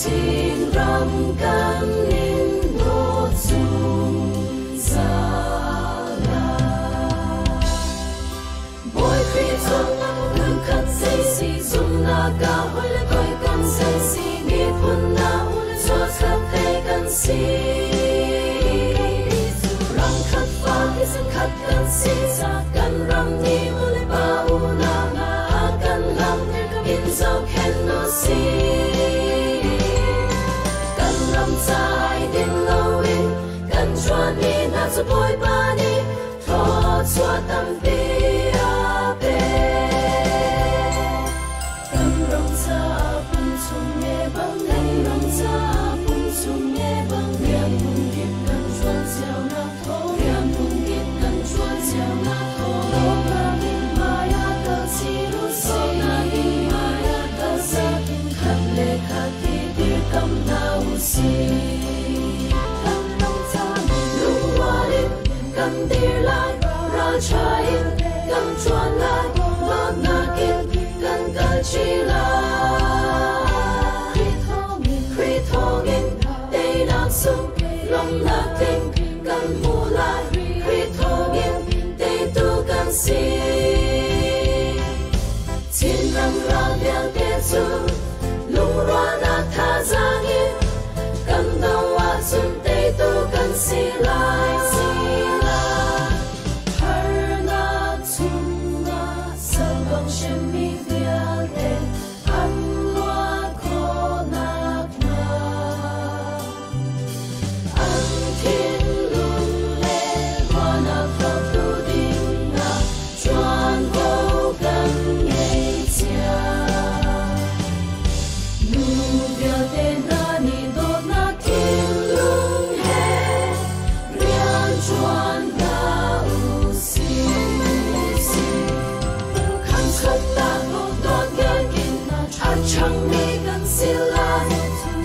Chinram kan in dawt zungzal lai. Bawi Khrih cu lungkhat zei si, zumhnak ah hawi le hawikom zei si, miphun hna u le chuahkhat he kan si. Ram khat fa thisen khat kan si, kan ram nih u le pa unau hna a kan lam in zohkhenh u sih. Kan ram ca ai din loin kan ṭuanmi hna cu Bawipa nih thluachuah tampi a pek. Kan ram caah pum chung nge bang, kan ram caah pum chung nge bang, rian phungkip kan ṭuan cionak thawng, rian phungkip kan ṭuan cionak thawng, dawtnak in hmai ah kal chin u sih, dawtnak in hmai ah kal sih, khat le khat i dirkamh hna u sih. Kan ram caah lungrual in kan dir lai, ralṭha in kan ṭuan lai, dawtnak in kan kalṭi lai. Khrih thawngin teinak sung lawmhnak tling kan hmu lai, Khrih thawngin teitu kan si. Chinram ral vialte cu lungrualnak thazaang in kan do ahcun teitu kan si lai. Si lai. Harnak chungah salbang hremmi vialte an luat khawhnak hnga an thinlung le ruahnak thawktu dingah ṭuanvo kan ngei cia. Nu vialte hna nih dawtnak thinlung he rian ṭuan hna u sih. Khamkhatnak dawtnak in a ṭhangmi kan si lai.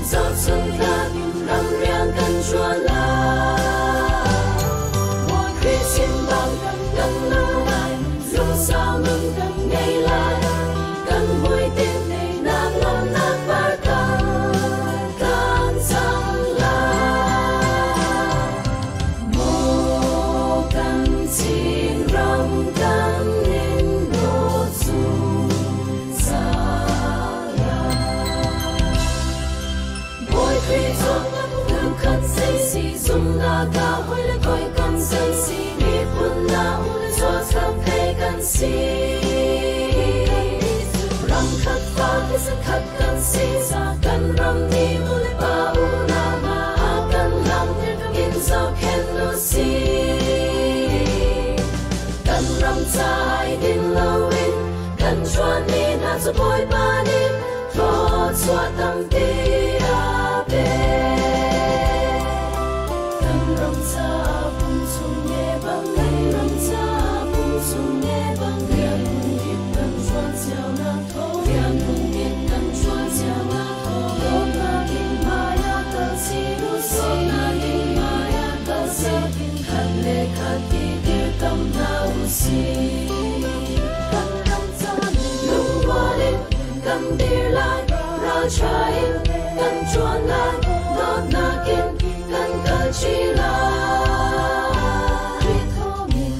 Zohchunhnak ramrian kan ṭuan lai. Bawi Khrih chim bang kan nung lai, lungsau nun kan ngei lai. Kan hmuitinh nak lawmhnak par kan kan cang lai. Maw kan Chinram kan in dawt zungzal lai. Bawi Khrih cu lungkhat zei si, zumhnak ah hawi le hawikom zei si, miphun hna u le chuahkhat he kan si. Ram khat fa thisen khat kan si, kan ram nih nu le pa unau hna a kan lam in zohkhenh u sih. Kan ram ca ai din loin kan ṭuanmi hna cu Bawipa nih thluachuah tampi a pek. Kan ram caah pum chung nge bang, kan ram caah pum chung nge bang, rian phungkip kan ṭuan cionak thawng, rian phungkip kan ṭuan cionak thawng, dawtnak in hmai ah kal chin u sih, dawtnak in hmai ah kal sih, khat le khat i dirkamh hna u sih. Kan ram caah lungrual in kan dir lai, ralṭha in kan ṭuan lai, dawtnak in kan kalṭi lai.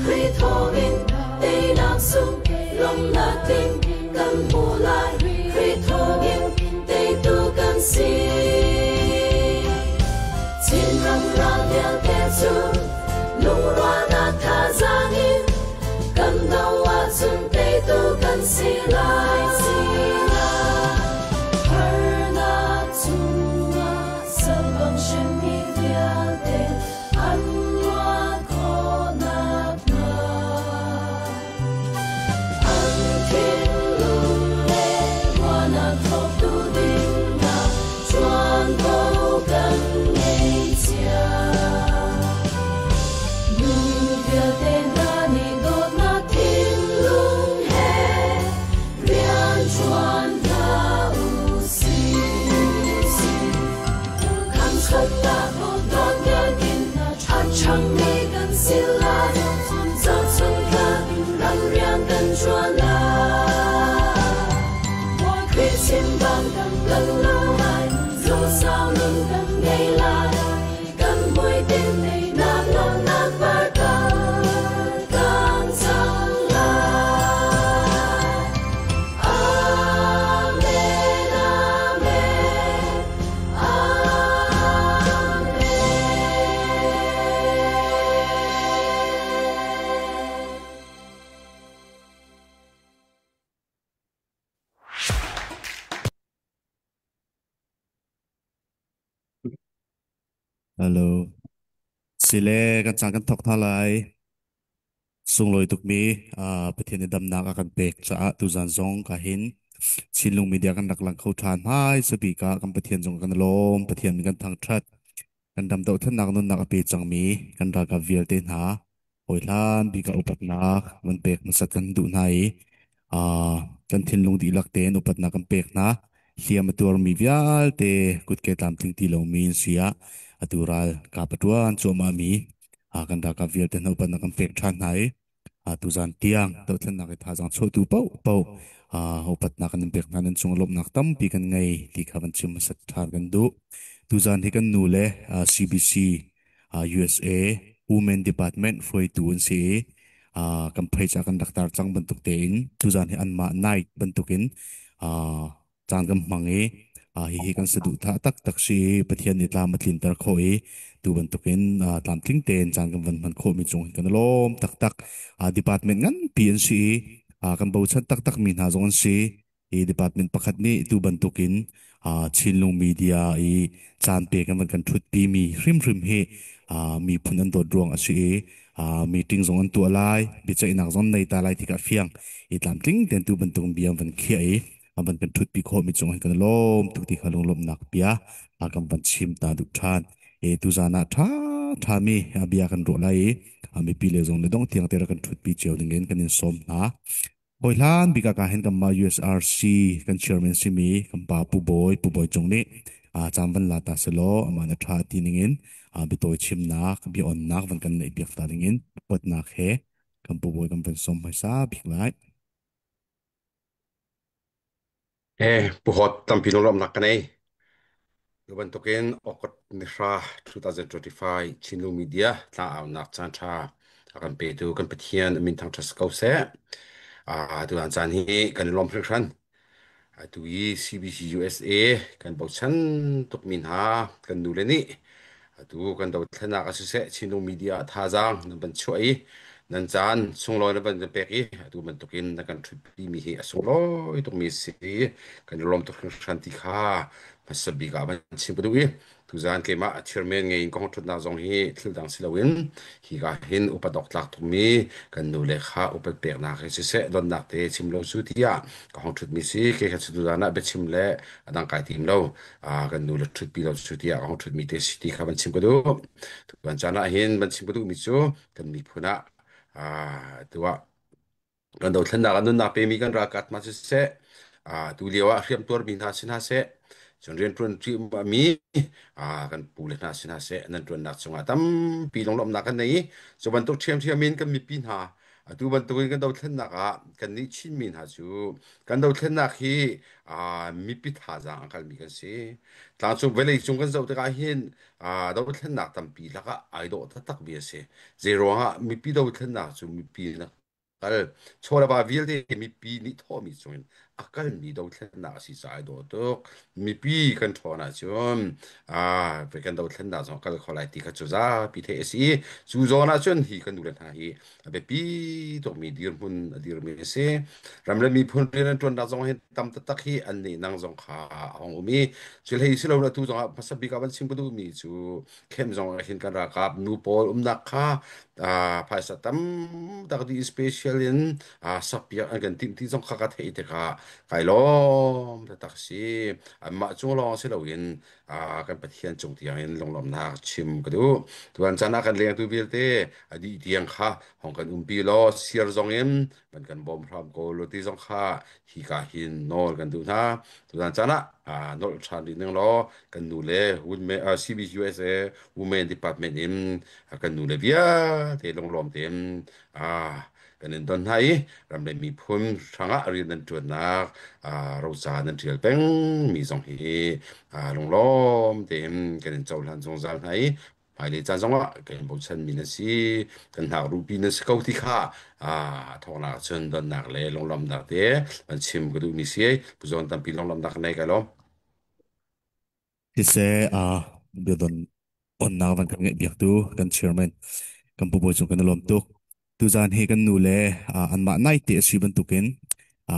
Khrih thawngin teinak sung lawmhnak tling kan hmu lai, Khrih thawngin teitu kan si. Chinram ral vialte cu lungrualnak thazaang in kan do ahcun teitu kan si lai. Si lai. Harnak chungah salbang hremmi vialte an luat khawhnak hnga an thinlung Hello. Sile kan caan kan thawk hna lai. Sunglawi tukmi Pathian nih damnak a kan pek caah tuzan zong ka hin Chinlung media kan rak lang kho ṭhan hmai sabik ah kan Pathian zong kan lawm. Pathian min kan thangṭhat. Kan ram dohthlennak nunnak a pe cangmi kan ralkap vialte hna hawihlan bik ah upatnak van pek hmasat kan duh hna i kan thinlung dihlak tein upatnak kan pek hna. Hliam a tuarmi vialte kutke tlamtling ti lomi an si ah atu ral kap a ṭuan cuahmah mi kan ralkap vialte hna upatnak kan pek ṭhan hna i tuzan tiang dohthlennak i thazaang chuahtu paohpaoh upatnak kan in pek hna. Nan cung lawmhnak tampi kan ngei ti kha van chim hmasat ṭhan kan duh. Tuzan hi kan nu le CBC USA Women Department hruaitu an si i kan page ah kan rak tar cang bantuk tein tuzan hi anmah night bantukin caan kan hmang i hihi kan saduhthah taktak si i Pathian nih tlam a tlinter khawh i tu bantukin tlamtling tein caan kan van hman khawhmi cung hin kan i lawm taktak. Department nganpi an si i kan bochan taktak mi hna zong an si. Hi department pakhat nih tu bantukin Chinlung media i caan pek an van kan ṭhutpi mi hrimhrim hi miphun an dawt ruang a si i meeting zong an tuah lai, biaceihnak zong nei ta lai tikah fiang i tlamtling tein tu bantuk bia an van khiah i an van kan ṭhutpi khawhmi cung hin kan lawm tuk ti kha lunglawmhnak bia kan van chim ta duh ṭhan. E tuzan ah ṭha ṭhami bia kan ruah lai i mipi le zong le dong tiang te rak kan ṭhutpi cio ding in kan in sawm hna. Hawi hlan bik ah ka hin kanmah USRC kan chairman simi kan pa Pu Bawi, Pu Bawi Cung nih caan van la ta selaw amah na ṭha ti ningin biatawi chimnak, bia onnak van kan neih piak ta dingin upatnak he kan Pu Bawi kan van sawm hmaisa bik lai. Pu Hawt, tampi lunglawmhnak ka nei. Tu bantukin August ni hra 2025 Chinlung Media tlang-aunak caanṭha a kan petu kan Pathian a min thangṭhat si ko seh. Tutan caan hi kan i lawm hringhran. Atu i CBC USA kan bochan tukmi hna kan nule nih atu kan dothlennak ah siseh Chinlung Media ah thazaang nan van chuah i nan caan sunglawi nan van kan pek i atu bantukin na kan ṭhutpimi hi a sunglawi tukmi a si i kan i lawm tuk hringhran ti kha hmasa bik ah van chim ka duh i tuzaan keimah chairman ngei in ka hong ṭhutnak zong hi thil dang si loin hika hin upat awk tlak tukmi kan nu le kha upat peknak hi siseh donnak te chim lo su tiah ka hong ṭhutmi si. Kei kha cu tuzaan ah biachim le a dang kai tim lo, kan nu le ṭhutpi lo su tiah ka hong ṭhutmi te si ti kha van chim ka duh. Tuan caan ah hin van chim ka duhmi cu kan miphun ah tu ah kan dothlennak ah nunnak pemi kan ralkap hna siseh, tu lio ah hriamtuarmi hna si hna seh, cun rianṭuan mi kan pu le hna si hna seh, nan ṭuannak cungah tampi lunglawmhnak kan nei i cu bantuk ṭhiamṭhiam in kan mipi hna atu bantukin kan dothlennak ah kannih Chinmi hna cu kan dothlennak hi mipi thazaang a kalmi kan si. Tlangcung vawlei cung kan zoh tikah hin dothlennak tampi lakah ai dawh taktakmi a si. Zeiruangah mipi dothlennak cu mipi na kal chawleva vialte mipi nih thawhmi chungin a kalmi dothlennak a si caah ai dawh tuk. Mipi kan ṭhawn ahcun kan dothlennak zong a kal kho lai ti kha cu zapi theih a si. Cu zawn ahcun hi kan nule hna hi a biapi tukmi dirhmun a dirmi a si. Ram le miphun rian an ṭuannak zong hin tam taktak hi an nih nang zong kha a hong um i cu hlei si lo atu zong ah hmasa bik ah van chim ka duhmi cu khem zong ah hin kan ralkap nu pawl umnak kha phaisa tam tak di special in sakpiak an kan timh ti zong kha ka theih tikah kai lawm taktak si. Anmah cung lawng si loin kan Pathian cung tiang in lunglawmhnak chim ka duh. Tuan caan ah kan lengtu vialte a dih tiang kha hong kan umpi law siar zong in van kan bawm hram ko lo ti zong kha hi ka hin nawl kan duh hna. Tutan caan ah nolh ṭhan rih ning law kan nu le CBCUSA Women Department in kan nu le vialte lunglawm tein kan in don hna i ram le miphun hrangah rian nan ṭuannak roca nan ṭial peng mi zong hi lunglawm tein kan in cohlan zungzal hna i hmailei caan zongah kan in bochanmi nan si, kan hnakruhpi nan si ko ti kha thawngnak cun donnak le lunglawmhnak te van chim ka duhmi si. Puzawn tampi lunglawmhnak ka nei kai lawm. Siseh, biadon onnak van kan ngeih biaktu kan chairman kan pu Bawi cung kan i lawm tuk. Tuzaan hi kan nu le anmah nai te a si bantukin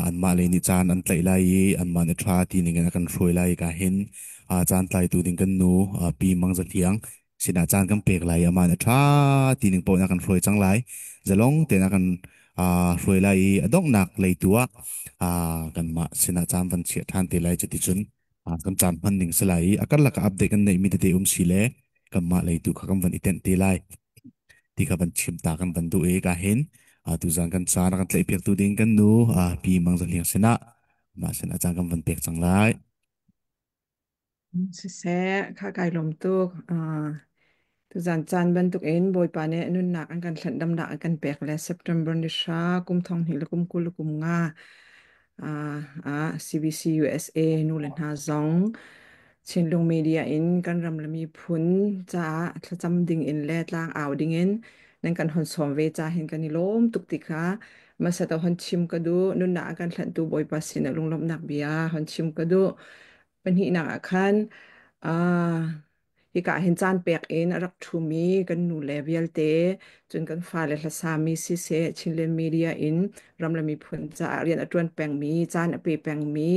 anmah lei nih caan an tlaih lai i anmah nih ṭha ti ning in a kan hruai lai ka hin caan tlaitu ding kan nu Pi Mang Za Hliang Sinah caan kan pek lai i amah nih a ṭha ti ning paoh in a kan hruai cang lai. Zalong tein a kan hruai lai i a donghnak lei tu ah kanmah sinah caan van chiah ṭhan te lai. Cuticun kan caan hman ning si lai i a karlak ah update kan neihmi tete um si le kanmah lei tu kha kan van i tenh te lai ti kha van chim ta kan van duh i ka hin tuzan kan caan a kan tlaihpiaktu ding kan nu Pi Mang Za Hliang sinah mah sinah caan kan van pek cang lai. Siseh, kha kai lawm tuk. Tuzan caan bantuk in Bawipa nih nunnak an kan hlenh damnak an kan pek le September ni hra kum thong hnih le kum 20 le kum nga CBC USA nu le hna zong Chinlung Media in kan ram le miphun caah thlacam ding in le tlang au ding in nan kan hon sawm ve ca hin kan i lawm tuk ti kha hmasa to hon chim ka duh. Nunnak an kan hlanhtu Bawipa sin ah lunglawmhnak bia hon chim ka duh. Pahnihnak ah khan hika hin caan pek in a rak ṭhumi kan nule vialte, cun kan fale hlasami siseh, Chinland Media in ram le miphun caah rian a ṭuan pengmi, caan a pe pengmi,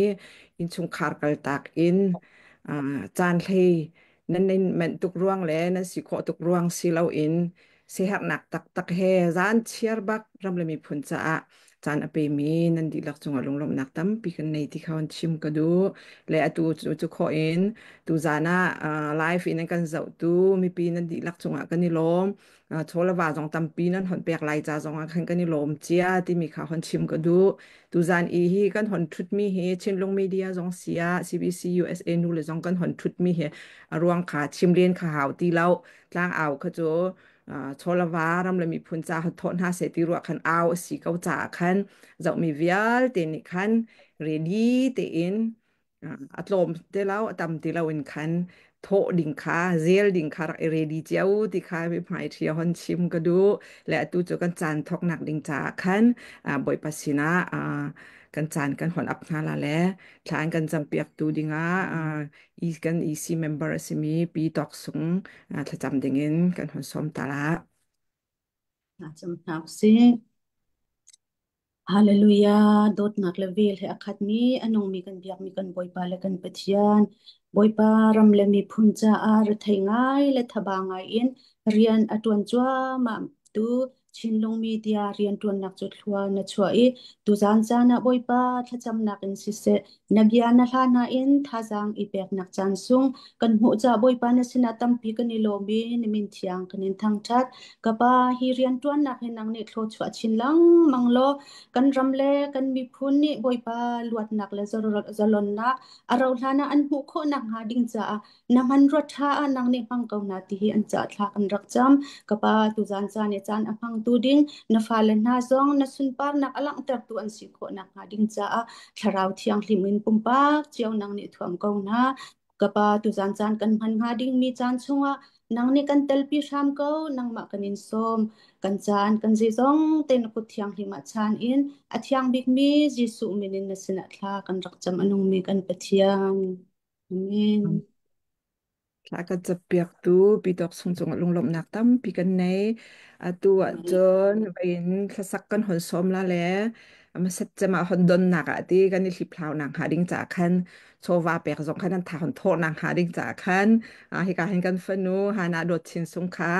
innchungkhar kaltak in caan hlei nan in manh tuk ruang le nan si khawh tuk ruang si loin siaherhnak taktak he zan chiar bak ram le miphun caah caan a pemi nan dihlak cungah lunglawmhnak tampi kan nei ti kha on chim ka duh. Le atu cu cu khawh in tu zan ah live in an kan zohtu mipi nan dihlak cungah kan i lawm. Chawlava zong tampi nan hon pek lai ca zong ah khan kan i lawm cia timi kha hon chim ka duh. Tuzan i hi kan hon thutmi hi Chinlung Media zong sia CBC USA nu le zong kan hon thutmi hi a ruang kha chim len kha hau ti lo. Tlang au kha cu chawlava ram le miphun ca thawh hna seh ti ruah khan au a si ko caah khan zohmi vialte nih khan ready tein a tlawm te lo a tam ti lo in khan thawh ding kha zel ding kha rak i ready cio ti kha mi hmai ṭhia hon chim ka duh. Le atu cu kan caan thawknak ding caah khan Bawipa sinah kan caan kan hon ap hna la le thla an kan campiaktu dingah kan EC member a simi Pi Tawk Sung thlacam dingin kan hon sawm ta la. Cam hna usih. Hallelujah! Dawtnak le vel he a khatmi, a nungmi kan biakmi kan Bawipa le kan Pathian. Bawipa ram le miphun caah rethei ngai le thaba ngai in rian a ṭuan cuahmah tu Chinlung Media rianṭuannak cu thlua na chuah i tuzaan caan ah Bawipa thlacamnak in siseh, na bia na hla hna in thazaang i peknak caan sung kan hmuh caah Bawipa na sinah tampi kan i lawm i na min thiang kan in thangṭhat. Ka Pa, hi rianṭuannak hi nang nih thluachuah chin lengmang law kan ram le kan miphun nih Bawipa luatnak le zalonnak a rauhhlan ah an hmuh khawh nakhnga ding caah na hmanrua ṭha ah nang nih hmang ko hna ti hi an caah thla kan rak cam. Ka Pa, tuzaan caan i caan a hmangtu ding na fale hna zong na sunparnak a langhtertu an si khawh nakhnga ding caah Thlarau Thianghlim in pumpak cio nang nih thuam ko hna. Ka Pa, tuzaan caan kan hman hnga dingmi caan chungah nang nih kan telpi hram ko, nangmah kan in sawm. Kan caan, kan zeizong te na kut thianghlim ah chaan in a thiang bikmi Jesuh min in na sinah thla kan rak cam a nungmi kan Pathian. Amen. Thla ka capiaktu Pitok sung cungah lunglawmhnak tampi kan nei. Atu ahcun vein thlasak kan hon sawm la le hmasat cem ah hon donnak ah ti kan i hliphlau nak hnga ding caah khan chawva pek zong khan an tha hon thawh nak hnga ding caah khan hika hin kan fanu Hana Dawt Chin Sung kha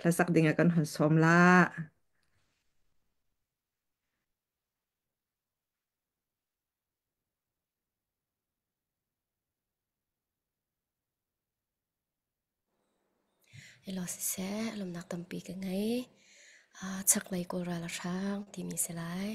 hlasak ding ah kan hon sawm la. Elaw siseh, lawmhnak tampi ka ngei. Chaklei Kawl ral a hrang timi si lai.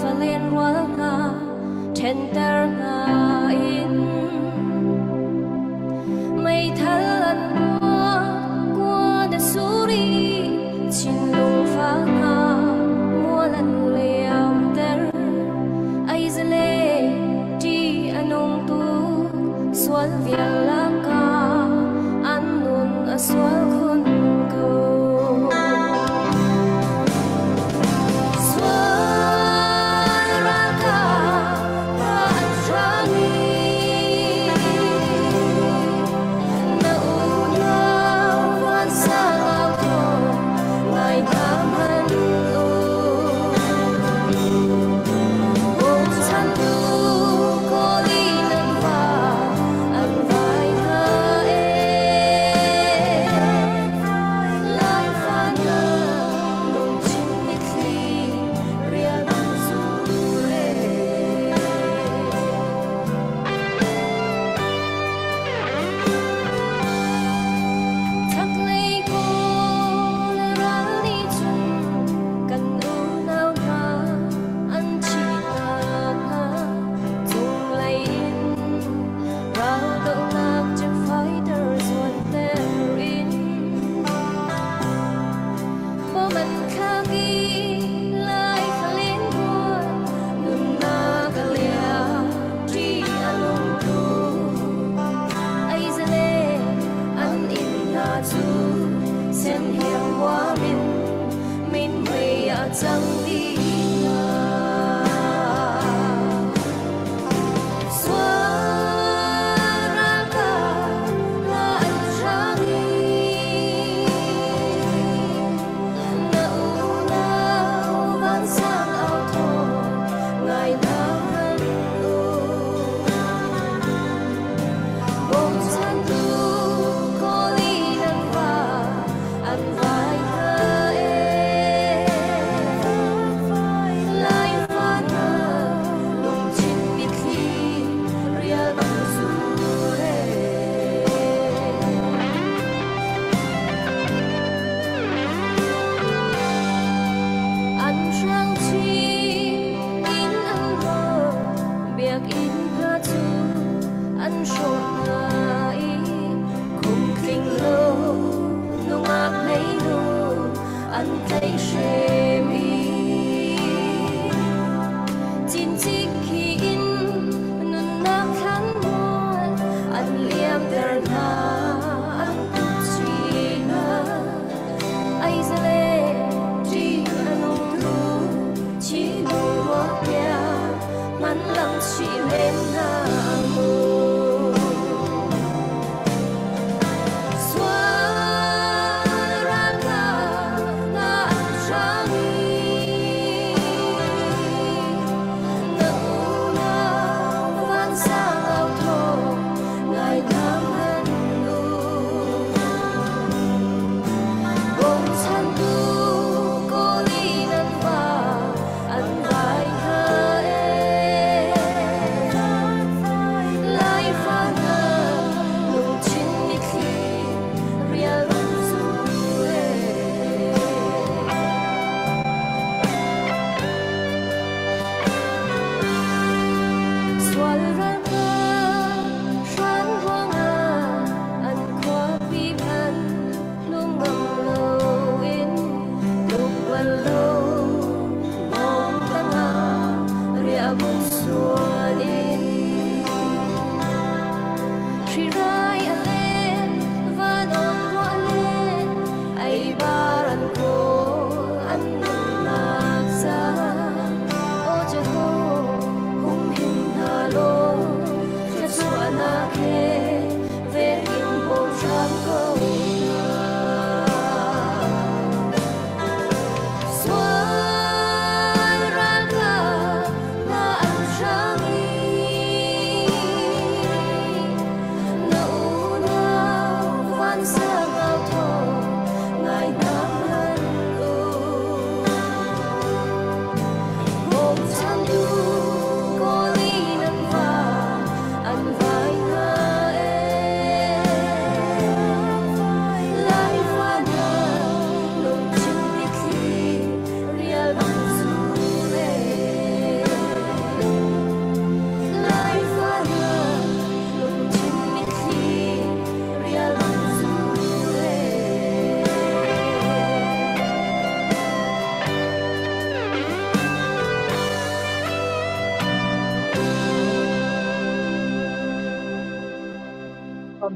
Falen rual hna ṭhenter hna in meithal an puak kuan a suri Chinlung fa hna mual an liamter. Aizale ṭi a nung tuk sual vial lakah an nun a sual khun ko. Sual ralkap hna an hrang i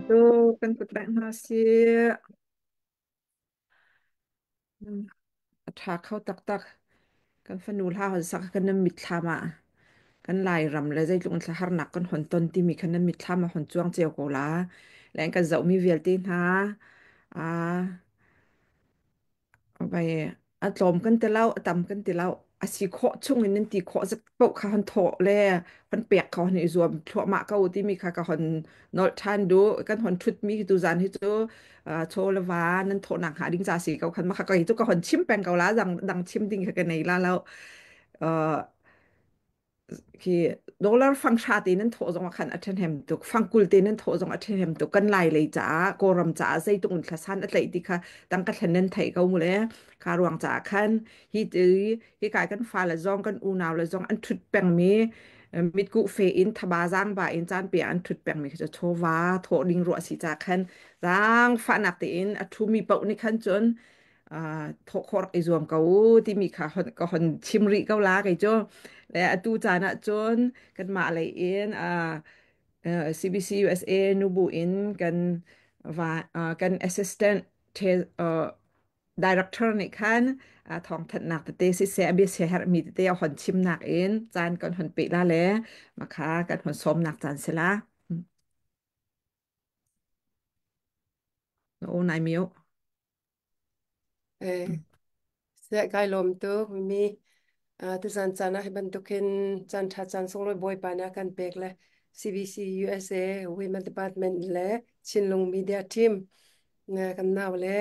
Tu kan kut bengh hna sih. A ṭha kho taktak. Kan fanu hla hon sak kan nan mitthlam ah kan Lairam le zeitluk in harnak kan hon ton timi khan nan mitthlam ah hon cuang cio ko la. Le kan zohmi vialte hna aa Vai a tlawm kan ti lo, a tam kan ti lo. A si khawh chung in nan ti khawh zat paoh kha hon thawh le hon pek kha hon i zuam thluahmah ko timi kha ka hon nolh ṭhan duh. Kan hon ṭhutmi hi tuzan hi cu chaw le va nan thawhnak hnga ding ca si ko khan mah kha cu ka hon chim peng ko la dang dang chim ding kha ka nei la lo. Uh, khi dollar fang hra te nan thawh zong ah khan a ṭhahnem tuk fang 20 te nan thawh zong a ṭhahnem tuk kan lai lei caah kawlram caah zeitluk in thlasan a tlaih ti kha tangka thlen nan theih ko mu le kha ruang caah khan hi ti hi kai kan fale zong kan unau le zong an ṭhut pengmi mitkuh fe in thaba zaang ba in caan pe an ṭhut pengmi khi cu chawva thawh ding ruah si ca khan zaang fahnak tein a ṭhumi paoh nih khan cun thawh khawh rak i zuam ko u timi kha hon, ka hon chim rih ko la kei cu le atu caan ah cun kanmah lei in CBC USA nubu in kan va kan assistant director nih khan thawngthanhnak tete siseh a bia siaherhmi tete a hon chimnak in caan kan hon pe la le makha kan hon sawmnak caan si la. O nai miu. Eh, Saya kai lawm tuk mi tuzan caan ah hi bantukin caan ṭha caan sunglawi Bawipa nih a kan pek le CBC USA Women Department le Chinlung Media Team na kan nau le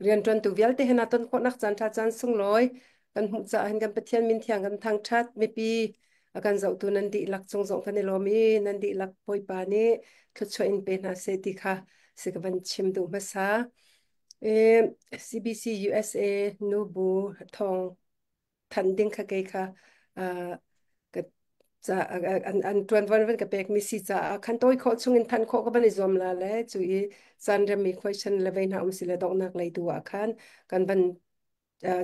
rianṭuantu vialte he na ton khawhnak caan ṭha caan sunglawi kan hmuh caah hin kan Pathian min thiang kan thangṭhat mipi a kan zohtu nan dihlak cung zong kan i lawm i nan dihlak Bawipa nih thluachuah in pe hna seh ti kha si ka van chim duh hmasa. E, CBC USA nubu thong than ding kha kei kha ka ca an an tuan van van ka pek mi si caah khan toi khawh chung in than khawh ka van i zuam la le cu i caan rem mi question le vei hna um si le donghnak lei tu ah khan kan van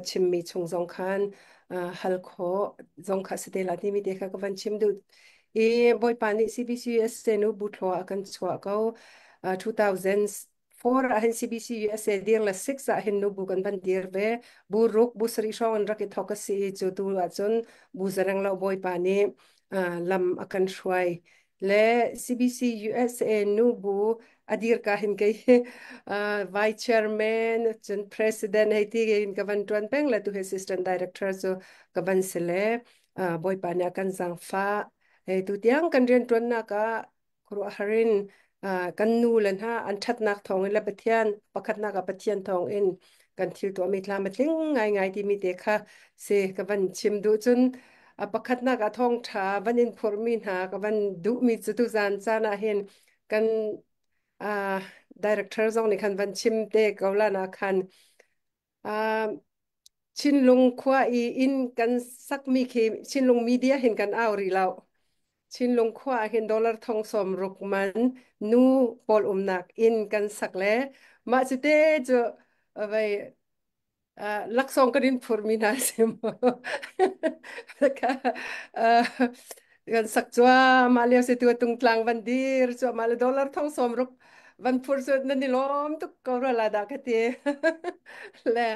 chimmi chung zong khan hal khawh zong kha si te la timi te kha ka van chim duh i Bawipa nih CBCUSA nu bu thlua a kan chuah ko. 2004 ah hin CBC USA dir le 6 ah hin nu bu kan van dir ve. Bu ruk bu sarih hrawng in rak i thok a si i cu tu ahcun bu zareng lo Bawipa nih lam a kan hruai le CBC USA nu bu a dir ka hin kei vice chairman cun president hei ti in ka van tuan peng le tu assistant director cu ka van si le bawipa nih a kan zangfah hei tu tiang kan rian tuannak ah khuaruahhar in kan nu le hna an ṭhatnak thawngin le Pathian pakhatnak ah Pathian thawngin kan thil tuahmi tlam a tling ngaingai timi te kha si ka van chim duh cun a pakhatnak ah thawngṭha van in phurhmi hna ka van duhmi cu tuzan caan ah hin kan uh, director zong nih khan van chim te ko la na khan uh, Chinlung khua i inn kan sakmi khi Chinlung media hin kan au rih lo. Chinlung khua ah hin dollar thong 60 man nu pawl umnak inn kan sak le mah cu te cu vei laksawng kan in phurmi hna si mu. Kan sak cuahmah lio si tu tungtlang van dir cuahmah le dollar thong 60 van phur cu nan i lawm tuk ko rua la dah ka ti. Le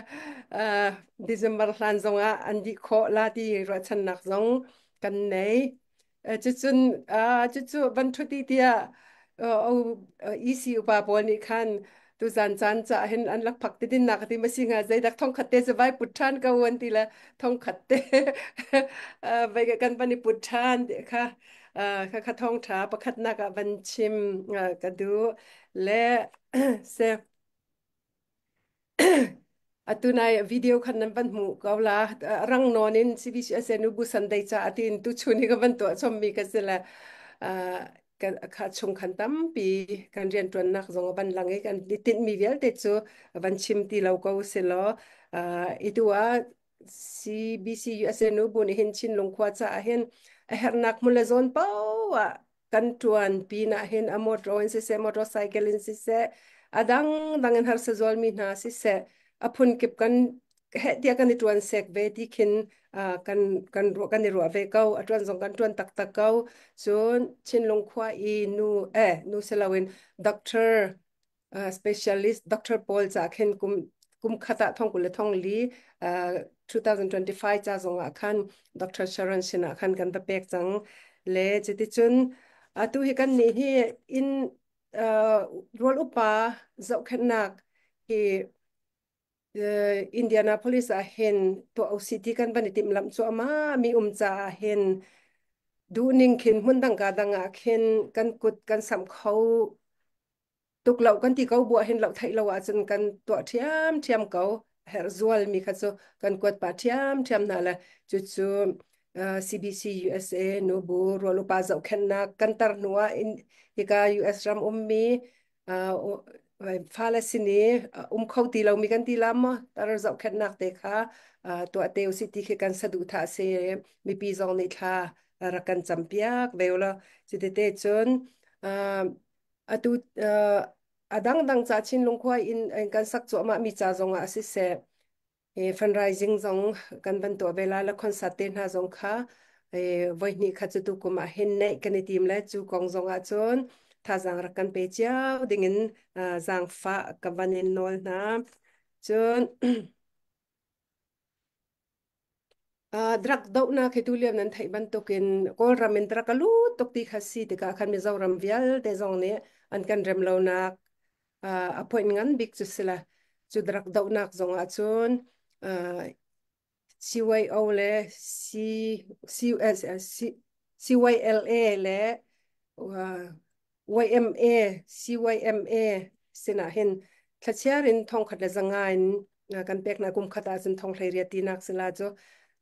December hlan zong ah an dih khawh la ti ruahchannak zong kan nei. Cucun cucu van ṭhuti tiah EC upa pawl nih khan tuzan caan ca hin an lakphak ti dinnak ti ma si hnga zeidak thongkhat te cu vai put ṭhan ko an ti le thongkhat te vai kan van i put ṭhan ti kha kha kha thawngṭha pakhatnak ah van chim ka duh le se Atu nai video khan nan van hmuh ko la. Rang nawn in CBCSN bu Sunday ca atin tu chun hi ka van tuah chommi ka si le kha chung khan tampi kan rianṭuannak zong a van lang i kan i tinhmi vialte cu van chim ti lo ko si law i tu ah CBC USA nu bu nih hin Chinlung khua caah hin a herhnak hmun le zawn paoh ah kan ṭuan pinah hin a motor in siseh motorcycle in siseh a dangdang in harsa zualmi hna siseh a phunkip kan Heh tiah kan i ṭuan sek ve ti khin kan kan ruah kan i ruah ve ko. A ṭuan zong kan ṭuan taktak ko. Cun Chinlung khua i nu nu si loin doctor specialist doctor pawl ca khin kum kum khat ah thong kul le thong li 2025 ca zong ah khan Dr. Sharon sinah khan kan va pek cang le cuticun atu hi kan nih hi in rual upa zohkhenhnak hi Indianapolis ah hin tuah usih ti kan van i timhlamh cuahmah mi um caah hin duhning khin hmun dang ka dang ah khin kan kut kan samh kho tuk lo kan ti ko buah hin lo theih lo ahcun kan tuah ṭhiam ṭhiam ko. Herh zual mi kha cu kan kuat pah ṭhiam ṭhiam hna le cucu CBC USA nubu rual upa zohkhenhnak kan tar hnu ah hika US ram ummi fale sin i um kho ti lomi kan ti la maw tar zohkhenhnak te kha tuah te usih ti khi kan saduhthah si. Mipi zong nih thla rak kan campiak ve ulaw cutete cun atu a dangdang ca Chinlung khua in kan sak cuahmah mi ca zong ah siseh fundraising zong kan van tuah ve la le concert te hna zong kha voi hnih kha cu tu kum ah hin neih kan i tim le cu kong zong ah cun thazaang rak kan pe cio dingin zaangfah ka van in nawl hna. Cun drug dohnak hi tulio nan theih bantukin Kawlram in drug a lut tuk ti kha si tikah khan Mizoram vialte zong nih an kan rem lonak a point ngan bik cu si la. Cu drug dohnak zong ah cun CYO le C, C, C, CYLA le YMA, CYMA sinah hin thlachiar in thongkhat le zanga in kan pek hna. Kum khat ah cun thong 18 tinak sila cu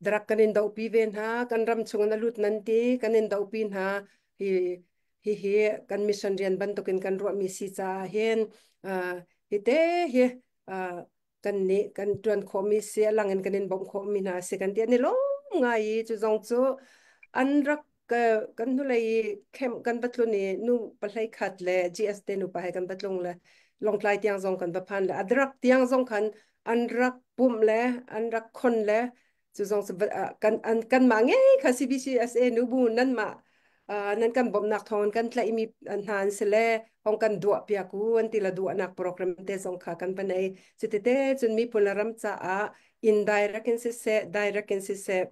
drug kan in dohpi ve hna. Kan ram chung in a lut nan ti kan in dohpi hna. Hi hi hi kan mission rian bantukin kan ruahmi si caah hin hi te hi kan nih kan tuan khawhmi si a lang in kan in bawmh khawhmi hna si kan ti. An i lawm ngai i cu zong cu an rak kan hnulei i camp kan va tlun i nu pahlei khat le GS te nupa he kan va tlung le Lawngtlai tiang zong kan va phan le adrak tiang zong khan an rak pumh le an rak khon le cu zong cu kan an kan mah ngei kha CBCSA nubu nan mah nan kan bawmhnak thawng kan tlaihmi hna an si le hong kan duah piak u an ti la duahnak program te zong kha kan va nei. Cutete cun miphun le ram caah indirect in siseh, direct in siseh,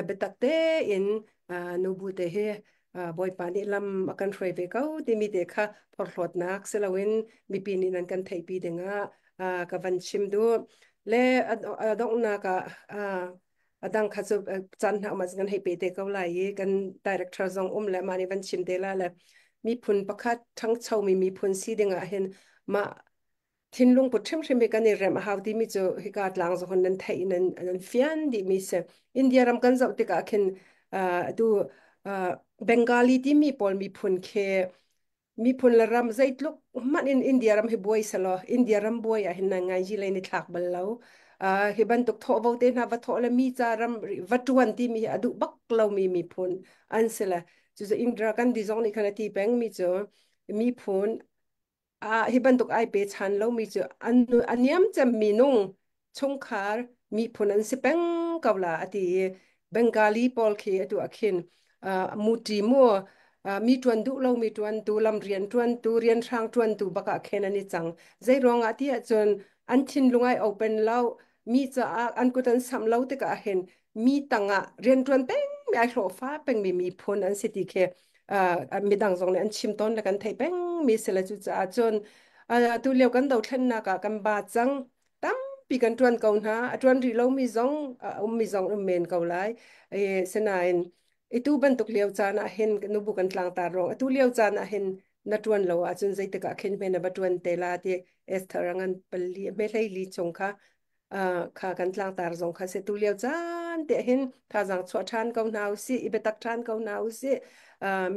biatak tein nubu te hi Bawipa nih lam a kan hruai ve ko timi te kha phorhlawtnak siloin mipi nih nan kan theihpi dingah ka van chim duh. Le a donghnak ah a dang kha cu caan hna um kan hei pe te ko lai i kan director zong um le mah nih van chim te la le miphun pakhat ṭhangchomi miphun si dingah hin mah thinlung put hrimhrim hi kan i remh a hau timi cu hika tlang zong nan theih nan nan fian dihmi si. India ram kan zoh tikah khin atu Bengali timi pawl miphun khi miphun le ram zeitluk hmanh in India ram hi buai selaw India ram buai ah hin nan ngai ji lei ni thlak bal lo. Hi bantuk thawh vo te hna va thawh le mi ca ram va tuan timi hi a duh bak lomi miphun an si le cucu Indira Gandhi zong nih khan a ti peng mi cu miphun hi bantuk ai pe chan lomi cu an a niam cem minung chungkhar miphun an si peng ko la a ti i Bengali pawl khi atu ah khin muti mu mi tuan duh lo mi tuan tu lam rian tuan tu rian hrang tuan tu bak ah khin an i cang. Zei ruang ah ti ahcun an thinlung ai open lo mi caah an kut an samh lo tikah hin mi tangah rian tuan peng mi ai hlawhfa peng mi miphun an si ti khi midang zong nih an chim tawn le kan theih peng mi si le. Cucaah cun tu lio kan dothlennak ah kan ba cang tampi kan tuan ko hna. A tuan rih lomi zong um mi zong um men ko lai e. Sinain itu bantuk lio caan ah hin nubu kan tlangtar rong atu lio caan ah hin na tuan lo ahcun zeitik ah khin hme na va tuan te la ti Esther ngan pali me hlei li chung kha kha kan tlangtar zong kha se. Tu lio caan te hin thazaang chuah ṭhan ko hna usih, i biatak ṭhan ko hna usih.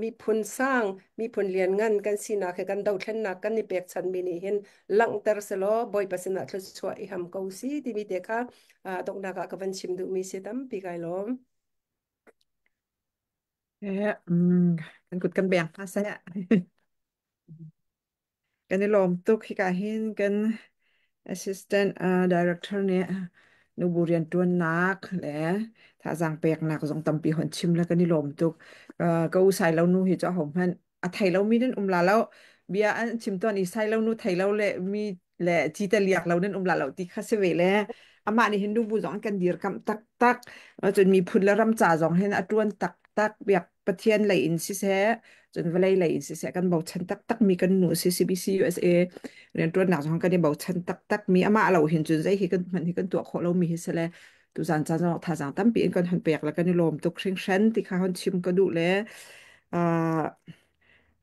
Miphun sang miphun lian ngan kan sinak he kan dothlennak kan i pekchanmi nih hin langhter selaw Bawipa sinah thluachuah i ham ko si timi te kha donghnak ah ka van chim duhmi si. Tampi kai lawm. Kan kut kan beng hna seh. Kan i lawm tuk. Hika hin kan assistant director nih. Nubu rianṭuannak le thazaang peknak zong tampi hon chim le kan i lawm tuk. Ka u Sailo nu hi cu ahohmanh a thei lomi nan um la lo. Bia an chim tawn i Sailo nu thei lo le mi le cite liak lo nan um la lo ti kha si ve le amah nih hin nubu zong an kan dirkamh taktak. Cun miphun le ram ca zong hin a ṭuan taktak. Biak Pathian lei in siseh, cun vawlei lei in siseh kan bochan taktak mi kan nu si CBC USA rianṭuannak zong kan i bochan taktak mi amah lo hin cun zei hi kan hman hi kan tuah khawh lomi hi si le tuzan caan zong thazaang tampi in kan hon pek le kan i lawm tuk hringhran ti kha hon chim ka duh le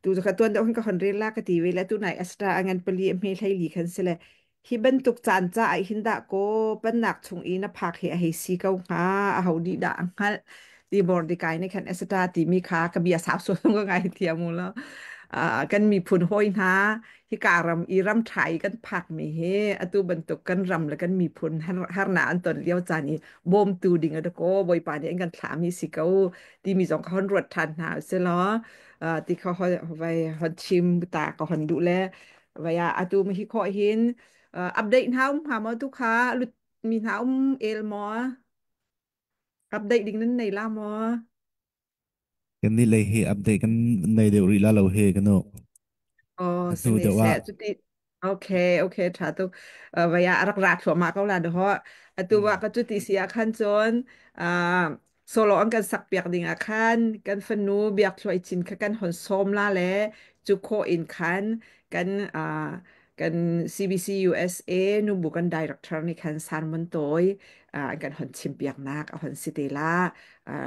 tu ka tuan deuh hin ka hon rel la ka ti ve le tu nai Astra angan pali a hme hlei li khan si le hi bantuk caan ca ah hin dah kaw pennak chung i na phak hi a hei si ko hnga aho nih dah a hngalh ti Mordecai nih khan Esther timi kha ka bia sau sual ka ngai thiam u law kan miphun hawi hna hika ram i ram ṭha i kan phakmi hi atu bantuk kan ram le kan miphun harnak an ton lio caan i bawmtu ding a kaw Bawipa nih an kan thlahmi si ko timi zong ka hon ruat ṭhan hna usih law ti kha vai hon chim ta ka hon duh le vai ah atu mi hi khawh hin update hna um hnga maw tu kha lut mi hna um el maw update ding nan nei la maw? Kan nih lei hi update kan nei deuh rih la lo he kanu. Oh, A hnu sini deuh se ah. cuti okay okay tha tuk. Vaya rak ra thluahmah ko la doho atu wa ka cuti si ah khan cun solo an kan sak piak ding ah khan kan fanu biak thluai chin kha kan hon som la le cu kho in khan kan kan CBC USA nubu kan director nih khan sermon tawi kan hon chim piak nak a hon si te la.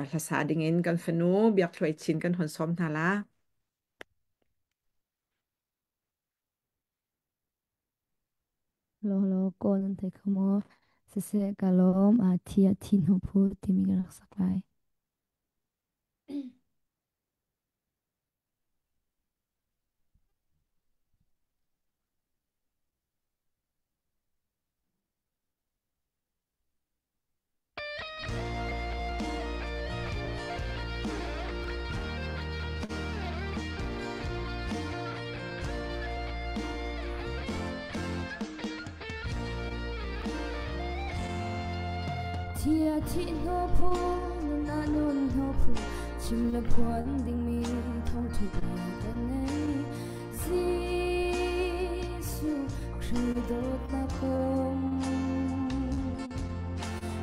Hlasa ding in kan fanu biak thluai chin kan hon som hna la. Hello, hello, kawl nan thei kho maw? Siseh, ka lawm, a thi a thi hnu phu timi ka rak sak lai. Thia thi hno phu nun ah nun hno phu chim le phuan dingmi thawngtha bia kan nei Jesuh Khrih dawtnak kong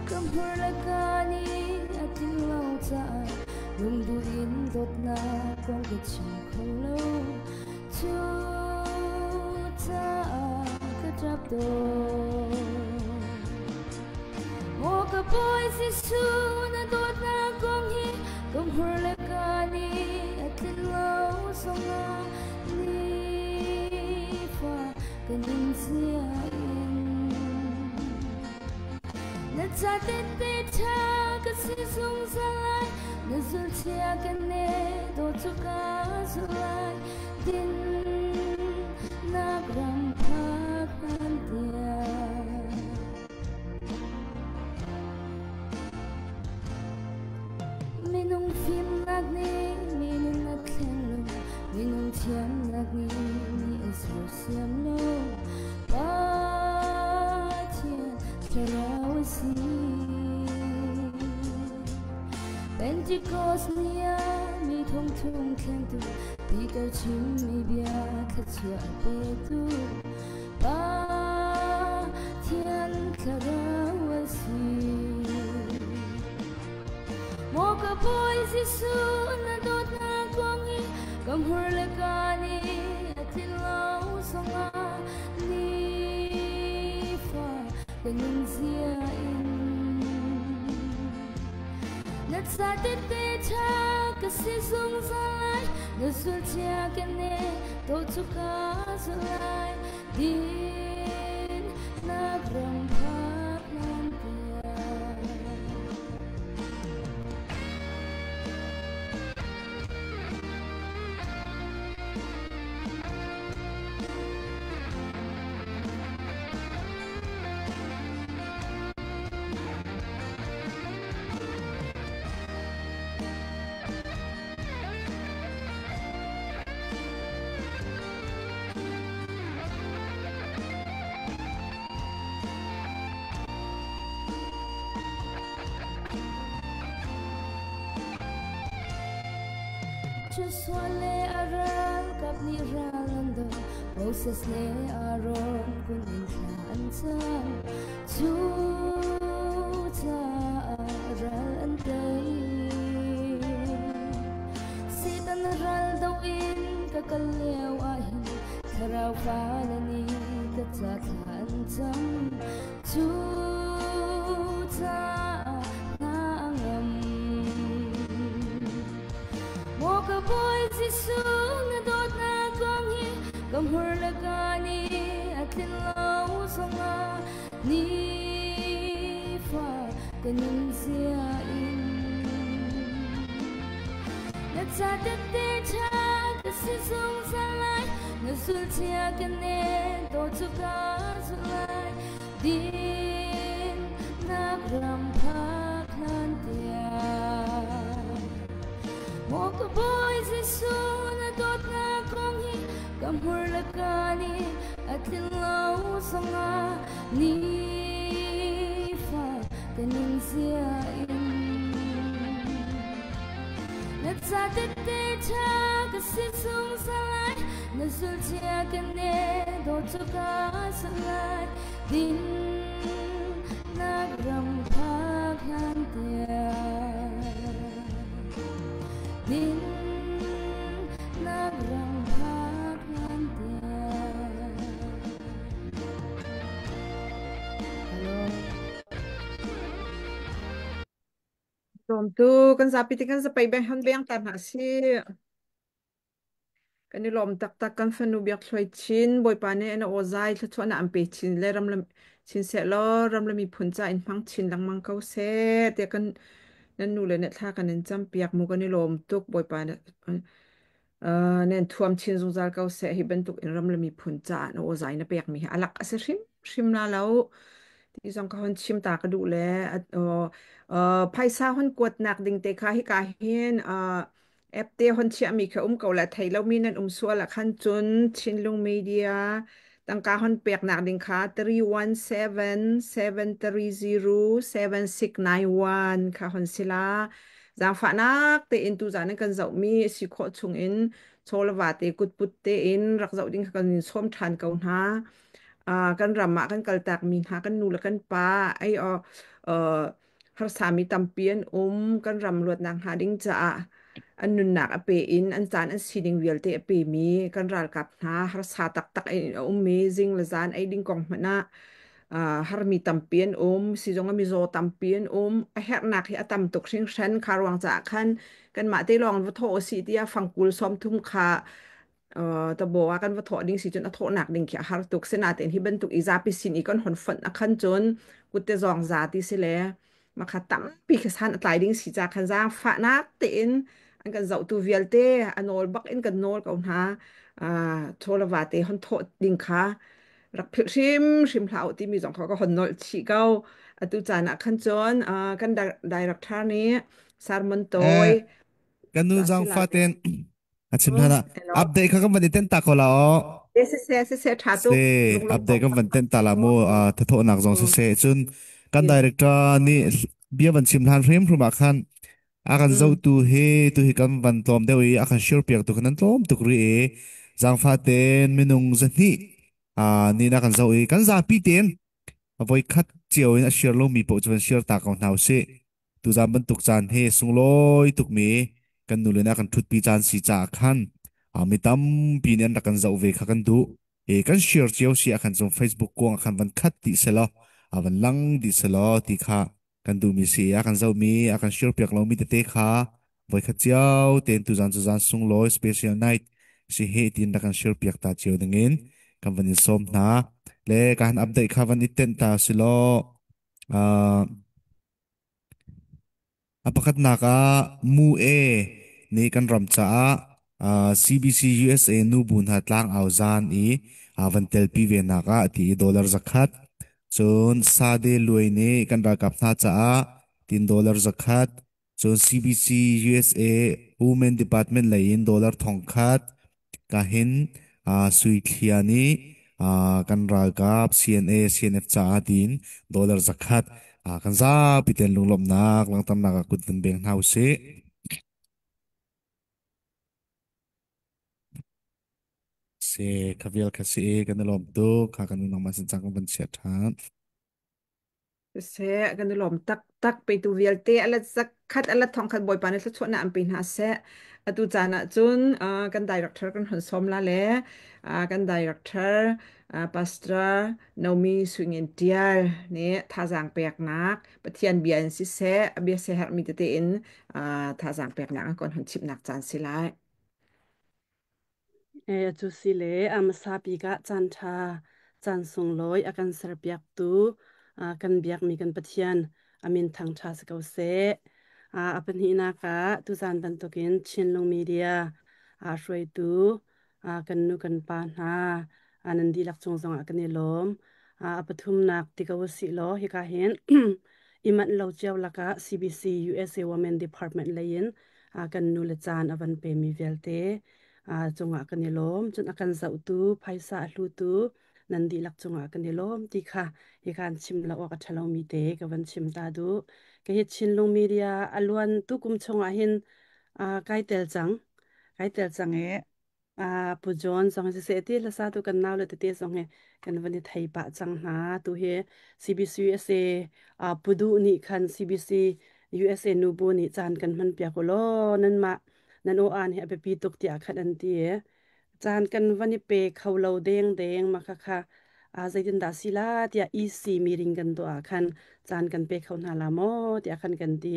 ka hmur le ka nih a tling lo caah lungduh in dawtnak kong ka chim kho lo cu caah ka ṭap tawn. Maw ka Bawi Jesuh na dawtnak kong hi ka hmur le ka nih a tlin lo zongah nifa ka nun zia in na ca tete ṭha ka si zungzal lai na zulchia ka ne dawt cu ka zul lai din nak ram phak hlan tiang. Minung fimnak nih minung a thleng lo, minung thiamnak nih mi a sersiam lo. Pathian thlarau a si. Pentecost ni ah mi thongthum thlengtu Peter chimmi bia thluachuah a petu Pathian thlarau a si. Maw ka Bawi Jesuh na dawtnak kong hi ka hmur le ka nih a tlin lo zongah nifa ka nunzia in na ca tete ṭha ka si zungzal lai na zulcia ka ne to cu ka zul lai din nak ram phak nan tiang. Joshua le a ralkap nih ral an doh, Moses le Aaron kun in thla an cam. Cucaah ral an tei. Satan ral doh in ka kal lio ahhin thlarau fale nih ka ca thla an cam. Cucaah hna a ngam. Maw ka Bawi Jesuh na dawtnak kong hi ka hmur le ka nih a tlin lo zongah nifa ka nunzia in na ca tette ṭha ka si zungzal lai na zulchia ka ne to cu ka zulh lai Dinnak ram phak hlan tiang Maw ka Bawi Jesuh na dawtnak kong hi ka hmur le ka nih a tlin lo zongah nifa ka nunzia in na ca tette ṭha ka si zungzal lai na zulchia ka ne dawt cu ka zulh lai dinnak ram phak hlan tiang dinnak ram phak hlan tiang Hello. Lawm tu kan zapi te kan zapai beng han beng ta hna si. Kan i lawm taktak kan fanu Biak Thluai Chin Bawipa nih an aw zai thluachuahnak an pe chin le ram le chin seh law ram le miphun ca in hmang chin lengmang ko seh tiah kan nan nu le ne thla kan in campiak mu kan i lawm tuk Bawipa nih nan thuam chin zungzal ko seh hi bantuk in ram le miphun ca na aw zai na pek mi hi alak a si hrim hrim la lo ti zong ka hon chim ta ka duh le phaisa hon kuatnak ding te kha hika hin app te hon chiahmi kha um ko la thei lomi nan um sual ah khan cun Chinlung Media tangka hon peknak ding kha 317 730 7691 kha hon sila zaangfahnak tein tuzan in kan zohmi si khawh chung in chawlava te kutput tein rak zoh ding kha kan in sawm ṭhan ko hna. Kan ram ah kan kaltak mi hna kan nu le kan pa ai harsami tampi an um kan ram luatnak hnga ding caah an nunnak a pe in an caan an sining vialte a pemi kan ralkap hna harsa taktak in a ummi zing le zan ei ding kong hmanh ah harmi tampi an um sizung a mizaw tampi an um a herhnak hi a tam tuk hringhran kha ruang caah khan kanmah te lawng va thawh usih tiah fangkul 30 kha tabo ah kan va thawh ding si cun a thawhnak ding khi a har tuk sinain hi bantuk i zapi sin i kan hon fonh a khan cun kutte zawng za ti si le makha tampi khi san a tlai ding si ca khan zaang fahnak tein an kan zohtu vialte a nawl bak in kan nawl ko hna chawlava te hon thawh ding kha rak philh hrim hrim hlah u timi zong kha ka hon nolh chih ko atu caan ah khan cun kan director nih sermon Eh tawi kan nu ta zang si la fa ten a chim Oh, hna hello. update kha kan van i ten ta ko la o Se se se se tha se tuk lunglawm update kan van ten ta la mu thatho nak zong se se cun kan director nih bia van chim hlan hrim hrim ah khan a kan zohtu hi tu hi kan van tlawm deuh i a kan share piak tu kan nan tlawm tuk ri i zaangfa ten minung zahnih ni na kan zoh i kan zapi ten voi khat cio in a share lomi paoh cu van share ta ko hna usih. Tuzaan bantuk caan hi sunglawi tukmi kan nule nih a kan ṭhutpi caan si caah khan mi tampi nih an rak kan zoh ve kha kan duh. E kan share cio si ah khan cung Facebook kuang ah khan van khat dih selaw a van lang dih selaw ti kha kan duhmi si a kan zohmi a kan share piak lomi tete kha voikhat cio tein tuzaan cu zaan sunglawi special night si he tiin rak kan share piak ta cio dingin kan van in sawm hna le ka han update kha van i tenh ta silaw a pakhatnak ah mu e nih kan ram caah CBC USA nubu hna tlangau zan i van telpi ve nak ah ti i dollar 100 cun Sade Luai nih kan ralkap hna caah tin dollar 100 cun CBC USA Women Department lei in dollar 1000 kahin Sui Thlia nih kan ralkap CNA CNF caah tiin dollar 100 kan zapi ten lunglawmhnak langhternak ah kut van beng hna usih. Si khavial kha si kan i lawm tuk kha kan nangmah sin cang kan van chiah ṭhan. Siseh, kan i lawm taktak. Petu vialte a let zakhat a let thongkhat Bawipa nih thluachuahnak an pe hna seh. Atu caan ah cun kan director kan hun sawm la le kan director Pastor Nomi Suingin Tial nih thazaang peknak Pathian bia in siseh, a bia siaherhmi tete in thazaang peknak an kon hun chimhnak caan si lai. E cu si le a hmasa bik ah caan ṭha, caan sunglawi a kan serpiaktu kan biakmi kan Pathian a min thangṭha si ko seh. A pahnihnak ah tuzaan bantukin Chinlung Media hruaitu kan nu kan pa hna nan dihlak cung zongah kan i lawm. A pathumnak ti ko usih law hika hin i manh lo cio lakah CBC USA Women Department lei in kan nu le caan a van pemi vialte cungah kan i lawm. Cun a kan zohtu, phaisa a hlutu nan dihlak cungah kan i lawm ti kha hikan chim lo awk a ṭhalomi te ka van chim ta duh. Ka hi Chinlung Media a luan tu kum chungah hin kai tel cang. Kai tel cang i Pu John zong siseh ti hlasa tu kan nau le tete zong hi kan van i thei pah cang hna. Tu hi CBC USA Pu Duh nih khan CBC USA nubu nih caan kan hman piak u law nanmah nan aw aan hi a biapi tuk tiah khan an ti. Caan kan van i pe kho lo deng deng ma kha kha zeitindah si la tiah EC meeting kan tuah ah khan caan kan pe kho hna la maw tiah khan kan ti.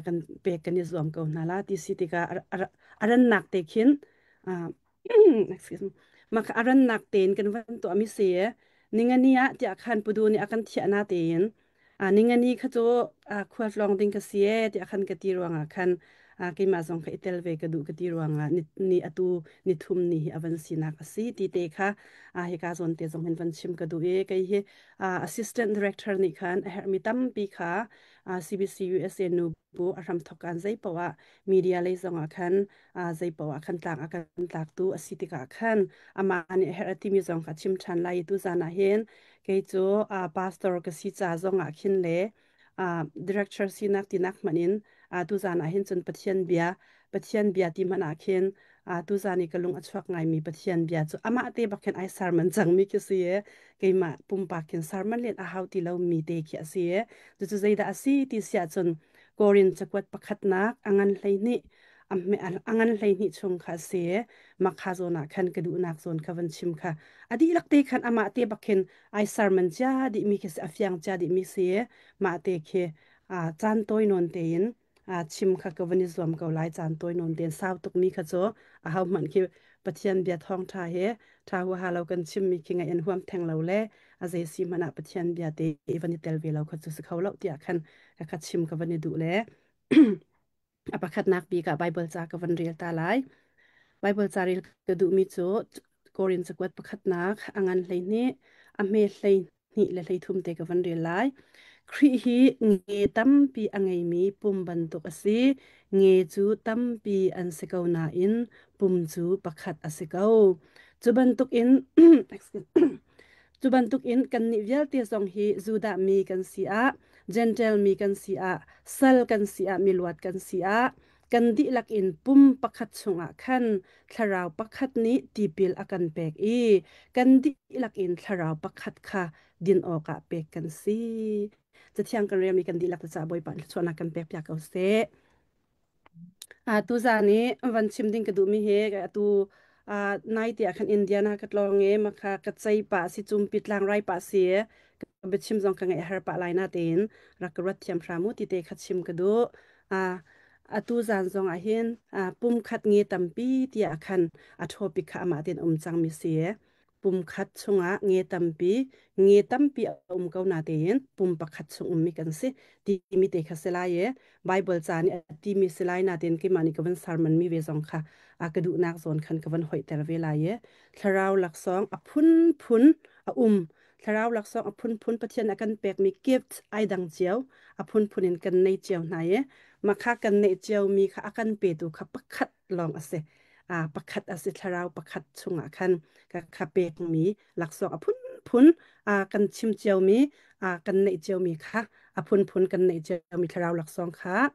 Kan pek kan i zuam ko hna la ti si tikah a rannak te khin excuse me mah kha a rannak tein kan van tuahmi si ningani ah tiah khan pudu nih a kan thiah na tein ningani kha cu khua tlawng ding ka si e tiah khan ka ti ruangah khan keimah zong kha i tel ve ka duh ka ti ruangah ni, ni atu ni thum ni hi a van sinak a si ti te kha hika zawn te zong hin van chim ka duh i kei hi assistant director nih khan a herhmi tampi kha CBC USA nu bu a hram thok kan zei poah media lei zongah khan zei poah khan tlak a kan tlaktu a si tikah khan amah nih a herh a timi zong kha chim ṭhan lai i tu zan ah hin kei cu pastor ka si ca zongah khin le director sinak tinak hmanh in tu zan ah hin cun Pathian bia Pathian bia ti hmanh ah khin tu zan i ka lung a chuak ngaimi Pathian bia cu amah te bak khin ai sarman cangmi khi si i keimah pumpak khin sarman len a hau ti lomi te khi a si i cucu zeidah a si ti siah cun Korin cakuat pakhatnak a ngan 12 a ngan 12 chung kha a si. Makha zawn ah khan ka duhnak zawn kha van chim kha a dihlak te khan amah te bak khin ai sermon cia dihmi khi si a fiang cia dihmi si. Mah te khi caan tawi nawn tein chim kha ka van i zuam ko lai. Caan tawi nawn tein sau tukmi kha cu aho hmanh khi Pathian bia thawngṭha he ṭha huaha lo kan chimmi khi ngaih an huam theng lo le a zei si hmanh ah Pathian bia te i van i tel ve lo kha cu si kho lo tiah khan ka kha chim ka van i duh le a pakhatnak bik ah Bible ca ka van rel ta lai. Bible ca rel ka duhmi cu Korin cakuat pakhatnak a ngan 12 a hme 12 le 13 te ka van rel lai. Khrih hi nge tampi a ngeimi pum bantuk a si. Nge cu tampi an si ko nain pum cu pakhat a si ko. Cu bantukin Cu bantukin kannih vialte zong hi Judah mi kan si ah, Jentail mi kan si ah, sal kan si ah, miluat kan si ah, kan dihlak in pum pakhat chungah khan thlarau pakhat nih tipil a kan pek i kan dihlak in thlarau pakhat kha din awkah pek kan si. Cathiang kan relmi kan dihlak caah Bawipa thluachuahnak kan pekpiak ko seh. Tuzaan i van chim ding ka duhmi hi atu nai te ah khan Indiana ka tlawng i makha ka cei pah si cumpi tlangrai pah si ka biachim zong ka ngaih har pah lai na tein rak ka ruat thiam hram u ti te kha chim ka duh. Atu zaan zong ah hin pum khat nge tampi tiah khan a topic kha amah tein um cangmi si. Pum khat chungah nge tampi a um ko natein pum pakhat chung ummi kan si timi te kha si lai i Bible ca nih a timi si lai natein keimah nih ka van sermon mi ve zong kha a ka duhnak zawn khan ka van hoihter ve lai i thlarau laksawng a phunphun a um. Thlarau laksawng a phunphun Pathian a kan pekmi gift ai dang cio a phunphun in kan nei cio hna i mah kha kan neih ciomi kha a kan petu kha pakhat lawng a si. Pakhat a si thlarau pakhat chungah khan ka kha pekmi laksawng a phunphun kan chim ciomi kan neih ciomi kha a phunphun kan neih ciomi thlarau laksawng kha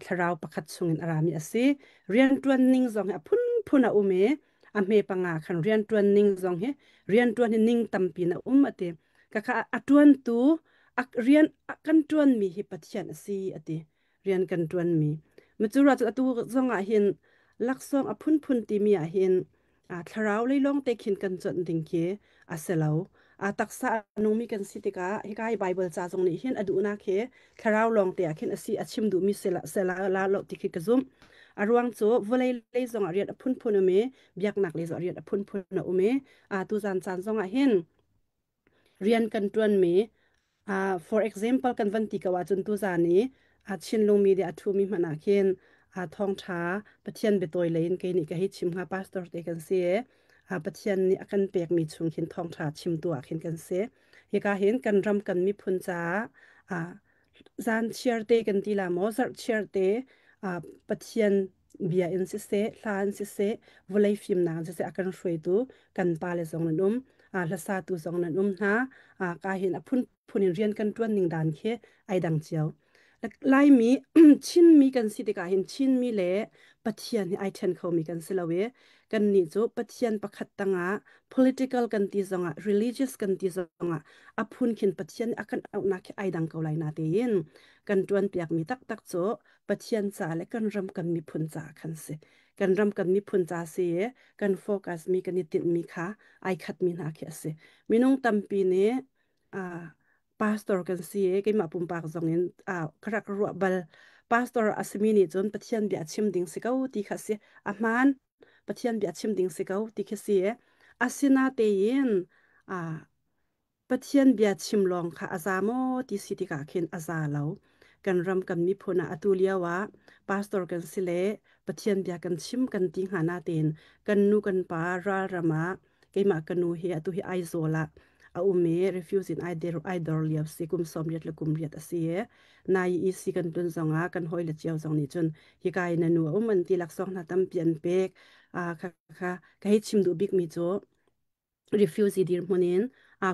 thlarau pakhat chungin a rami a si. Rianṭuan ning zong hi a phunphun a um i A hme panga khan rian ṭuan ning zong hi rian ṭuan hi ning tampi na um ati. Ka kha a ṭuantu a rian a kan ṭuanmi hi Pathian a si ati. Rian kan ṭuanmi. Macura cu atu zong ah hin laksawng a phunphun timi ah hin thlarau lei lawng te khin kan cuanh ding khi a si lo. A taksa a nungmi kan si tikah hika hi Bible ca zong nih hin a duhnak hi thlarau lawng te ah khin a si a chim duhmi sela sela la lo ti khi ka zumh. A ruang cu vawlei lei zong ah rian a phunphun um i biaknak lei zong ah rian a phunphun a um i a tuzan caan zong ah hin rian kan ṭuanmi for example kan van ti ko ahcun tuzan i Chinlung media a ṭhumi hmanh ah khin thawngṭha Pathian biatawi lei in kei nih ka hei chim hnga pastor te kan si i Pathian nih a kan pekmi chung khin thawngṭha chimtu ah khin kan si. Hika hin kan ram kan miphun caah zan chiar te kan ti la maw zarh chiar te Pathian bia in siseh hla in siseh vawlei fimnak in siseh a kan hruaitu kan pale zong nan um hlasatu zong nan um hna ka hin a phunphun in rian kan ṭuan ning dan khi ai dang cio. Laimi Chinmi kan si tikah hin Chinmi le Pathian hi ai ṭhen khomi kan si lo i kannih cu Pathian pakhat tangah political kan ti zongah religious kan ti zongah a phun khin Pathian nih a kan auhnak khi ai dang ko lai na tein kan ṭuanpiakmi taktak cu Pathian ca le kan ram kan miphun ca khan si. Kan ram kan miphun ca si i kan focus mi kan i tinhmi kha ai khatmi hna khi a si. Minung tampi nih pastor kan si i keimah pumpak zong in ka rak ruah bal. Pastor a simi nih cun Pathian bia chim ding si ko ti kha si. A hmaan Pathian bia chim ding si ko ti khi si. Asinatein Pathian bia chim lawng kha a za maw ti si tikah khin a za lo. Kan ram kan miphun ah atu lio ah pastor kan si le Pathian bia kan chim kan ti hnga natein kan nu kan pa ralram ah keimah ka nu hi atu hi Aizawl ah a um i refugee in ai der ai dor lio si kum 80 le kum riat a si i nai EC kan tun zongah kan hawile cio zong nih cun hika in na nu a um an ti laksawng hna tampi an pek kha kha ka hei chim duh bikmi cu refugee dirhmun in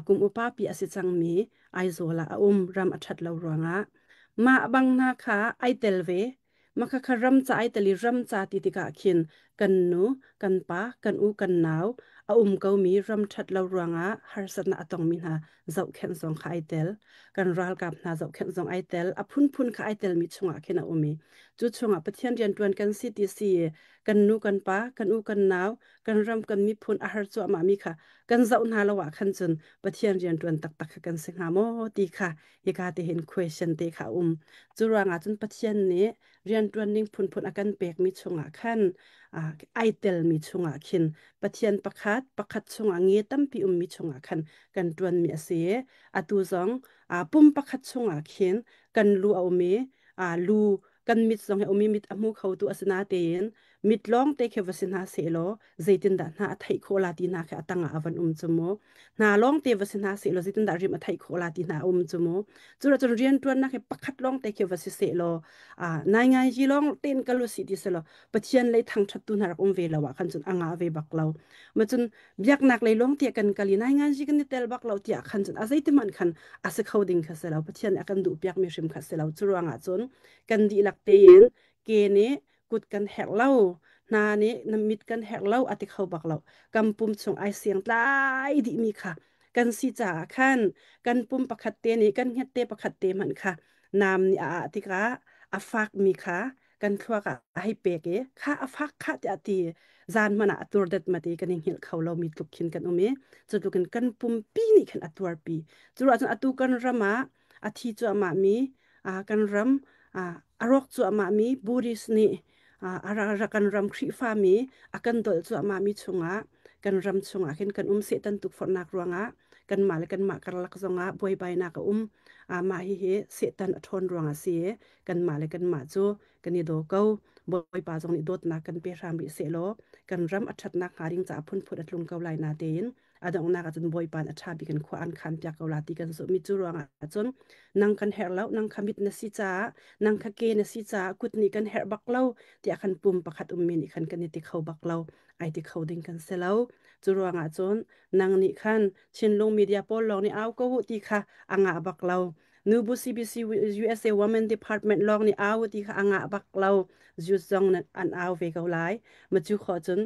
kum upa pi a si cangmi Aizawl ah a um ram a ṭhat lo ruangah mah bang hna kha ai tel ve mah khakha ram ca ai tel i ram ca ti tikah khin kan nu kan pa kan u kan nau a um komi ram ṭhat lo ruangah harsatnak a tongmi hna zohkhenh zong kha ai tel kan ralkap hna zohkhenh zong ai tel a phunphun kha ai telmi chungah khin a um i cu chungah Pathian rianṭuan kan si ti si kan nu kan pa kan u kan nau kan ram kan miphun a har cuahmah mi kha kan zoh hna lo ah khan cun Pathian rianṭuan taktak kha kan si hnga maw ti kha hika te hin question te kha a um. Cu ruangah cun Pathian nih rianṭuan ning phunphun a kan pekmi chungah khan ai telmi chungah khin Pathian pakhat pakhat chungah nge tampi ummi chungah khan kan ṭuanmi a si i atu zong pum pakhat chungah khin kan lu a um i lu kan mit zong hi a um i mit a hmu khotu a si natein mit lawng te khi va si hna sehlaw zeitindah hna a theih khawh la ti hna khi a tangah a van um cu mu hna lawng te va si hna sehlaw zeitindah rim a theih khawh la ti hna a um cu mu cu cun rianṭuannak hi pakhat lawng te khi va si sehlaw nai ngai ji lawng tein kal u si ti selaw Pathian lei thangṭhattu hna rak um ve lo ah khan cun a ngah ve bak lo ma cun biaknak lei lawng tiah kan kal i nai ngan ji kan i tel bak lo tiah khan cun a zeitiman khan a si kho ding kha si lo Pathian nih a kan duh piak mi hrim kha si lo cu ruangah cun kan dihlak tein ke nih kut kan herh lo hna nih na mit kan herh lo a ti kho bak lo kan pum chung ai siang tlai dih mi kha kan si caah khan kan pum pakhat te nih kan hnget te pakhat te hmanh kha nam nih a ah tikah a fak mi kha kan thluak ah a hei pek i kha a fak kha tiah ti zan hmanh ah a tur det ma ti kan i hngilh kho lo mi tluk khin kan um i cu tluk in kan pumpi nih khan a tuarpi cu ruah cun atu kan ram ah a thi cuahmah mi kan ram a rawk cuahmah mi Buddhist nih a kan ram Khrihfa mi a kan dolh cuahmah mi chungah kan ram chungah khin kan um Satan tukforhnak ruangah kanmah le kanmah karlak zongah buaibainak a um mah hihi Satan a ṭhawn ruangah si i kanmah le kanmah cu kan i daw ko Bawipa zong nih dawtnak kan pe hram rih sehlaw kan ram a ṭhatnak hnga ding caah phunphun a tlung ko lai na tein a donghnak ah cun Bawipa a ṭha bik in khua an khan piak ko la ti kan zumh mi cu ruangah cun nang kan herh lo nang kha mit na si caah nang kha ke na si caah kut nih kan herh bak lo tiah khan pum pakhat ummi nih khan kan i ti kho bak lo ai ti kho ding kan si lo cu ruangah cun nang nih khan Chinlung media pawl lawng nih au ko u ti kha a ngah bak lo Nubu CBC USA Women Department lawng nih au ti kha a ngah bak lo Jews zong an au ve ko lai ma cu khawh cun.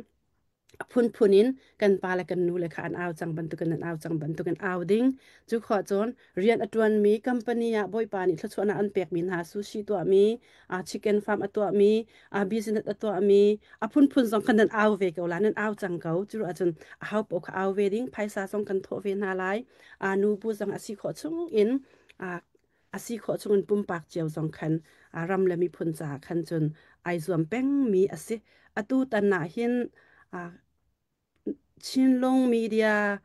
A phunphun in kan pa le kan nu le kha an au cang bantukin an au cang bantukin au ding. Cu khawh cun rian a ṭuanmi company ah Bawipa nih thluachuahnak an pekmi hna sushi tuahmi, chicken farm a tuahmi, business a tuahmi, a phunphun zong khan nan au ve ko la, nan au cang ko. Cu ruah cun a hau paoh kha au ve ding, phaisa zong kan thawh ve hna lai. Nu bu zong a si khawh chung in a si khawh chung in pumpak cio zong khan ram le miphun caah khan cun ai zuam pengmi a si. Atu tan ah hin Chinlung media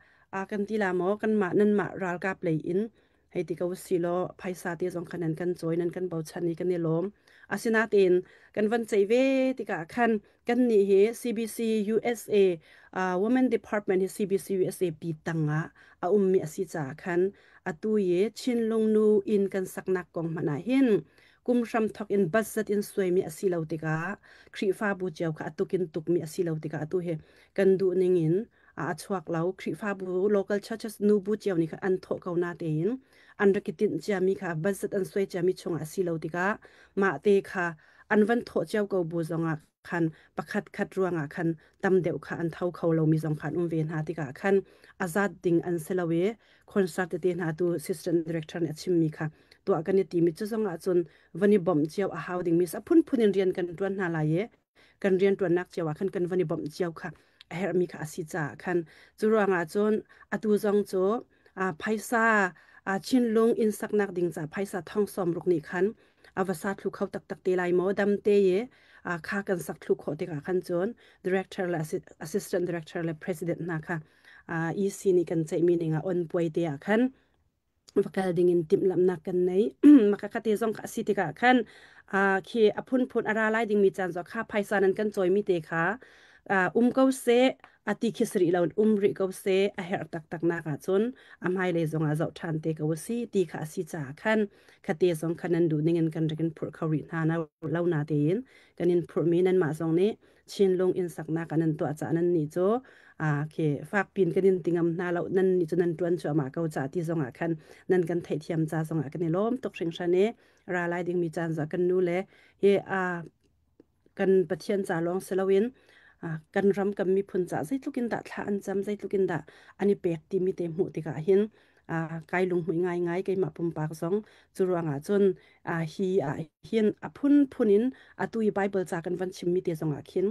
kan ti la maw kanmah nanmah ralkap lei in hei ti ko si law phaisa te zong khan nan kan cawi nan kan bochan i kan i lawm. Asinain kan van ceih ve tikah khan kannih hi CBC USA Women Department hi CBC USA pi tangah a ummi a si caah khan atu i Chinlung nu inn kan saknak kong hmanh ah hin kum hram thawk in budget in suaimi a si lo tikah Khrihfabu cio kha a tuk in tukmi a si lo tikah atu hi kan duh ning in a chuak lo. Khrihfabu local churches nubu cio nih khan an thawh ko na tein an rak i tinh ciami kha budget an suai ciami chungah a si lo tikah mah te kha an van thawh cio ko bu zongah khan pakhat khat ruangah khan tam deuh kha an tho kho lomi zong kha an um ve hna tikah khan a zat ding an si lo i concert tete hna tu assistant director nih a chimmi kha tuah kan i timi cu zong ahcun van i bawmh cio a hau dingmi a phunphun in rian kan ṭuan hna lai i kan rian ṭuannak cio ah khan kan van i bawmh cio kha a herhmi kha a si caah khan cu ruangah cun atu zong cu phaisa Chinlung inn saknak ding ca phaisa thong sawm ruk nih khan a va sa thlu kho taktak te lai maw dam te i kha kan sak thlu khawh tikah khan cun director le assistant director le president hna kha EC nih kan ceihmi ning ah on puai te ah khan va kal ding in timhlamhnak kan nei. Maka kate zong kha a si tikah khan khi a phunphun a ra lai dingmi caan zong kha phaisa nan kan cawimi te kha um ko seh a ti khi sri lo um rih ko seh a herh taktak nak ahcun a hmailei zong ah zoh ṭhan te ko si ti kha a si caah khan khate zong khan nan duh ning in kan rak in phurh kho rih hna lo na tein kan in phurhmi nanmah zong nih Chinlung inn saknak ah nan tuah caah nan nih cu khi fakpin kan in tingam hna lo nan nih cu nan tuan cuahmah ko ca ti zongah khan nan kan theihthiam ca zongah kan i lawm tuk hringhran i ra lai dingmi caan zong kan nu le hi kan Pathian ca lawng si loin kan ram kan miphun ca zeitluk in dah thla an cam zeitluk in dah an i pek timi te hmuh tikah hin kai lunghmuih ngaingai keimah pumpak zong cu ruangah cun hi ah hin a phunphun in atu i Bible ca kan van chimmi te zongah khin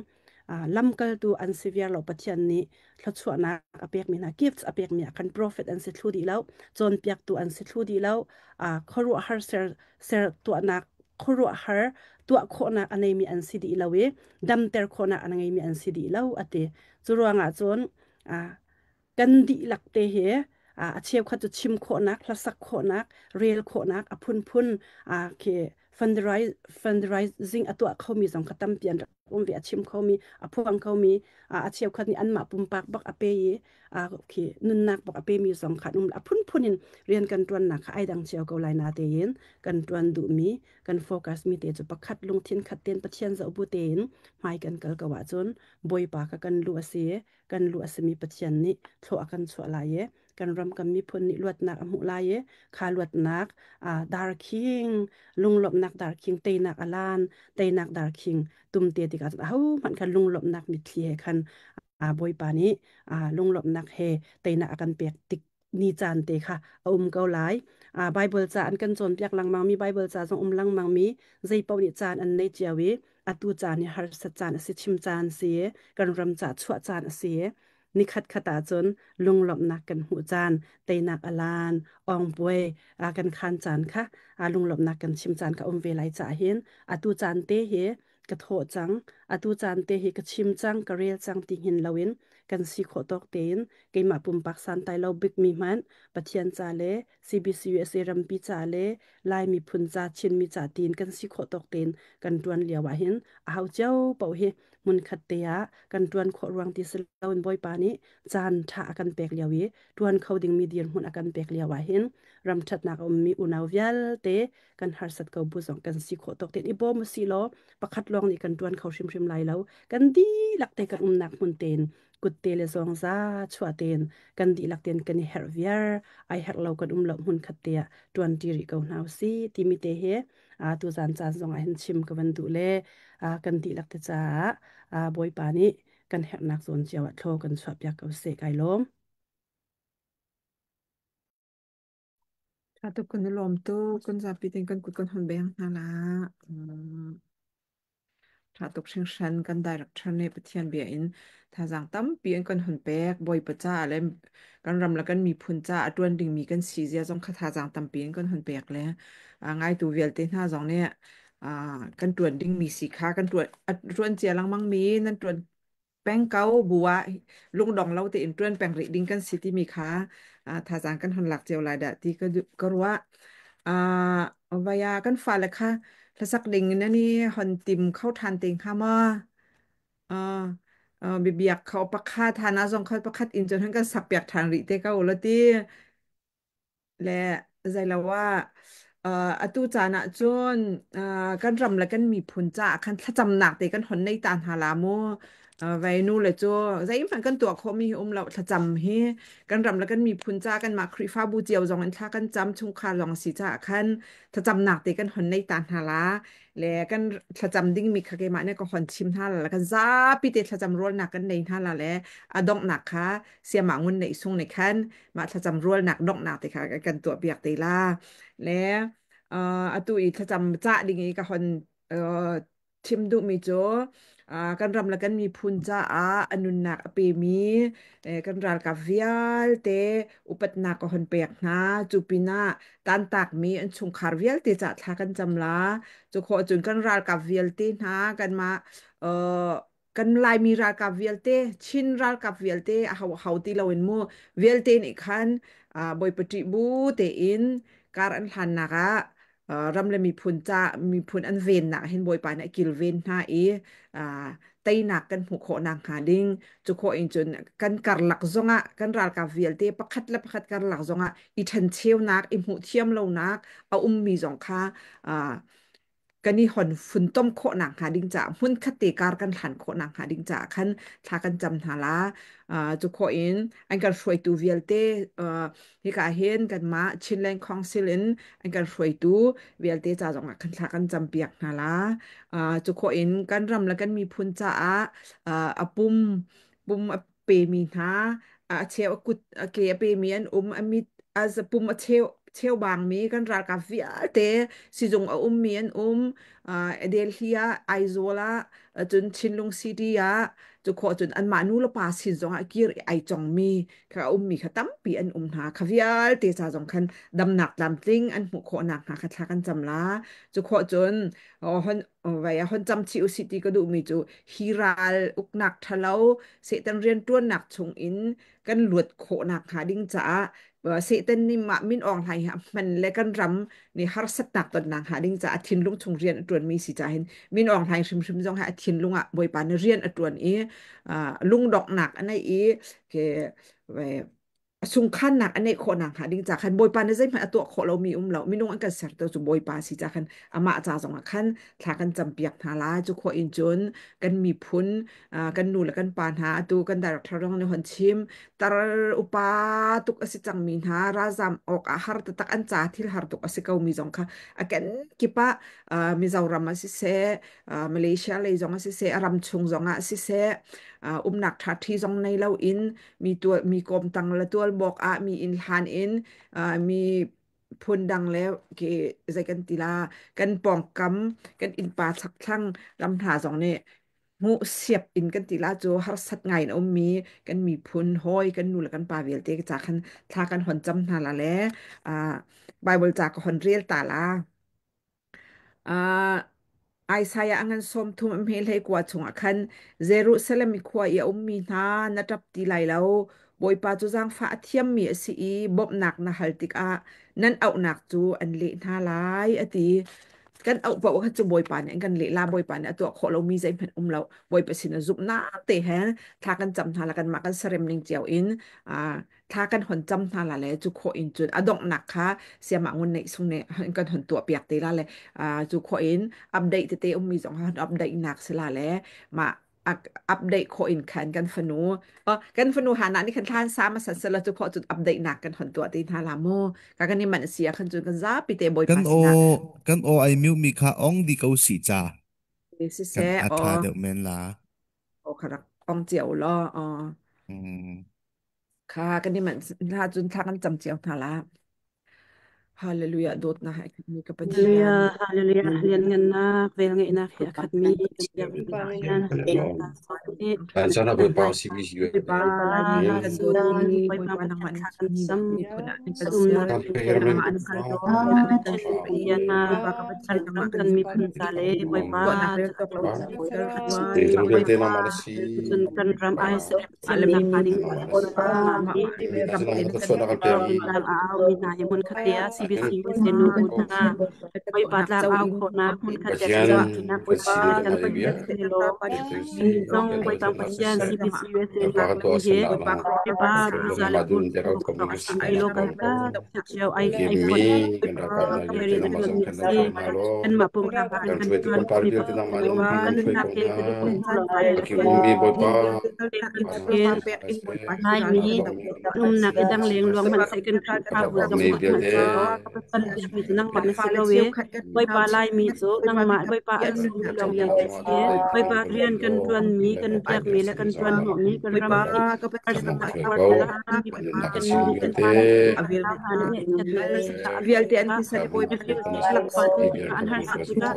lamkaltu an si viar lo Pathian nih thluachuahnak a pekmi hna gifts a pekmi ah khan prophet an si thlu dih lo cawnpiaktu an si thlu dih lo khuaruahhar ser ser tuahnak khuaruahhar tuah khawhnak a neimi an si dih lo i damter khawhnak a ngeimi an si dih lo ati cu ruangah cun kan dihlak te hi a cheukhat cu chim khawhnak, hlasak khawhnak, rel khawhnak a phunphun khi fundraising a tuah khomi zong kha tampi an rak um ve a chim khomi a phuang khomi a cheukhat nih anmah pumpak bak a pe i khi nunnak bak a pemi zong kha an um a phunphun in rian kan ṭuannak kha ai dang cio ko lai na tein kan ṭuan duhmi kan focus mi te cu pakhat lungthin khat tein Pathian zoh bu tein hmai kan kal ko ahcun Bawipa kha kan lu a si kan lu a simi Pathian nih thlawh a kan chuah lai i kan ram kan miphun nih luatnak a hmuh lai i kha luatnak darkhing lunglawmhnak darkhing teinak alan teinak darkhing tumte tikah cun ahohmanh khan lunglawmhnak mitthli he khan Bawipa nih lunglawmhnak he teinak a kan pek tik ni caan te kha a um ko lai. Bible ca an kan cawnpiak lengmang mi Bible ca zong um lengmang mi zei paoh nih caan an nei cio i atu caan hi harsat caan a si chim caan si kan ram ca chuah caan a si nikhat khat ahcun lunglawmhnak kan hmuh caan teinak alan ongpuai kan khan caan kha lunglawmhnak kan chim caan kha um ve lai ca hin atu caan te hi ka thawh cang atu caan te hi ka chim cang ka rel cang ti hin loin kan si khawh tawk tein keimah pumpak santai lo bikmi hmanh Pathian ca le CBC USA rampi ca le Lai miphun ca Chinmi ca tiin kan si khawh tawk tein kan ṭuan lio ah hin a hau cio paoh hi hmunkhat te ah kan ṭuan khawh ruang ti si loin Bawipa nih caan ṭha a kan pek lio i ṭuan kho dingmi dirhmun a kan pek lio ah hin ram ṭhatnak a ummi unau vialte kan harsat ko bu zong kan si khawh tawk tein i bawm usih law pakhat lawng nih kan ṭuan kho hrimhrim lai lo kan dihlak te kan umnak hmun tein kutte le zawng za chuah tein kan dihlak tein kan i herh viar ai herh lo kan um lo hmun khat te ah ṭuan ṭi rih ko hna usih timi te hi tuzan caan zong ah hin chim ka van duh le kan dihlak te caah Bawipa nih. Kan herhnak zawn cio ah thlaw kan chuah piak ko seh kai lawm. Tha tuk kan i lawm tuk. Kan zapi tein kan kut kan hon beng hna la. Tha tuk hringhran kan director nih Pathian bia in thazaang tampi an kan hun pek. Bawipa caah le kan ram le kan miphun caah a ṭuan dingmi kan si zia zong kha thazaang tampi in kan hun pek le ngaitu vialte hna zong nih kan ṭuan dingmi si kha kan ṭuan a ṭuan cia lengmang mi nan ṭuan peng ko bu ah lungdong lo tein ṭuan peng rih ding kan si timi kha thazaang kan hun lak cio lai dah ti ka ruah. Vaya kan fale kha hlasak ding in ani hon tim kho ṭhan te hnga maw? Bibiak kho pakhat hana zong kho pakhat in cun hun kan sak piak ṭhan rih te ko la ti. Le zeiloah atu caan ah cun kan ram le kan miphun caah khan thlacamnak te kan hon nei ta hna la mu. Vei nu le cu zeihmanh kan tuah khawhmi hi um lo thlacam hi kan ram le kan miphun ca kanmah Khrihfabu cio zong in thla kan cam chungkhar zong si caah khan thlacamnak te kan hon nei ta hna la le kan thlacam dingmi kha keimah nih ka hon chim hna la kan zapi te thlacam rualnak kan nei hna la le a donghnak kha siamah ngun neih sung nih khan mah thlacam rualnak donghnak te kha kan tuah piak te la le atu i thlacam cah ding i ka hon chim duhmi cu kan ram le kan miphun caah a nunnak a pemi kan ralkap vialte upatnak ka hon pek hna. Cu pinah tantakmi an chungkhar vialte cah thla kan cam la. Cu khawh cun kan ralkap vialte hna kanmah kan Laimi ralkap vialte, Chin ralkap vialte a ho ho ti loin mu vialte nih khan Bawipa ṭih bu tein kar an hlannak ah ram le miphun ca miphun an vennak hin Bawipa nih a kilven hna i teinak kan hmuh khawh nakhnga ding cu khawh in cun kan karlak zongah kan ralkap vialte pakhat le pakhat karlak zongah i ṭhencheunak i hmuh thiam lonak a ummi zong kha kan i hon funtom khawh nakhnga ding caah hmunkhat te kar kan hlan khawh nakhnga ding caah khan thla kan cam hna la. Cu khawh in an kan hruaitu vialte hika hin kanmah Chinland Council in an kan hruaitu vialte ca zongah khan thla kan cam piak hna la. Cu khawh in kan ram le kan miphun caah a pum pum a pemi hna a cheu a kut a ke a pemi an um a mit a pum a cheu cheubangmi kan ralkap vialte sizung a ummi an um Delhi ah Aizawl ah cun Chinlung City ah cu khawh cun anmah nu le pa sin zongah kir ai chongmi kha a ummi kha tampi an um hna kha vialte ca zong khan damnak tlamtling an hmuh khawh nak hnga kha thla kan cam la. Cu khawh cun hon vai a hon cam chih usih ti ka duhmi cu hi ral uknak ṭhalo Satan rianṭuannak chung in kan luat khawh nakhnga ding caah Satan nih mah min Aung Hlaing hi a hman le kan ram nih harsatnak tonnak hnga ding caah thinlung chung rian a ṭuanmi si caah hin Min Aung Hlaing hrimhrim zong hi a thinlung ah Bawipa nih rian a ṭuan i lungdonghnak a neih i ke a sungkhannak a neih khawh nakhnga ding ca khan Bawipa nih zeihmanh a tuah khawh lomi um lo. Minung an kan sertu cu Bawipa si ca khan amah ca zongah khan thla kan campiak hna lai. Cu khawh in cun kan miphun kan nu le kan pa hna atu kan director zong nih hon chim tar upa tuk a si cangmi hna ralzam awk ah har taktak an ca thil har tuk a si komi zong kha a ken kip ah Mizoram ah siseh Malaysia lei zong ah siseh a ram chung zong ah siseh umnak ṭha ṭhi zong nei loin mi tual mi kawmtang le tualbawk ah mi inn hlan in mi phundang le ke zei kan ti la kan pawngkam kan innpa chakthlang ram hna zong nih hmuh siap in kan ti la cu harsat ngai in a ummi kan miphun hawi kan nu le kan pa vialte ca khan thla kan hon cam hna la le Bible ca ka hon rel ta la. Isaiah a ngan 30 a hme 19 chungah khan Jerusalem i khua i a ummi hna na ṭap ti lai lo. Bawipa cu zaangfah a thiammi a si i bawmhnak na hal tikah nan auhnak cu an leh hna lai, a ti. Kan auh paoh kha cu Bawipa nih an kan leh la. Bawipa nih a tuah khawh lomi zeihmanh um lo. Bawipa sin ah zumhnak te he thla kan cam hna la kanmah kan sarem ning cio in thla kan hon cam hna la le cu khawh in cun a donghnak kha siamah ngun neih sung nih kan hon tuah piak te la le cu khawh in update tete ummi zong hon update nak si la le mah update khawh in khan kan fanu kan fanu hana nih khan thlan sa ma san sela cu khawh cun update nak kan hon tuah te hna la mu ka kan i man sia khan cun kan zapi te Kan bawipa aw sinah kan aw ai mute mi kha ong di ko si cha si kan seh a o tha deuh men la. o kharak. Ong cio law Kha kan i manh hna cun thla kan cam cio hna la. Hallelujah dawtnak he khatmi ka Pathian. Hallelujah, hallelujah, lianngannak, velngeihnak he a khatmi kan biakmi Pathian. Sana Bawipa CBC Bawipa Laimi kan dawt i Bawipa Bawipa nangmah Pathian nih thla kan Chin cam. miphun ah nan kan Na ser. umnak Nangmah an kal dawt nan kan hruai i Bawipa ka kan Pathian ram nangmah kan kan miphun ca le Bawipa tuahnak rel cu cawk lo in kan ser. Bawipa cun kan ram ai sersiamnak hnga ding Bawipa nih Ram te nan kan tlang a aumi hna hi hmun khat te ah CBC USA nu bu hna Bawipa tlang au khawhnak hmun khat te thlacamnak Bawipa kan Pathian si law Nihin zong Bawipa Pathian CBC USA nu hi Bawipa buza le bu ruk a si lo kan cio ai ai phon rian a tuanmi a si. Kanmah pumpak in kan tuan mi Bawipa nunnak he kan hmu lo lai in Laimi kan umnak i dang lengluang hmanhseh kan Khrihfabu zong tuah hmanhsehlaw kan biakmi cu nangmah na si ko i Bawipa Laimi cu nangmah Bawipa an sungmi lawngte kan si. Bawipa rian kan ṭuanmi, kan biakmi le kan ṭuan hnawhmi kan ram nih harsatnak tuar tikah kan miphun kan nu kan pa le kan nau hna nih ngaihchiatnak le sifah an Vialte ton an tikah thisen Bawipa mifim Bawipa an tikah an harsat tikah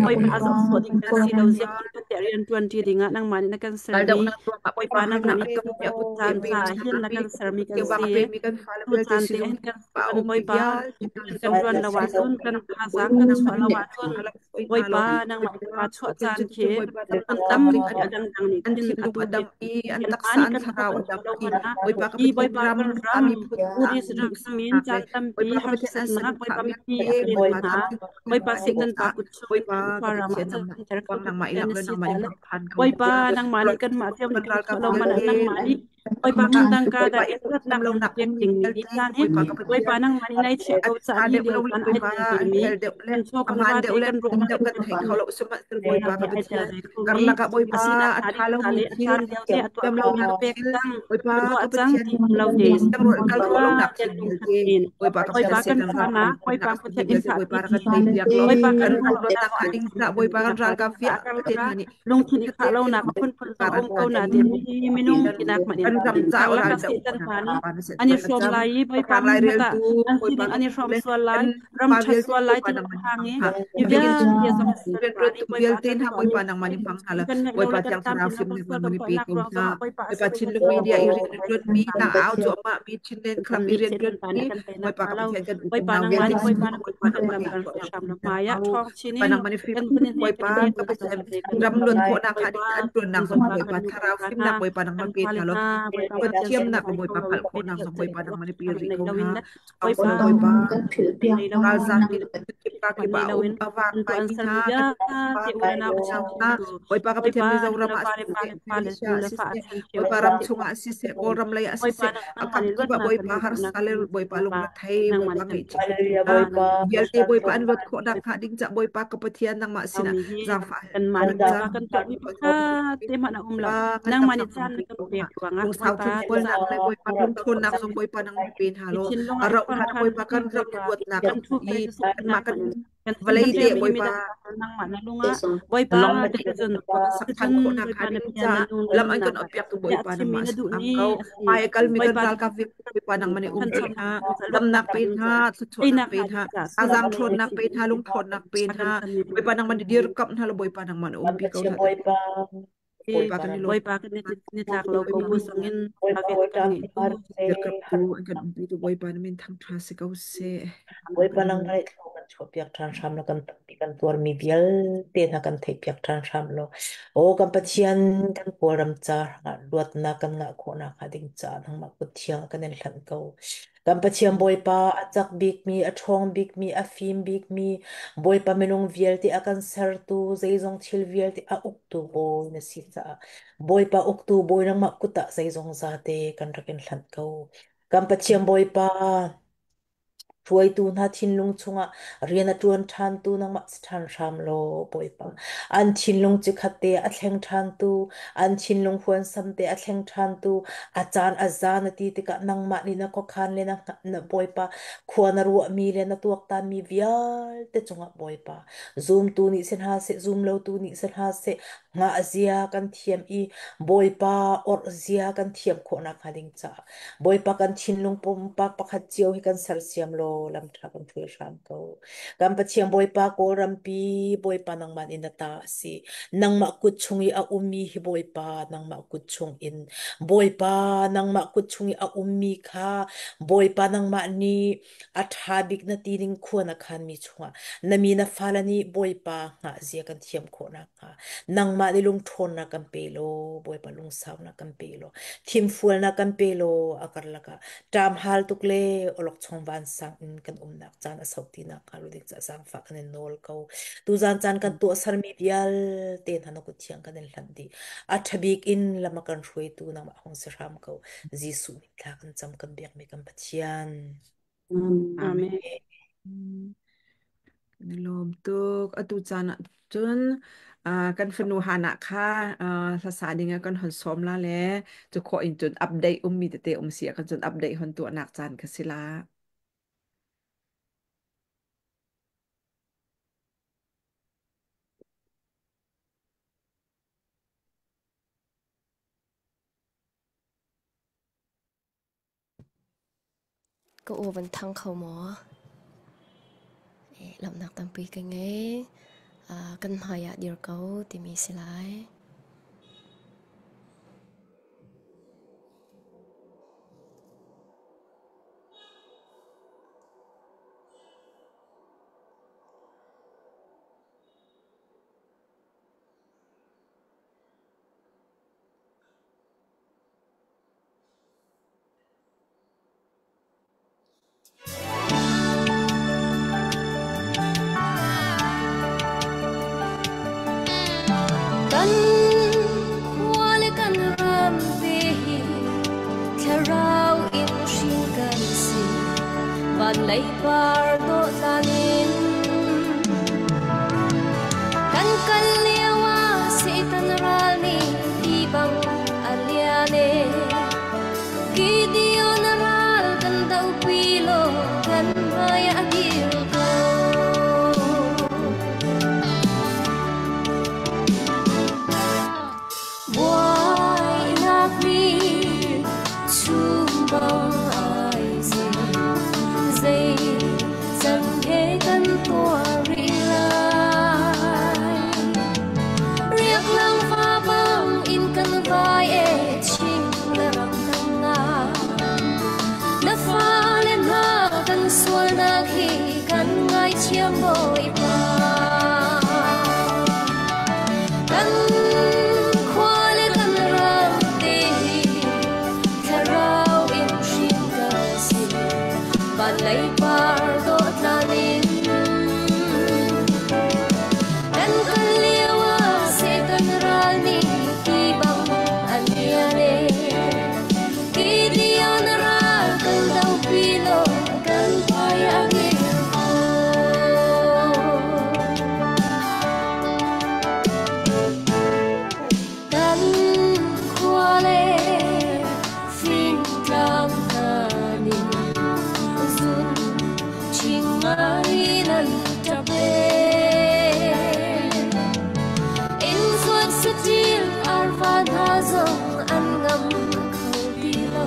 Bawipa a zoh sawh ding kan si lo ziah hmun khat rian ṭuanṭi dingah nangmah nih na kan sermi Raldohnak ruangah Bawipa Bawipa nangmah harnak nih a tongmi a kut caan pe caah mi hin na kan sermi kan cheubang si. a pemi kan fale Tu vialte caan te sizung hin kan pa kan um Bawipa vialte hna rian kan zong ṭuan lo ahcun kan thazaang kan chuah lo ahcun Bawipa nangmah ka chuah caan khi kan tampi a dangdang nih an khin thinlung atu a hi dam i an kanmah taksa nih an kan thlarau thawk a kan dam chuah lo i hmanh ah Bawipa ka hi Pathian Bawipa ram kan ram miphun Buddhist ram in duhsaknak le caan tampi Bawipa ka Pathian an harsatnak saduhthah Bawipa mipi vialte a pek Bawipa hna tlamtling Bawipa khawhnak ding Satan pa caah kut chung in Bawipa kan ka ram ah Pathian nangmah canter kho bang nangmah i tu langh na le si nangmah ta nih le hmang phan ko Bawipa nangmah nih kanmah cio nih kan kan ralkap chuah lo man ah vialte nangmah nih Bawipa hmun dang ka Bawipa dah i luatnak lo kan nak pek um ding mi vialte caan hin Bawipa ka Bawipa Pathian nangmah nih nai chiah an ko ṭha caan hi deuh lio lo le caan ai Bawipa tel ve an mi fel deuh le kan chaw a kan hmaan va deuh te le kan ding ruahnak deuh kan kan thei kho lo sihmanhsehlaw Bawipa nak ka he ai tel Pathian ve kho mi karlak ah Bawipa asinak a hnga ṭha ding ca lomi le a thil caan lio te a tuah dam kho mi lonak ka pek thil cang Bawipa ka tuah ka cang Pathian ti um lo tein dang rual kal khawh Bawipa lonak tian thil lungkhat vialte in Bawipa ka Pathian Bawipa kan Satan fahnak ralnak Bawipa a simi Pathian in vialte fah Bawipa pi rak kan tei piak law Bawipa kan kan ram luatnak hnga ding caah Bawipa kan ralkap vialte hna nih lungthin i khat khah te lonak a phunphun zong um ko na te mi minung tinak hmanh in kan ram ca karlak ral ah doh Satan pa nih khawhnak na an i kan hrawm cam lai i Bawipa pakar hmun khat ah laireltu an Bawipa sining ka an i hrawm le sual kan lai ram pa ṭhat vialte sual lai Bawipa ti nangmah phang i hmang ha mi a bikin vialte zong Satan pa rianṭuan nih tu Bawipa vialte kan hna tuahmi Bawipa nangmah nih hmang hna la kan ngeih lo Bawipa le kan thiang tam thlarau ti lo kan fimnak sual nangmah kan nih pe palhnak ko ruang hna zongah Bawipa a Bawipa si Chinlung media i rianṭuan mi tang au cuahmah mi Chinland kan Club i nih rianṭuan Satan pa mi nih a kan teinak Bawipa hnga ka lo Pathian kan u kan Bawipa nau nangmah vialte nih Bawipa na Bawipa kut kan nangmah lam nih kan tuah hram na hmai ah ṭhawng chin Bawipa in nangmah nih fim kan vun in hnek Bawipa kan ka hnek Pathian kan ram luat khawhnak hnga Bawipa ding an ṭuannak kan zong zungzal Bawipa kan nu thlarau kan fimnak hna Bawipa nangmah kan pe fale hna law hna Bawipa Pathian thiamnak sunsak Bawipa ko hngalh khawhnak zong Bawipa nangmah nih pe rih nei ko loin hna le Au Bawipa Bawipa nei loin ralzam kip nei ah um loin a vak an vai tuah an mi sermi hna kan vialte u le nau a kan hna chimtu Bawipa ka Bawipa Pathian nu Mizoram le ah pa le pa siseh le pa le Malaysia nu ah le fa a siseh chan cheu Bawipa ram chungah siseh Kawlram lei ah Bawipa siseh a nangmah kam nih kip ah luatnak kan Bawipa hmuh khawhnak harsa le ding Bawipa Bawipa lungrethei nangmah Bawipa nih kan ngaihchia Bawipa vialte Bawipa an luat khawhnak hnga ding ca Bawipa ka Pathian nangmah sinah mi hi zaangfah kanmah kan nih Bawipa cam kan tuahmi pakhat te hmanh a um lo Bawipa nangmah nih ngan caan na kan pek ruangah lungsau Bawipa thinfualnak le Bawipa lungthawnnak zong Bawipa nang pe hna mi law thinlung a ah i rauh forh hlan ṭhan Bawipa kan ram Bawipa luatnak kan a thu hmu i pe suk kanmah nak kan kan vawlei te mi Bawipa nangmah na lungah Bawipa cun sak ṭhan cun khawhnak Bawipa hnga na ding bia ca na nu lam an na kan onpiak tu Bawipa chimmi nangmah na sin duh am ni ko a si hmai a kalmi kan Bawipa ralkap vialte Bawipa nangmah nih kan umpi cham hna damnak pe hna thluachuahnak einak pe hnga hna ding ca thazaang ṭhawnnak pe hna lungṭhawnnak pe a hna kan chimmi Bawipa nangmah nih dirkamh hna law Bawipa nangmah nih umpi ko hna Bawipa kan i lawm Bawipa kan nitlak lo ko bu zongin a vel kan ngei tu dirkamhtu an kan umpi tu Bawipa na min thangṭha si ko seh. Bawipa nang nih thlo kan chuahpiak ṭhan hram law kan tampi kan tuarmi vialte hna kan theihpiak ṭhan hram law aw kan Pathian kan Kawlram ca luatnak kan ngah khawhnak hnga ding caah nangmah kut thiang kan in hlanh ko. Kan Pathian Bawipa a cak bikmi, a ṭhawng bikmi, a fim bikmi, Bawipa minung vialte a kan sertu, zeizong thil vialte a uktu Bawi na si caah Bawipa uktu Bawi nangmah kut ah zeizong zate kan rak in hlanh ko. Kan Pathian Bawipa. Hruaitu hna thinlung chungah rian a ṭuan ṭhantu nangmah si ṭhan hram law Bawipa. An thinlung cikhat te a thleng ṭhantu, an thinlung huansam te a thleng ṭhantu, a caan a za na ti tikah nangmah nih na khuakhan le na Bawipa khua na ruahmi le na tuaktanmi vialte cungah Bawipa zumtu nih si hna seh, zumlotu nih si hna seh, ngah zia kan thiam i Bawipa orh zia kan thiam khawh nakhnga ding caah Bawipa kan thinlung pumpak pakhat cio hi kan sersiam law lamṭha kan hruai hram ko. Kan Pathian Bawipa Kawlrampi Bawipa nangmah nih na ta a si. Nangmah kut chung i a ummi hi Bawipa nangmah kut chung in Bawipa nangmah kut chung i a ummi kha Bawipa nangmah nih a ṭha bik na ti ding khua na khanmi chungah na mi na fale nih Bawipa hngah zia kan thiam khawh nakhnga nangmah nih lungṭhawnnak kan pe law Bawipa lungsaunak kan pe law thimfualnak kan pe law a karlak ah ṭam hal tuk le awlokchong vansang in kan umnak caan a sau ti nakhnga lo ding caah zaangfah kan in nawl ko. Tuzan caan kan tuahsermi vialte hna na kut thiang kan in hlanh dih. A ṭha bik in lam a kan hruaitu nangmah hung si hram ko. Jesuh min thla kan cam kan biakmi kan Pathian. Amen. Amen. Kan i lawm tuk. Atu caan ah cun kan fanu Hannah kha hlasa ding ah kan hon sawm la le cu khawh in cun update ummi tete um si ah kan cun update hon tuahnak caan kha si la. Ka aw van thang kho maw? Lawmhnak tampi ka ngei. Kan hmai ah dir ko timi si lai. Kan khua le kan rampi hi thlarau in hrin kan si. Van lei par dawhlan in kan kal lio ah Satan ral nih ti bang a lian e. Gideon ral kan dohpi law kan hmai ah dir ko. Buainak mi chum bang ai zei, zei cang he kan tuah rih lai. Riaklang fa bang in kan vai e chim le ram dang nga. Na fale hna kan sualnak hi kan ngaithiam Bawipa. Kan khua le kan ram te hi thlarau in hrin kan si. Van lei par dawtlan in kan kal lio ah Satan ral nih ti bang an lian e. Gideon ral kan dopi law kan hmai a ngir ko. Kan khua le fingtlang hna nih zun ching ngai nan ṭap e. Inn zuat saṭil arva hna zong an ngam kho ti lo.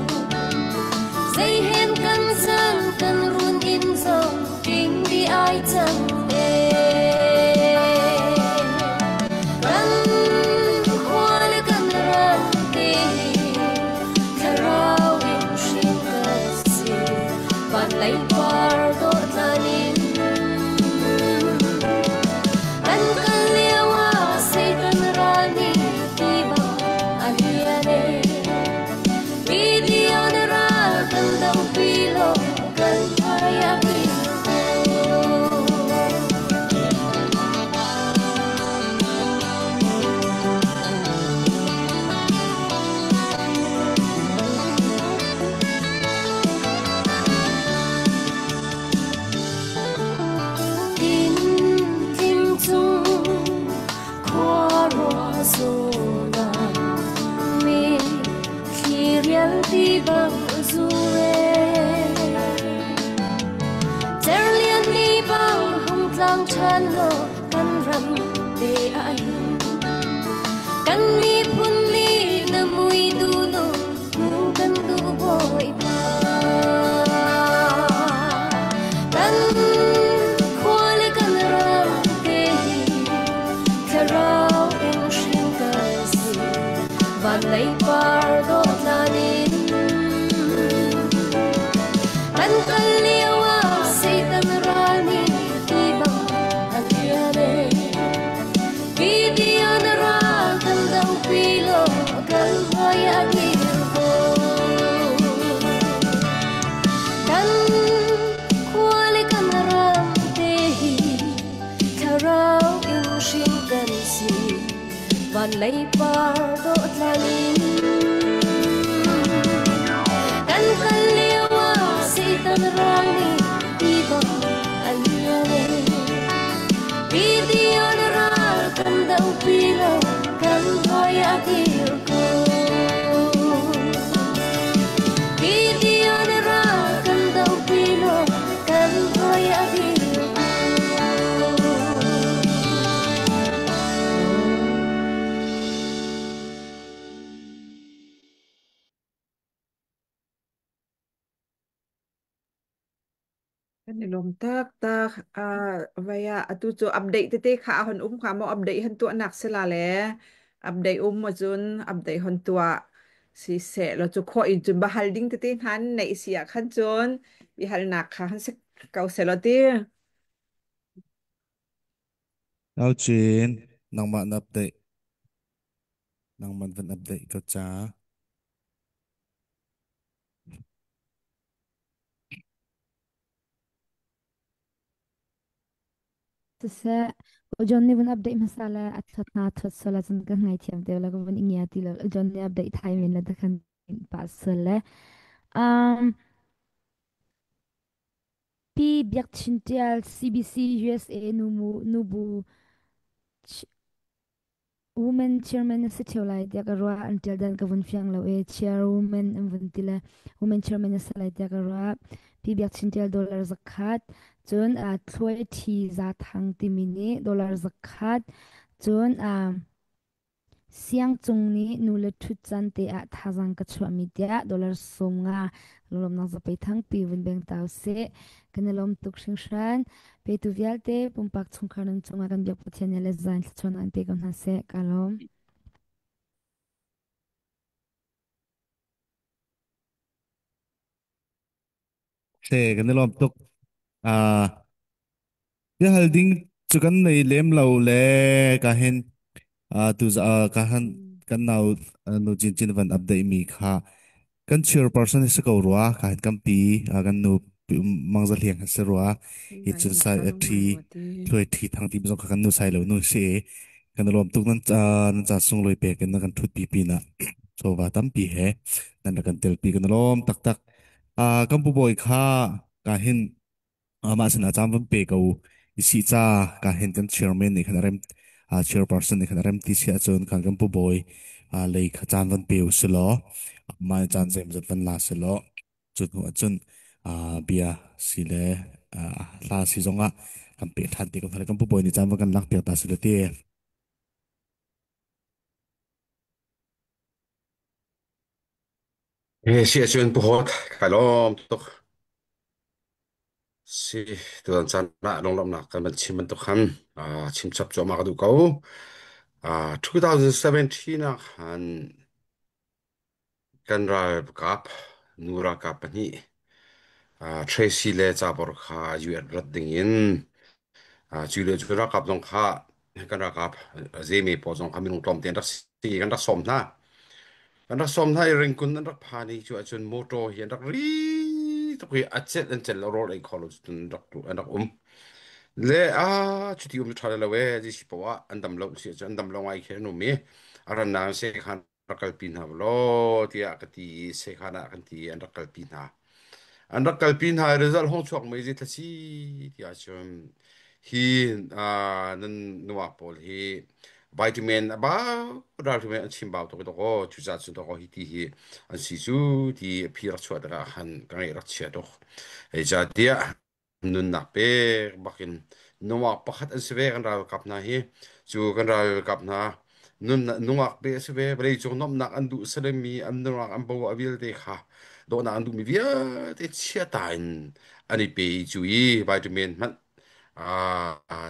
Zei hen kan zan kan run inn zong king di ai cang e. Kan khua le kan ram te hi thlarau in hrin kan si. Van lei par dawh in kan kal lio ah Satan ral nih ti bang a lian e. Gideon ral kan dohpi law Van lei par dawtlan in kan kal lio ah Satan ral nih ti bang a lian e. Gideon ral kan dopi law kan hmai a dir ko. Kan khua le kan ram te hi thlarau in hrin kan si. Van lei par dawhtlan in kan kal lio ah Satan ral nih ti bang a lian e. Gideon ral kan dopi lo kan hmai a dir ko. Gideon ral kan dopi lo kan hmai a dir ko. Kan i lawm taktak. Vai ah atu cu update tete kha a hon um kha maw update han tuahnak si la le update um ahcun update hon tuah si seh law cu khawh in cun ba hal ding tete hna an neih si ah khan cun i halnak kha han si ko seh law ti. Nau Cin, nangmah na update. Nangmah van update ko ca. Siseh, John nih vun update hmasa le a thawt hna thawt sual ahcun ka ngaithiam te la ka vun i ngia ti lo. John nih update thai men le takhan pah sual le. Pi Biak Chin Tial CBC USA Numu Nubu Women chairman na si ṭheo lai tiah ka ruah. An ṭial dan ka vun fiang lo i chairwoman an vun ti le women chairman na si lai tiah ka ruah. Pi Biak Chin Ṭial dollar zakhat, cun Thluai Ṭhi Za Thang timi nih dollar zakhat, cun Siangcung nih nule ṭhut caan te ah thazaang ka chuahmi tiah dollar 50 lunglawmhnak zapei thangpi vun beng ta usih. Kan i lawm tuk hringhran. Petu vialte pumpak chungkhar nan cungah kan biak Pathian nih le zain thluachuahnak in pe ko hna seh. Ka lawm. Te kan i lawm tuk. Biahal ding cu kan nei lem lo le ka hin tu ka han kan nau nu cin cin van update mi kha kan chairperson hi si ko rua ka hin kan pi kan nu mangza hliang han si rua hi cun sai thi thluai thi thang ti zong kha kan nu sai lo nu si kan lawm tuk nan nan ca sung loi pek in nan kan thut pi pi na chawva tampi he nan kan tel pi kan lawm taktak kan pu bawi kha ka hin Amah sinah caan van pe ko i si ca ka hen kan chairman nih khan a rem chairperson nih khan a rem ti si ahcun khan kan pu bawi lei kha caan van pe u si law mah caan zeimawzat van la si law cu hnu ahcun bia si le hla si zongah kan pe ṭhan te ko hna kan pu bawi nih caan van kan lak piak ta si le ti. Si ahcun Pu Hawt, kai lawm tuk. Si, tutan caan ah lunglawmhnak kan van chim bantuk khan chim chap cuahmah ka duh ko. 2017 ah khan kan ralkap nu ralkap pahnih Tracy le Cabor kha UN rat ding in cu le cu ralkap zong kha kan ralkap zeime pawl zong kha minung tlawmte an rak si kan rak sawm hna. An rak sawm hna i ringkun an rak phan i cu ahcun motor hi an rak ri tuk i a celh an celh lo rawl ei kho lo cun an rak um. Le a cuti um cu ṭha lo e zisi poah ah an dam lo si ahcun an dam lo ngai khi an um i a rannak in sekhan rak kalpi hna law tiah ka ti i sekhan ah kan ti i an rak kalpi hna. An rak kalpi hna i result hong chuak mei zei thla si tiah cun hi nan nuak pawl hi vitamin a bau ralhrimen an chim bau tuk i aw cucaah cun aw hi ti hi an si cu ti a phi rak chuah tikah khan ka ngaih rak chia tuk. Hei ca tiah nunnak pek bakin nungak pakhat an si ve kan ralkap hna hi cu kan ralkap hna nun nungak te a si ve vawlei cung nuamhnak an duh salemi an nungak an bo a vialte kha dawhnak an duhmi vialte chiata in an i pe i cu i vitamin hmanh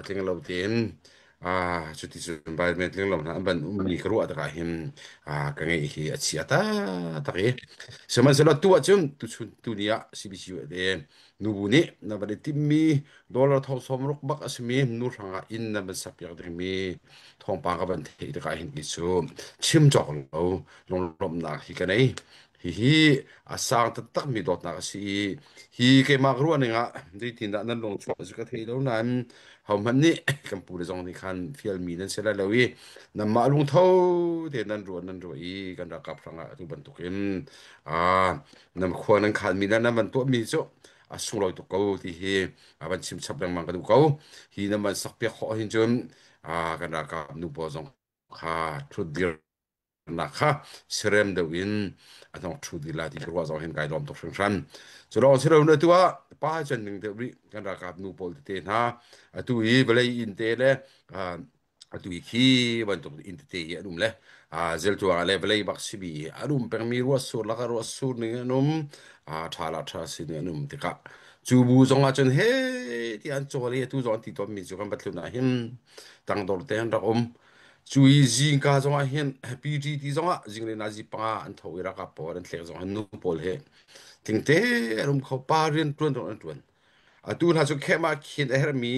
tling lo tein Cuti cun Bible tling lo hna an van ummi ka ruah tikah hin ka ngeih hi a chia taktak i sihmanhsehlaw tu ahcun tuchun tuni ah CBC le nubu nih na van i timmi dollar thong sawm ruk bak a simi nu hrangah inn na van sakpiak dingmi thawngpang ka van theih tikah hin ki cu chim cawk lo lunglawmhnak hi ka nei. Hihi a sang taktakmi dawtnak a si i hi keimah ka ruah ning ah zeitindah nan lung chuak cu ka thei lo nain hohmanh nih kan pule zong nih khan fialmi nan si lai lo i nanmah lungtho tein nan ruah i kan ralkap hrangah atu bantukin nan khua nan khanmi le nan van tuahmi cu a sunglawi tuk ko ti hi a van chim chap lengmang ka duh ko. Hi nan van sakpiak khawh hin cun kan ralkap nu pawl zong kha ṭhutdir nak kha serem deuh in a hnok ṭhu ti la ti ka ruah zong hin kai lawm tuk hringhran. Cu lawng si lo na tu ah pa chan ning deuh rih kan ralkap nu pawl tete hna atu hi vawlei inn te le atu hi khi bantuk inn tete hi an um le zeltuang le vawlei bak sibi an um pengmi ruah sur laka ruah sur ning an um ṭha la ṭha si ning an um tikah cu bu zong ah cun he ti an cawl i atu zong an ti tawn mi cu kan batlun ah hin tangdor te an rak um. Cu i zingka zongah hin PT ti zongah zinglei nazi panga an tho i ralkap pawl an thlek zong hin nu pawl he tlingte an um kho pa rian ṭuan zong an ṭuan. Atu hna cu khem ah khin a herhmi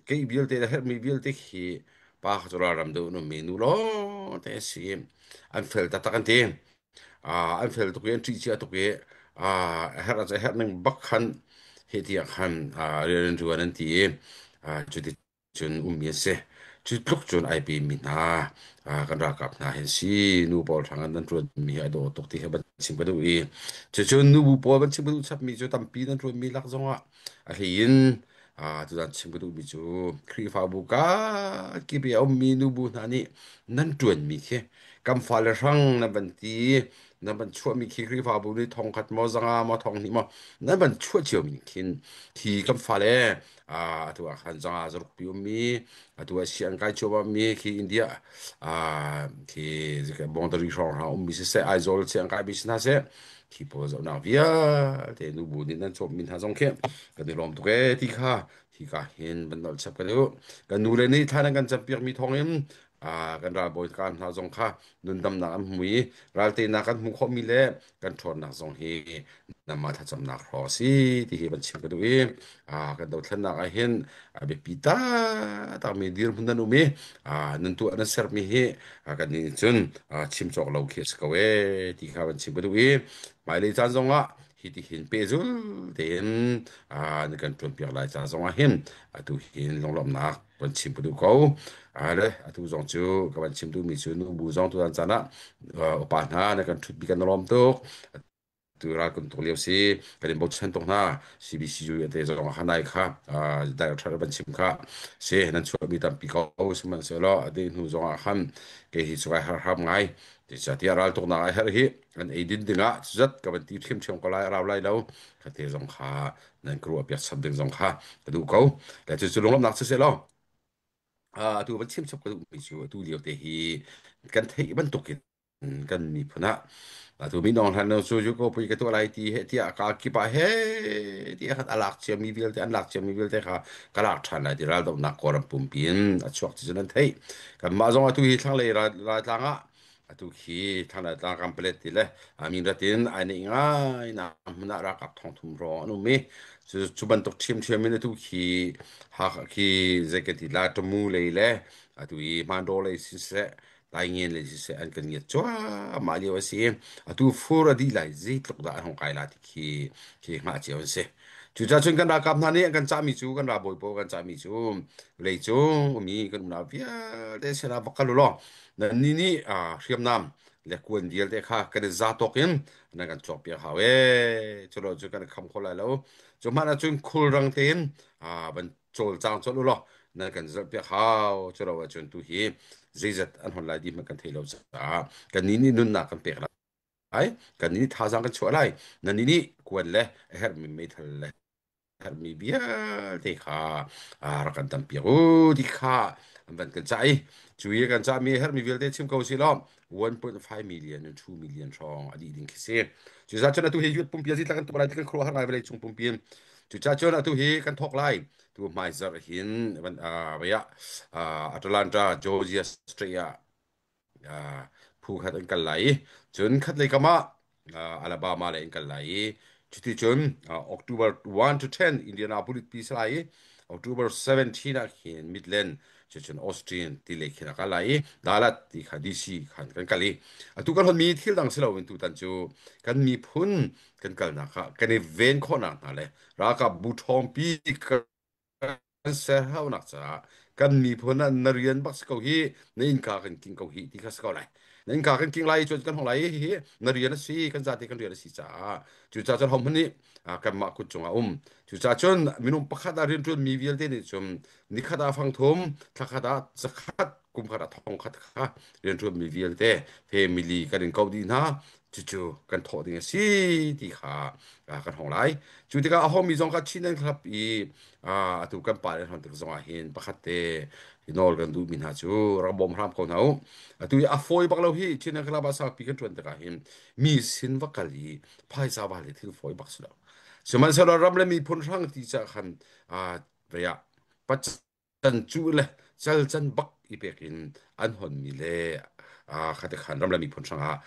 kei vialte a herhmi vialte khi pa kha cu ralram deuh an ummi nu lawngte a si. An fel taktak an ti. An fel tuk i an ṭih cia tuk i a herh ah cun a herh ning bak khan heh tiah khan rian an ṭuan an ti i cuti cun ummi an si. Cu tluk cun ai pemi hna kan ralkap hna hin si nu pawl hrang an nan ṭuanmi hi a dawh tuk ti hi van chim ka duh i cucun nubu pawl van chim ka duh chapmi cu tampi nan ṭuanmi lak zongah a hlei in tuzan chim ka duhmi cu Khrihfabu kakip i a ummi nubu hna nih nan ṭuanmi khi kan fale hrang nan van ti nan van chuahmi khi Khrihfabu nih thong khat maw zanga maw thong hnih maw nan van chuah ciomi khin khi kan fale atu ah khan zanga zaruk pi ummi atu ah si an kai cuahmah khi India khi boundary hrawng hna ummi siseh Aizawl si an kai mi si hna seh khi pawl zohnak vialte nubu nih nan cawmmi hna zong khi kan i lawm tuk ee ti kha hi ka hin van nolh chap kan u kan nu le nih thla nan kan campiak mi thawng in kan ralbawi ka hna zong kha nundamnak an hmu i raltenak kan hmuh khawhmi le kan ṭhawnnak zong hi nangmah thlacamnak hrawng a si ti hi van chim ka duh i kan dothlennak ah hin a biapi taktakmi dirhmun nan um i nan tuah nan sermi hi kan nih cun chim cawk lo khi a si ko ee ti kha van chim ka duh i hmailei caan zongah hi ti hin pehzul tein na kan ṭuanpiak lai ca zongah hin atu hin lunglawmhnak van chim ka duh ko. Le atu zong cu ka van chim duhmi cu nubu zong tutan caan ah upa hna na kan ṭhutpi kan lawm tuk. Tu ral kan tuk lio si kan in bochan tuk hna. CBCU te zong ah nai kha director van chim kha si nan chuahmi tampi ko sihmanhsehlaw a deh hnu zong ah khan kei hi cu kai har hram ngai. Zeicahtiah ral tuknak ai herh hi an eidin dingah zat ka van ti ṭhiamṭhiam ko lai a rau lai lo. Khate zong kha nan ka ruahpiak chap ding zong kha ka duh ko. Le cucu lunglawmhnak siseh law atu van chim chap ka duhmi cu atu lio te hi kan theih bantukin kan miphun ah atu minong hlan lo cu ko pui ka tuah lai ti he tiah ka kip ah he ti khat a lak ciami vialte an lak ciami vialte kha ka lak ṭhan lai ti raldohnak Kawlram pumpi in a chuak ti cu nan theih. Kanmah zong atu hi thlanglei raltlang ah Atu khi thlanglei tlangkam palet ti le minrat in ai neih ngai nak hmun ah ralkap thongthum hrawng an um i cu bantuk ṭhiamṭhiam in atu khi Hakha khi zei kan ti la Tamu lei le atu i Hmandaw lei siseh Taingen lei siseh an kan ngiat cuahmah lio a si i atu fur a dih lai zeitluk dah an hung kai la ti khi khi hngah cio an si. Cucaah cun kan ralkap hna nih an kan cahmi cu kan ralbawi pawl kan cahmi cu leicung ummi kan unau vialte sinah va kal u law Nannih nih hriamnam le kuan vialte kha kan i zatawk in nan kan cawkpiak hau ee. Cu lo cu kan i kham kho lai lo. Cu hmanh ahcun khulrang tein van cawlcang colh u law nan kan zalhpiak hau. Cu lo ahcun tu hi zeizat an hon lai ti hmanh kan thei lo caah kannih nih nunnak kan pek lai. Kannih nih thazaang kan chuah lai. Nannih nih kuan le a herhmi meithal le herhmi vialte kha rak kan tampiak u ti kha an van kan cah i cu i kan cahmi herhmi vialte chim ko si law 1.5 million in 2 million hrawng a dih ding khi si. Cucaah cun atu hi youth pumpi a zitla kan tuah lai ti kan khuaruahhar ngai vawlei cung pumpi in. Cucaah cun atu hi kan thawk lai. Tu hmai zarh hin Atlanta, Georgia State ah phu khat an kal lai i cun khatlei kam ah Alabama lei an kal lai i cuticun October 1 to 10 Indianapolis pi si lai i October 17 ah khin Midland cucun Austin ti lei khin a kal lai i Dallas ti kha DC khan kan kal i atu kan honmi thil dang si loin tutan cu kan miphun kan kalnak ah kan i ven khawhnak hna le ralkap bu ṭhawngpi kan serhaunak caah kan miphun ah na rian bak si ko hi na innka kan king ko hi ti kha si ko lai na innka kan king lai cun kan hong lai hi na rian a si kan zate kan rian a si caah cucaah cun hohmanh nih kanmah kut cungah um cucaah cun minung pakhat ah rianṭuan mi vialte nih cun nikhat ah fang thum thlakhat ah zakhat kum khat ah thong khat kha rianṭuan mi vialte family kan in ko dih hna cucu kan thawh ding a si ti kha kan hong lai cu tikah a homi zong kha Chin and Club i atu kan pa le hon tik zong ah hin pakhat te nawl kan duhmi hna cu rak bawm hram ko hna u atu i a fawi bak lo hi Chin and Club ah saupi kan ṭuan tikah hin mi sin va kal i phaisa va le thil fawi bak si lo sihmanhsehlaw ram le miphun hrang ti ca khan vei ah can cu le cal can bak i pek in an honmi le khate khan ram le miphun hrangah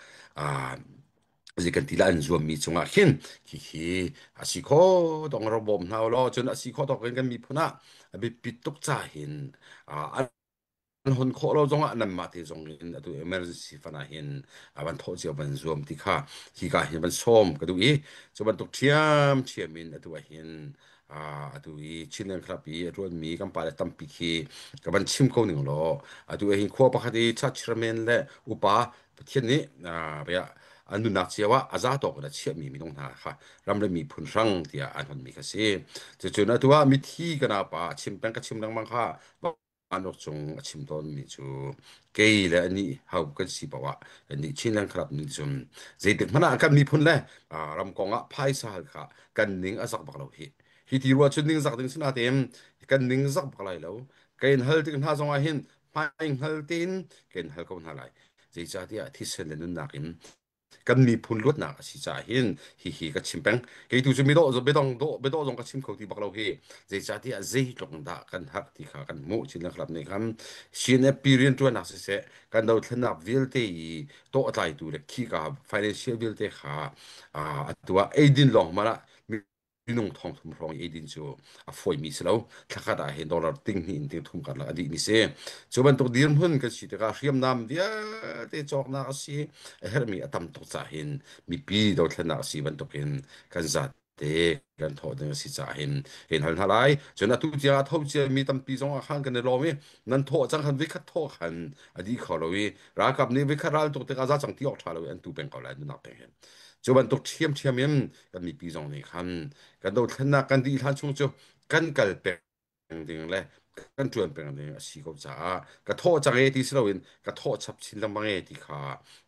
zi kan ti la an zuammi cungah khin khi khi a si kho dong ro bawm hna law cun a si kho tawk in kan miphun ah a biapit tuk ca hin an hon khawh lo zongah nanmah te zong in atu emergency fund ah hin a van thawh cio van zuam ti kha hi ka hin van sawm ka duh i cu bantuk ṭhiam ṭhiam in atu ah hin atu i Chinland Club i a ṭuanmi kan pale tampi khi ka van chim ko ning law atu ah hin khua pakhat i church chairman le upa Pathian nih bia an nunnak cio ah a za tawk in a chiahmi minung hna kha ram le miphun hrang tiah an honmi kha si. Cucun atu ah mithi kana pa chim peng ka chim lengmang kha Anok cung a chim tawnmi cu kei le anih hau kan si paoh ah kannih Chinland Club nih cun zeitik hmanh ah kan miphun le ram kong ah phaisa hal kha kan ning a zak bak lo hi. Hi ti rua cun ning zak ding sinatein kan ning zak bak lai lo. Ka in hal tik hna zong ah hin hmai hngal tein ka in hal ko hna lai. Zeicahtiah thisen le nunnak in kan miphun luatnak a si caah hin hihi ka chim peng kei tu cu midawh biadong dawh biadawh zong ka chim kho ti bak lo hi zeicahtiah zeitluk dah kan har ti kha kan hmuh Chin Club nih khan CNFP rianṭuannak siseh kan dothlennak vialte i tawh a tlaitu le khika financial vialte kha atu ah eidin lawng hmanh ah minung thong thum hrawng i eidin cu a fawimi si lo thlakhat ah hin dollar ting hnih in ting thum karlak a dihmi si cu bantuk dirhmun kan si tikah hriamnam vialte cawknak a si a herhmi a tam tuk caah hin mipi dothlennak a si bantukin kan zate kan thawh ding a si caah hin kan hal hna lai cun atu tiang a tho ciami tampi zong ah khan kan i lawm i nan thawh cang khan vikhat thawh khan a dih kho lo i ralkap nih vikhat ral tuk tikah za cang ti awk ṭha lo i an tu peng ko lai nunak peng hin cu bantuk ṭhiamṭhiam in kan mipi zong nih khan kan dothlennak kan dih hlan chung cu kan kal peng ding le kan ṭuan peng ding a si ko caah ka thawh cang e ti si loin ka thawh chap chin lengmang e ti kha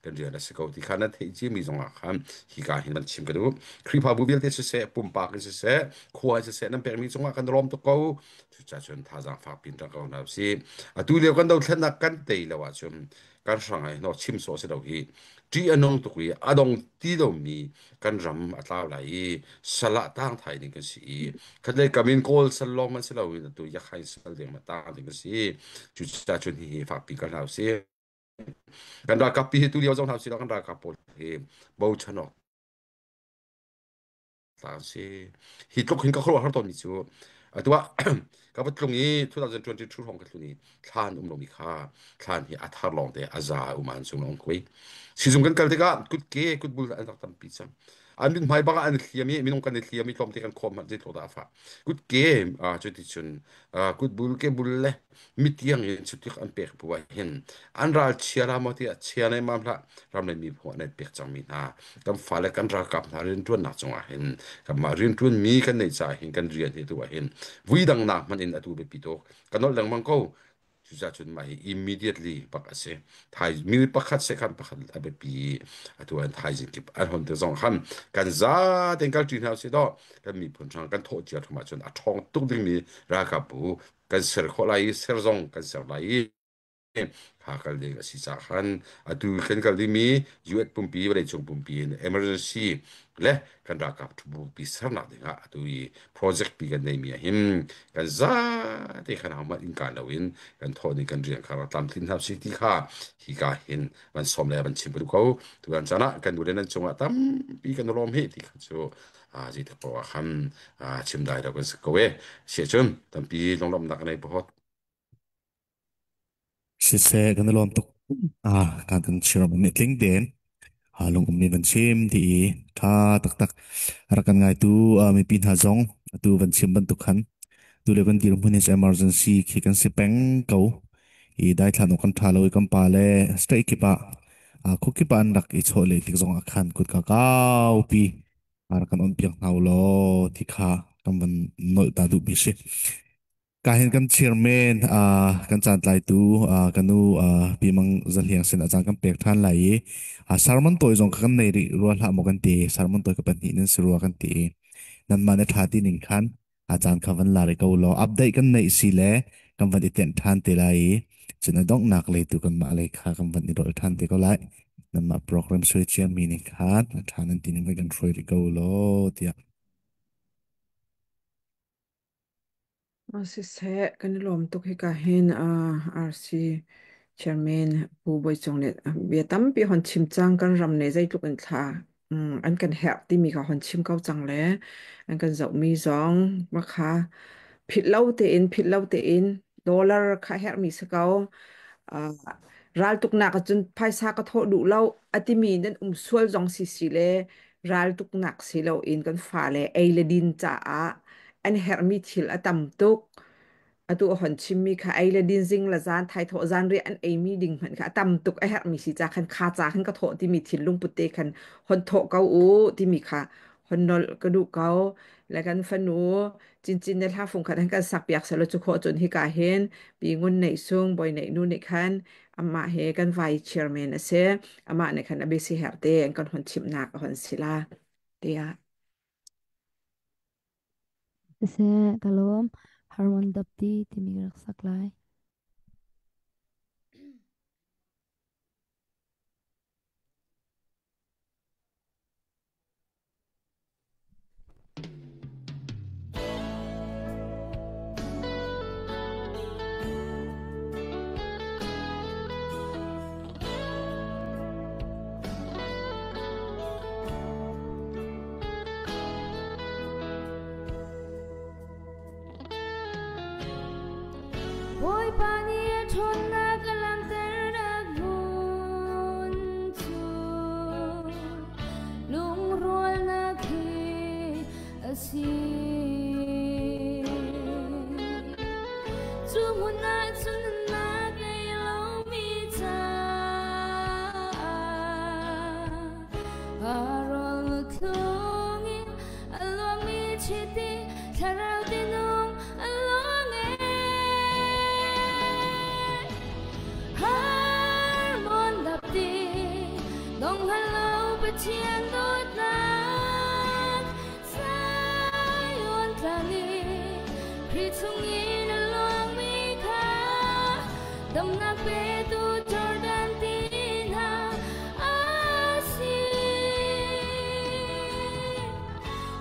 kan rian a si ko ti kha nan theih ciami zong ah khan hika hin van chim ka duh Khrihfabu vialte siseh pumpak in siseh khua in siseh nan pekmi cungah kan lawm tuk ko cucaah cun thazaang fak pin rak ko hna usih atu lio kan dothlennak kan tei lo ahcun kan hrang ai hnawh chim sawh si lo hi ṭih a nung tuk i a dong ti lomi kan ram a tlau lai i sal ah tang thai ding kan si i khatlei kam in kawl sal lawng man si lo in atu yakhain sal ding ma tang ding kan si cucaah cun hihi fakpi kan hlau si kan ralkap pi hi tu lio zong hlau si lo kan ralkap pawl hi bochan awk ta si hi tluk hin ka khuaruah har tawnmi cu atu ah ka va tlung i 2022 hrawng ka tlun i thlan um lomi kha thlan hi a thar lawng te a za um an sung lawng kui sizung kan kal tikah kutke kutbul an rak tampi cang an mit hmai bang ah an hliam i minung kan i hliam i tlawmte kan khawm hmanh zeitluk dah a fah kutke cuti cun kutbul ke bul le mitiang in cutik an pek bu ah hin an ral chia la maw tiah chia nei mam hlah ram le miphun an pek cangmi hna kan fale kan ralkap hna rianṭuannak cungah hin kanmah rianṭuanmi kan neih caah hin kan rian hi tu ah hin vui dang nak hmanh in atu biapi tuk kan nolh lengmang ko cucaah cun mah hi immediately bak a si thai mi pakhat sekhan pakhat a biapi atu an thaizing kip an hon te zong khan kan za ten kal ṭi hna usih daw kan miphun hrang kan thawh cia thum ahcun a ṭhawng tuk dingmi ralkap bu kan ser khawh lai i ser zong kan ser lai i. Kha kal ding a si caah khan atu kan kal dingmi US pumpi vawleicung pumpi in emergency le kan ralkap bupi sernak dingah atu i project pi kan neimi ah hin kan zate khan hohmanh innka loin kan thawh ding kan rian kha rak tlamtlin hna usih ti kha hika hin van sawm le van chim ka duh ko. Tutan caan ah kan nu le nan cungah tampi kan i lawm hi ti kha cu zeitik paoh ah khan chim dai lo kan si ko e. Siahcun tampi lunglawmhnak ka nei pohot. Siseh kan i lawm tuk. Kan kan chirom nih tling tein lung ummi van chim ti i tha taktak rak kan ngaitu mipi hna zong atu van chim bantuk khan tu le kan dirhmun is emergency khi kan si peng ko i daithlan awk kan tha lo i kan pa le state kip ah khukip ah an rak i chawh le tik zong ah khan kutka kaupi rak kan on piak hna u law ti kha kan van nolh ta duh mi si. Ka hin kan chairman kan caantlaitu ka nu Pi Mang Za Hliang sin ah caan kan pek ṭhan lai i sermon tawi zong kha kan nei rih rua hlah maw kan ti. Sermon tawi ka pahnih nan si rua kan ti i nanmah na ṭha ti ning khan a caan kha van la rih ko law update kan neih si le kan van i tenh ṭhan te lai i cun a donghnak lei tu kanmah lei kha kan van i rolh ṭhan te ko lai. Nanmah program suai ciami ning khan a ṭha nan ti ning van kan hruai rih ko law tiah. Siseh, kan i lawm tuk hika hin RC chairman Pu Bawi Cung nih bia tampi hon chim cang. Kan ram nih zeitluk in thla an kan herh timi kha hon chim ko cang le an kan zohmi zong ma kha philh lo tein dollar kha herhmi si ko. Raltuknak ahcun phaisa ka thawh duh lo a timi nan um sual zong si si le raltuknak si loin kan fale ei le din caah an herhmi thil a tam tuk. Atu a hon chimmi kha ei le din zing le zan thaithawh zan riah an eimi ding hmanh kha a tam tuk a herhmi si ca khan kha ca khan ka thawh timi thinlung put te khan hon thawh ko u timi kha hon nolh ka duh ko. Le kan fanu cincin ne hla fung khat han kan sak piak selo cu khawh cun hika hin pi ngun neih sung boi neih nu nih khan amah he kan vai chairman a si. Amah nih khan a bisi herh te an kan hon chimhnak a hon si la tiah. Siseh, ka lawm. Harmon dapti timi ka rak sak lai. Bawipa nih a ṭhawnnak a langhternak hmun cu lungrualnak hi a si. Cu hmun ah cun nunnak ngei lomi caah rawl thlung in a luangmi chiti thlarau tinung a luang e. Harmon dapti dong halo Pathian dawtnak Zion tlang i Khrih chungin a luangmi kha damnak petu Jordan ti hna a si.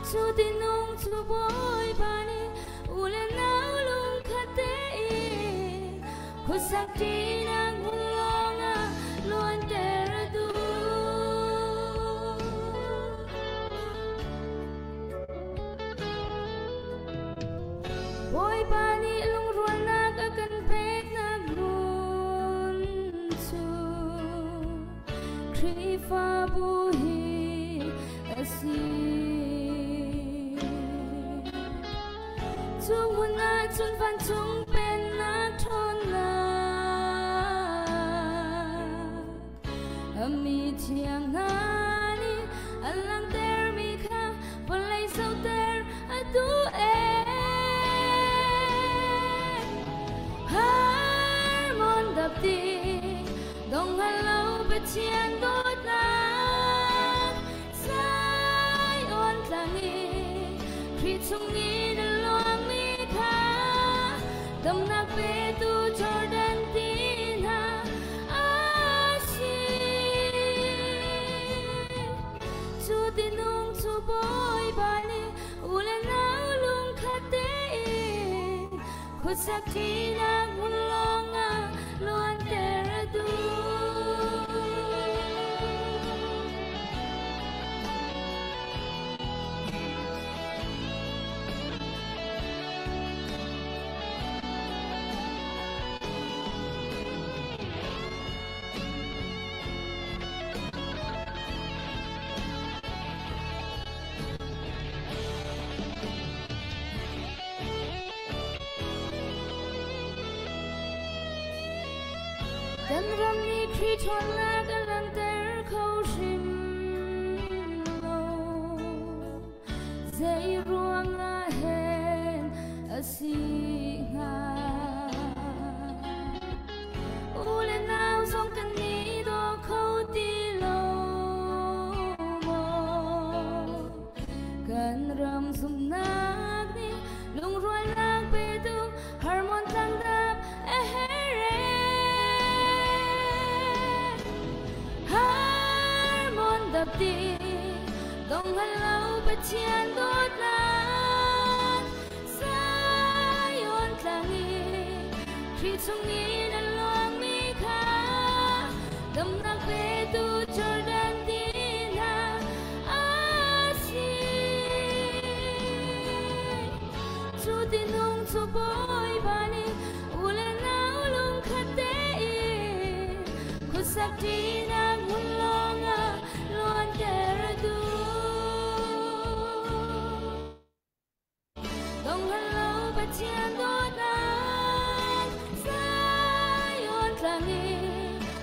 Cu tinung cu Bawipa nih u le nau lungkhat tein khuasak ṭinak hmun lawngah luanter a duh. Bawipa nih lungrualnak a kan peknak hmun cu Khrihfabu hi a si. Cu hmun ah cun vancung pennak ṭhawnnak a mi thiang hna nih an langhtermi kha vawlei zohter a duh ee. Harmon dapti dong hngal lo Pathian dawtnak Zion tlang i Khrih chung in a luangmi kha damnak petu Jordan ti hna. Khuasakṭinak hmun lawngah luanter a duh. Kan ram nih Khrih ṭhawnnak a langhter kho hrim lo. Zei ruangah hen a si hnga? U le nau zong kan i daw kho ti lo maw? Kan ram zumhnak nih lungrualnak petu Hermon tlangdap a her Hermon dapti donghan lo Pathian dawtnak Zion tlang i Khrih chung in a luangmi kha damnak petu Jordan ti hna a si. Cu tinung cu Bawipa nih u le nau lungkhat tein khuasak ṭinak hmun lawngah luanter a duh. Donghan lo Pathian dawtnak Zion tlang i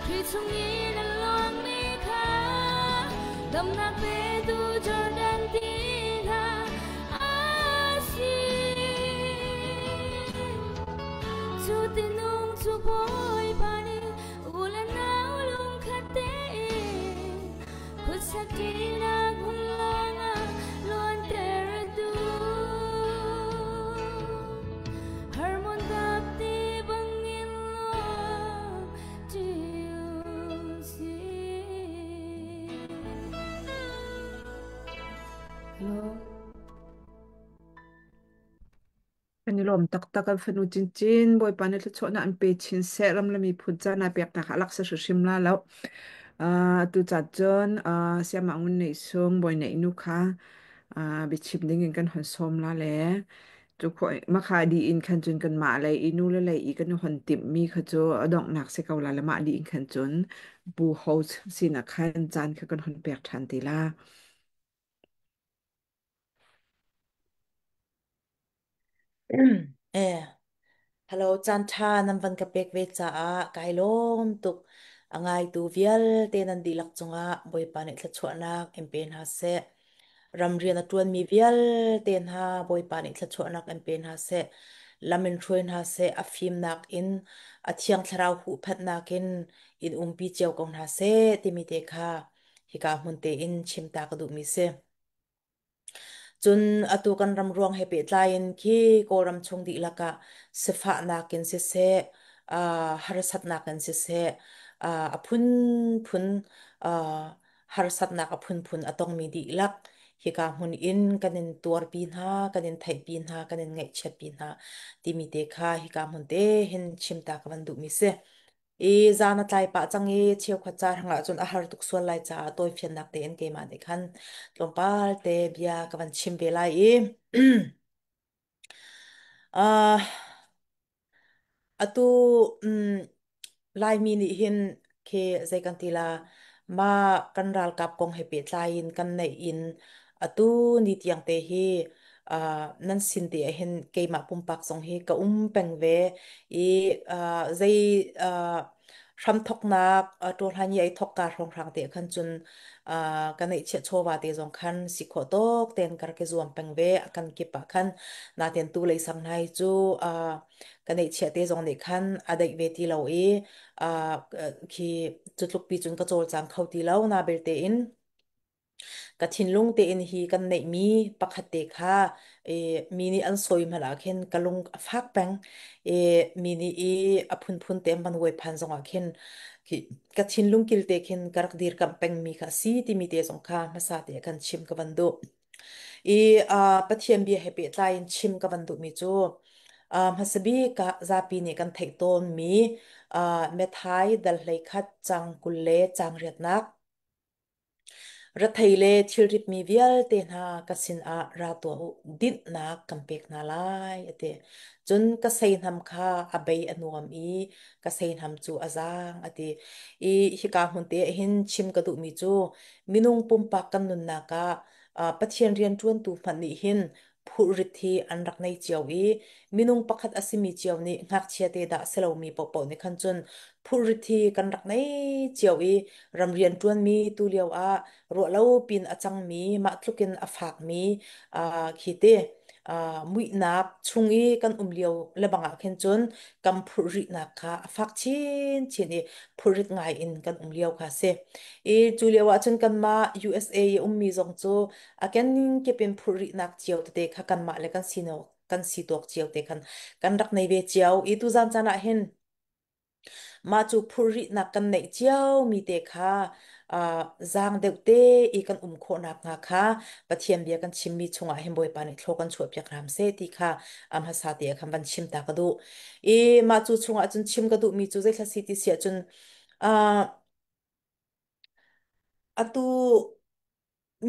Khrih chung in a luangmi kha damnak petu Jordan ti hna a si. Cu tinung cu Bawipa nih u le nau lungkhat tein khuasak ṭinak hmun lawngah luanter a duh. Hermon dapti bangin luang ṭi u sih. Hello. Kan i lawm taktak kan fanu cincin Bawipa nih thluachuahnak an pe chin seh ram le miphun ca na peknak ah laksa hrimhrim la lo. Atu ca cun siamah ngun neih sung bawi neih nu kha biachim ding in kan hon sawm la le cu makha di in khan cun kan mah lei i nu le lei i kan hon timh mi kha cu a donghnak si ko la le mah di in khan cun pu host sinak khan caan kha kan hon pek ṭhan ti la. Eh, hello, caan ṭha nan van ka pek ve caah kai lawm tuk. A ngaitu vialte nan dihlak cungah Bawipa nih thluachuahnak in pe hna seh. Ram rian a ṭuanmi vialte hna Bawipa nih thluachuahnak in pe hna seh. Lam in hruai hna seh. A fimnak in, a thiang thlarau huhphenhnak in in umpi cio ko hna seh timi te kha hika hmun tein chim ta ka duhmi si. Cun atu kan ram ruang he pehtlai in khi Kawlram chung dihlak ah sifahnak in siseh, harsatnak in siseh, a phunphun harsatnak a phunphun a tongmi dihlak hika hmun in kan in tuarpi hna, kan in theihpi hna, kan in ngaihchiatpi hna timi te kha hika hmun te hin chimta ka van duhmi si. I zan a tlai pah cang i cheukhat ca hrangah cun a har tuk sual lai caah tawifiannak tein keimah nih khan tlawmpal te bia ka van chim ve lai i uh, atu Laimi nih hin khi zei kan ti la ma kan ralkap kong he pehtlai in kan neih in atu ni tiang te hi nan sin te ah hin keimah pumpak zong hi ka um peng ve i zei hramthoknak ṭawlhan i ai thok ka hrawnghrang te khan cun ka neihchiah chawva te zong khan si khawh tawk ten ka rak i zuam peng ve a kan kip ah khan naten tu lei sang hnai cu ka neihchiah te zong nih khan a daih ve ti lo i khi cutluk pi cun ka cawlcang kho ti lo na belte in Ka thinlung tein hi kan neihmi pakhat te kha mi nih an sawi hmanh ah khin ka lung a fak peng. I mi nih i a phunphun te an van uai phan zongah khin khi ka thinlung kil te khin ka rak dirkamh pengmi kha a si timi te zong kha hmasa te ah khan chim ka van duh. I Pathian bia he pehtlai in chim ka van duhmi cu. Hmasa bik ah zapi nih kan theih tawnmi Matthai dal 11 caang 20 le caang riatnak. Rethei le thilritmi vialte hna ka sinah ra tuah u, dinhnak kan pek hna lai, a ti. Cun ka seihnam kha a bei a nuam i ka seihnam cu a zaang, a ti. I hika hmun te ah hin chim ka duhmi cu minung pumpak kan nunnak ah Pathian rianṭuantu hmanh nih hin phurrit hi an rak nei cio i minung pakhat a simi cio nih ngakchia te dah si lomi paohpaoh nih khan cun phurrit hi kan rak nei cio i ramrian ṭuanmi tu lio ah ruah lo pin a cangmi mah tlukin a fakmi khi te muihnak chung i kan um lio lebang ah khin cun kan phurrihnak kha a fak chinchin i phurrit ngai in kan um lio kha si. I cu lio ah cun kanmah USA i ummi zong cu a kenkip in phurrihnak cio tete kha kanmah le kan sino kan si tawk cio te khan kan rak nei ve cio i tuzan caan ah hin mah cu phurrihnak kan neih cio mi te kha zaang deuh te i kan um khawhnak hnga kha Pathian bia kan chimmi chungah hin Bawipa nih thlaw kan chuah piak hram seh ti kha a hmasa te ah khan van chim ta ka duh i mah cu chungah cun chim ka duhmi cu zeithla si ti si ahcun atu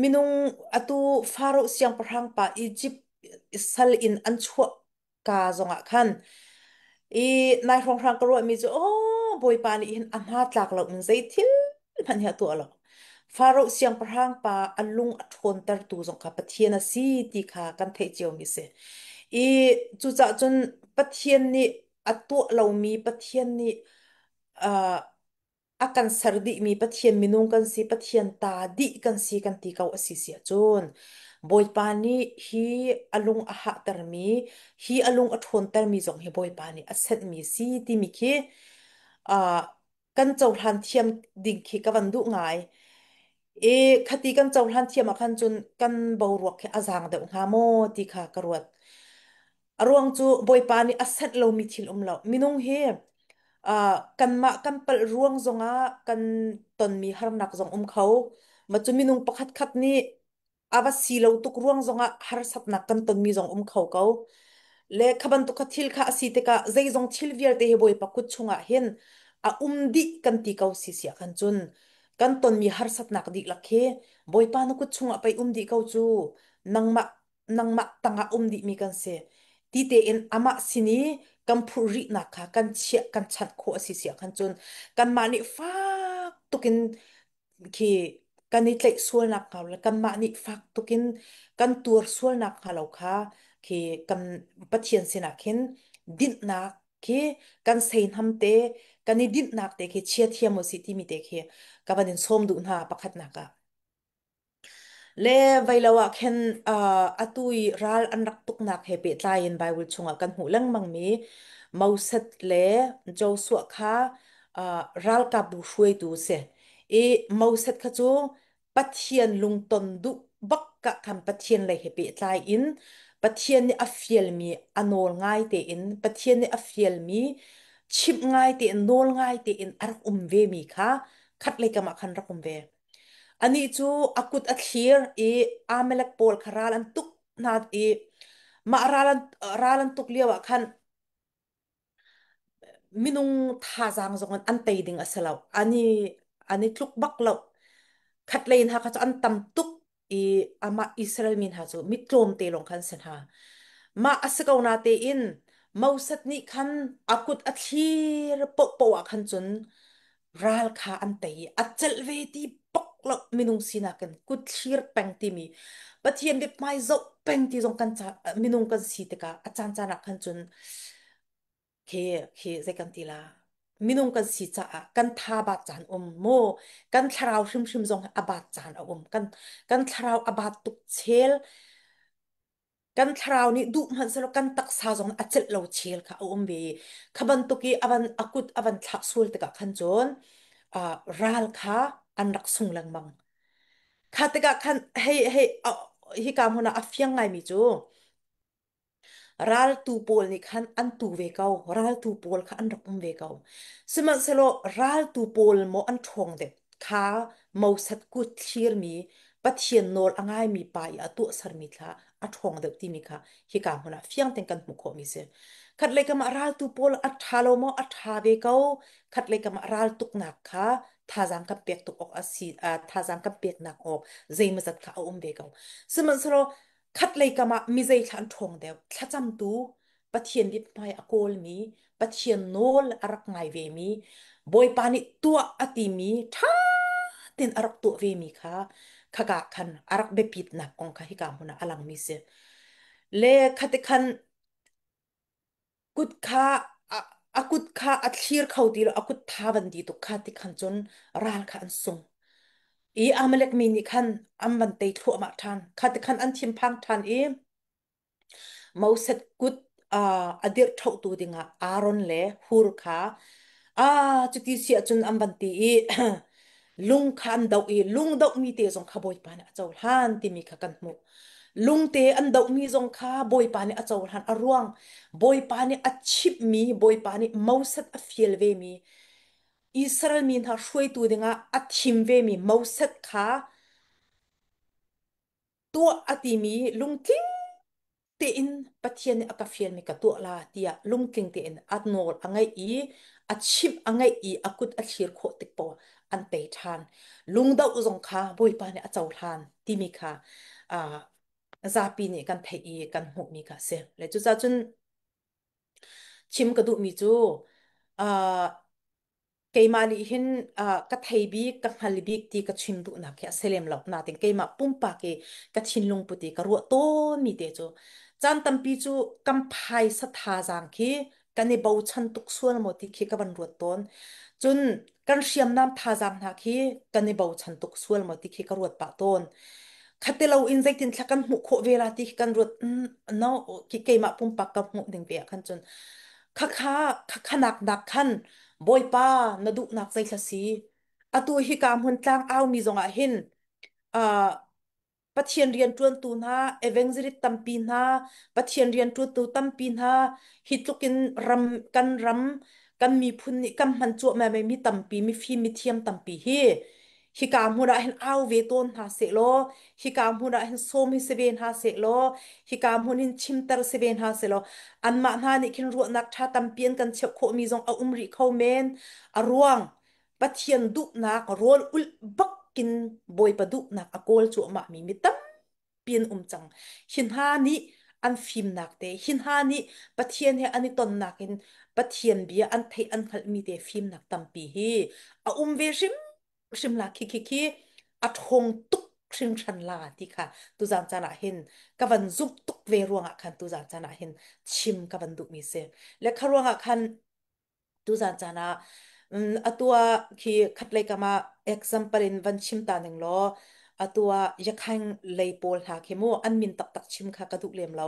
Minung atu Faraoh siangpahrang pa Izipt sal in an chuah ka zongah khan i nai hrawnghrang ka ruahmi cu aw Bawipa nih hin a hna tlak lo in zei thil hmanh hi a tuah lo. Faraoh siangpahrang pa a lung a ṭhawntertu zong kha Pathian a si ti kha kan theih ciomi a si. I cucaah cun Pathian nih a tuah lomi Pathian nih uh, a kan ser dihmi Pathian minung kan si, Pathian ta dih kan si kan ti ko a si si ahcun Bawipa nih hi a lung a hahtermi, hi a lung a ṭhawntermi zong hi Bawipa nih a senhmi si timi khi uh, kan cohlan thiam ding khi ka van duh ngai. I khati kan cohlan thiam ah khan cun kan boruak khi a zaang deuh hnga maw ti kha ka ruat. A ruang cu Bawipa nih a senh lomi thil um lo. Minung hi kanmah kan palh ruang zongah kan tonmi harnak zong um kho. Mah cu minung pakhat khat nih a va si lo tuk ruang zongah harsatnak kan tonmi zong um kho ko. Le kha bantuk kha thil kha a si tikah zeizong thil vialte hi Bawipa kut chungah hin a um dih kan ti ko si siah khan cun kan tonmi harsatnak dihlak hi Bawipa na kut chungah pei um dih ko cu nangmah nangmah tangah um dihmi kan si. Ti tein amah sin i kan phurhrihnak kha kan chiah kan chanh khawh a si siah khan cun kanmah nih fak tukin khi kan i tlaih sualnak hnga le kanmah nih fak tukin kan tuar sualnak hnga lo kha khi kan Pathian sinah khin dinhnak khi kan seihnam te kan i dinhnak te khi chia thiam u sih timi te khi ka van in sawm duh hna pakhatnak ah. Le veilo ah khin atu i ral an rak tuknak he pehtlai in Bible chungah kan hmuh lengmangmi Moses le Joshua kha ralkapbu hruaitu a si. I Moses kha cu Pathian lungton duh bak ah khan Pathian lei he pehtlai in Pathian nih a fialmi a nawl ngai tein Pathian nih a fialmi chimh ngai tein nawl ngai tein a rak um vemi kha khatlei kam ah khan rak um ve. Anih cu a kut a thlir i Amalek pawl kha ral an tuk hna i mah ral an tuk lioah khan minung thazaang zong in an tei ding a si lo. An i tluk bak lo. Khatlei hna kha cu an tam tuk i amah Israel mi hna cu mi tlawmte lawng khan si hna. Mah a si ko na tein Moses nih khan a kut a thlir paohpaoh ah khan cun ral kha an tei i a celh ve ti bak lo minung sinak in kut thlir peng timi Pathian mithmai zoh peng ti zong kan ca minung kan si tikah a caan caan ah khan cun khi khi zei kan ti la minung kan si caah kan tha bat caan um mu kan thlarau hrimhrim zong a bat caan a um kan kan thlarau a bat tuk chel kan thlarau nih duh hmanh selaw kan taksa zong a celh lo chel kha a um ve kha bantuk i avan akut avan thlak sual tikah khan cun ral kha an rak sung lengmang kha tikah khan hei hei hi ka hmun ah a fiang ngaimi cu raltu pawl nih khan an tu ve ko raltu pawl kha an rak um ve ko sihmanhsehlaw raltu pawl maw an ṭhawng deuh kha Moses kut thlirmi Pathian nawl a ngaimi pa i a tuahsermi thla a ṭhawng deuh timi kha hika hmun ah fiang tein kan hmuh khawhmi si. Khat lei kam ah raltu pawl a ṭha lo maw? A ṭha ve ko. Khat lei kam ah raltuknak kha thazaang kan pek tuk awk a si, thazaang kan peknak awk zeimawzat kha a um ve ko. Sihmanhsehlaw khat lei kam ah mi zei thla an ṭhawng deuh, thlacamtu Pathian mithmai a kawlmi, Pathian nawl a rak ngai vemi, Bawipa nih tuah a timi ṭha tein a rak tuah vemi kha khaka khan a rak biapitnak kong kha hika hmun ah a langmi si. Le khati khan kut kha a, a kut kha a thlir kho ti lo, a kut tha van di tuk kha ti khan cun ral kha an sung. I Amalek mi nih khan an van tei thluahmah ṭhan. Kha ti khan an thinphang ṭhan i Moses kut a dirh ṭhohtu dingah Aaron le Hur kha cuti si ahcun an van ti i lung kha an doh i lung dohmi te zong kha Bawipa nih a cohlan timi kha kan hmuh. Lungte an dohmi zong kha Bawipa nih a cohlan. A ruang Bawipa nih a chimhmi, Bawipa nih Moses a fial vemi, Israel mi hna hruaitu dingah a thim vemi Moses kha tuah a timi lungtling tein Pathian nih a ka fialmi ka tuah la tiah lungtling tein a nawl a ngaih i a chimh a ngaih i a kut a thlir khawh tik paoh an tei ṭhan. Lungdoh zong kha Bawipa nih a cohlan timi kha uh, zapi nih kan theih i kan hmuhmi kha a si. Le cucaah cun chim ka duhmi cu uh, keimah nih hin ka thei bik ka hngal bik ti ka chim duhnak hi a si lem lo nain keimah pumpak i ka thinlung put i ka ruah tawnmi te cu caan tampi cu kan phaisa thazaang khi kan i bochan tuk sual maw ti khi ka van ruat tawn cun kan hriamnam thazaang hna khi kan i bochan tuk sual maw ti khi ka ruat pah tawn khate lo in zeitin thla kan hmuh khawh ve la ti khi kan ruat no ki keimah pumpak ka hmuh ding ve ah khan cun khakha khakhanak nak khan Bawipa na duhnak zeithla si atu hika hmun tlang aumi zongah hin uh, Pathian rianṭuantu hna evangelist tampi hna Pathian rianṭuantu tampi hna hi tlukin ram kan ram kan miphun nih kan hman cuahmah mi tampi mifim mithiam tampi hi hika hmun ah hin au ve tawn hna sehlaw hika hmun ah hin sawm hi si ve hna sehlaw hika hmun hin chimter si ve hna sehlaw anmah hna nih khin ruahnak ṭha tampi an kan cheuh khawhmi zong a um rih kho men a ruang Pathian duhnak rawl ulh bakin Bawipa duhnak a kawl cuahmahmi mi tampi an um cang. Hi hna nih an fimnak te, hi hna nih Pathian he an i tonnak in Pathian bia an theih an hngalhmi te fimnak tampi hi a um ve hrim hrim la khi khi khi a ṭhawng tuk hringhran la ti kha tuzan caan ah hin ka van zumh tuk ve ruangah khan tuzan caan ah hin chim ka van duhmi si. Le kha ruangah khan tuzan caan ah atu ah khi khatlei kam ah example in van chim ta ning law atu ah yakhaing lei pawl hna khi mu an min taktak chim kha ka duh lem lo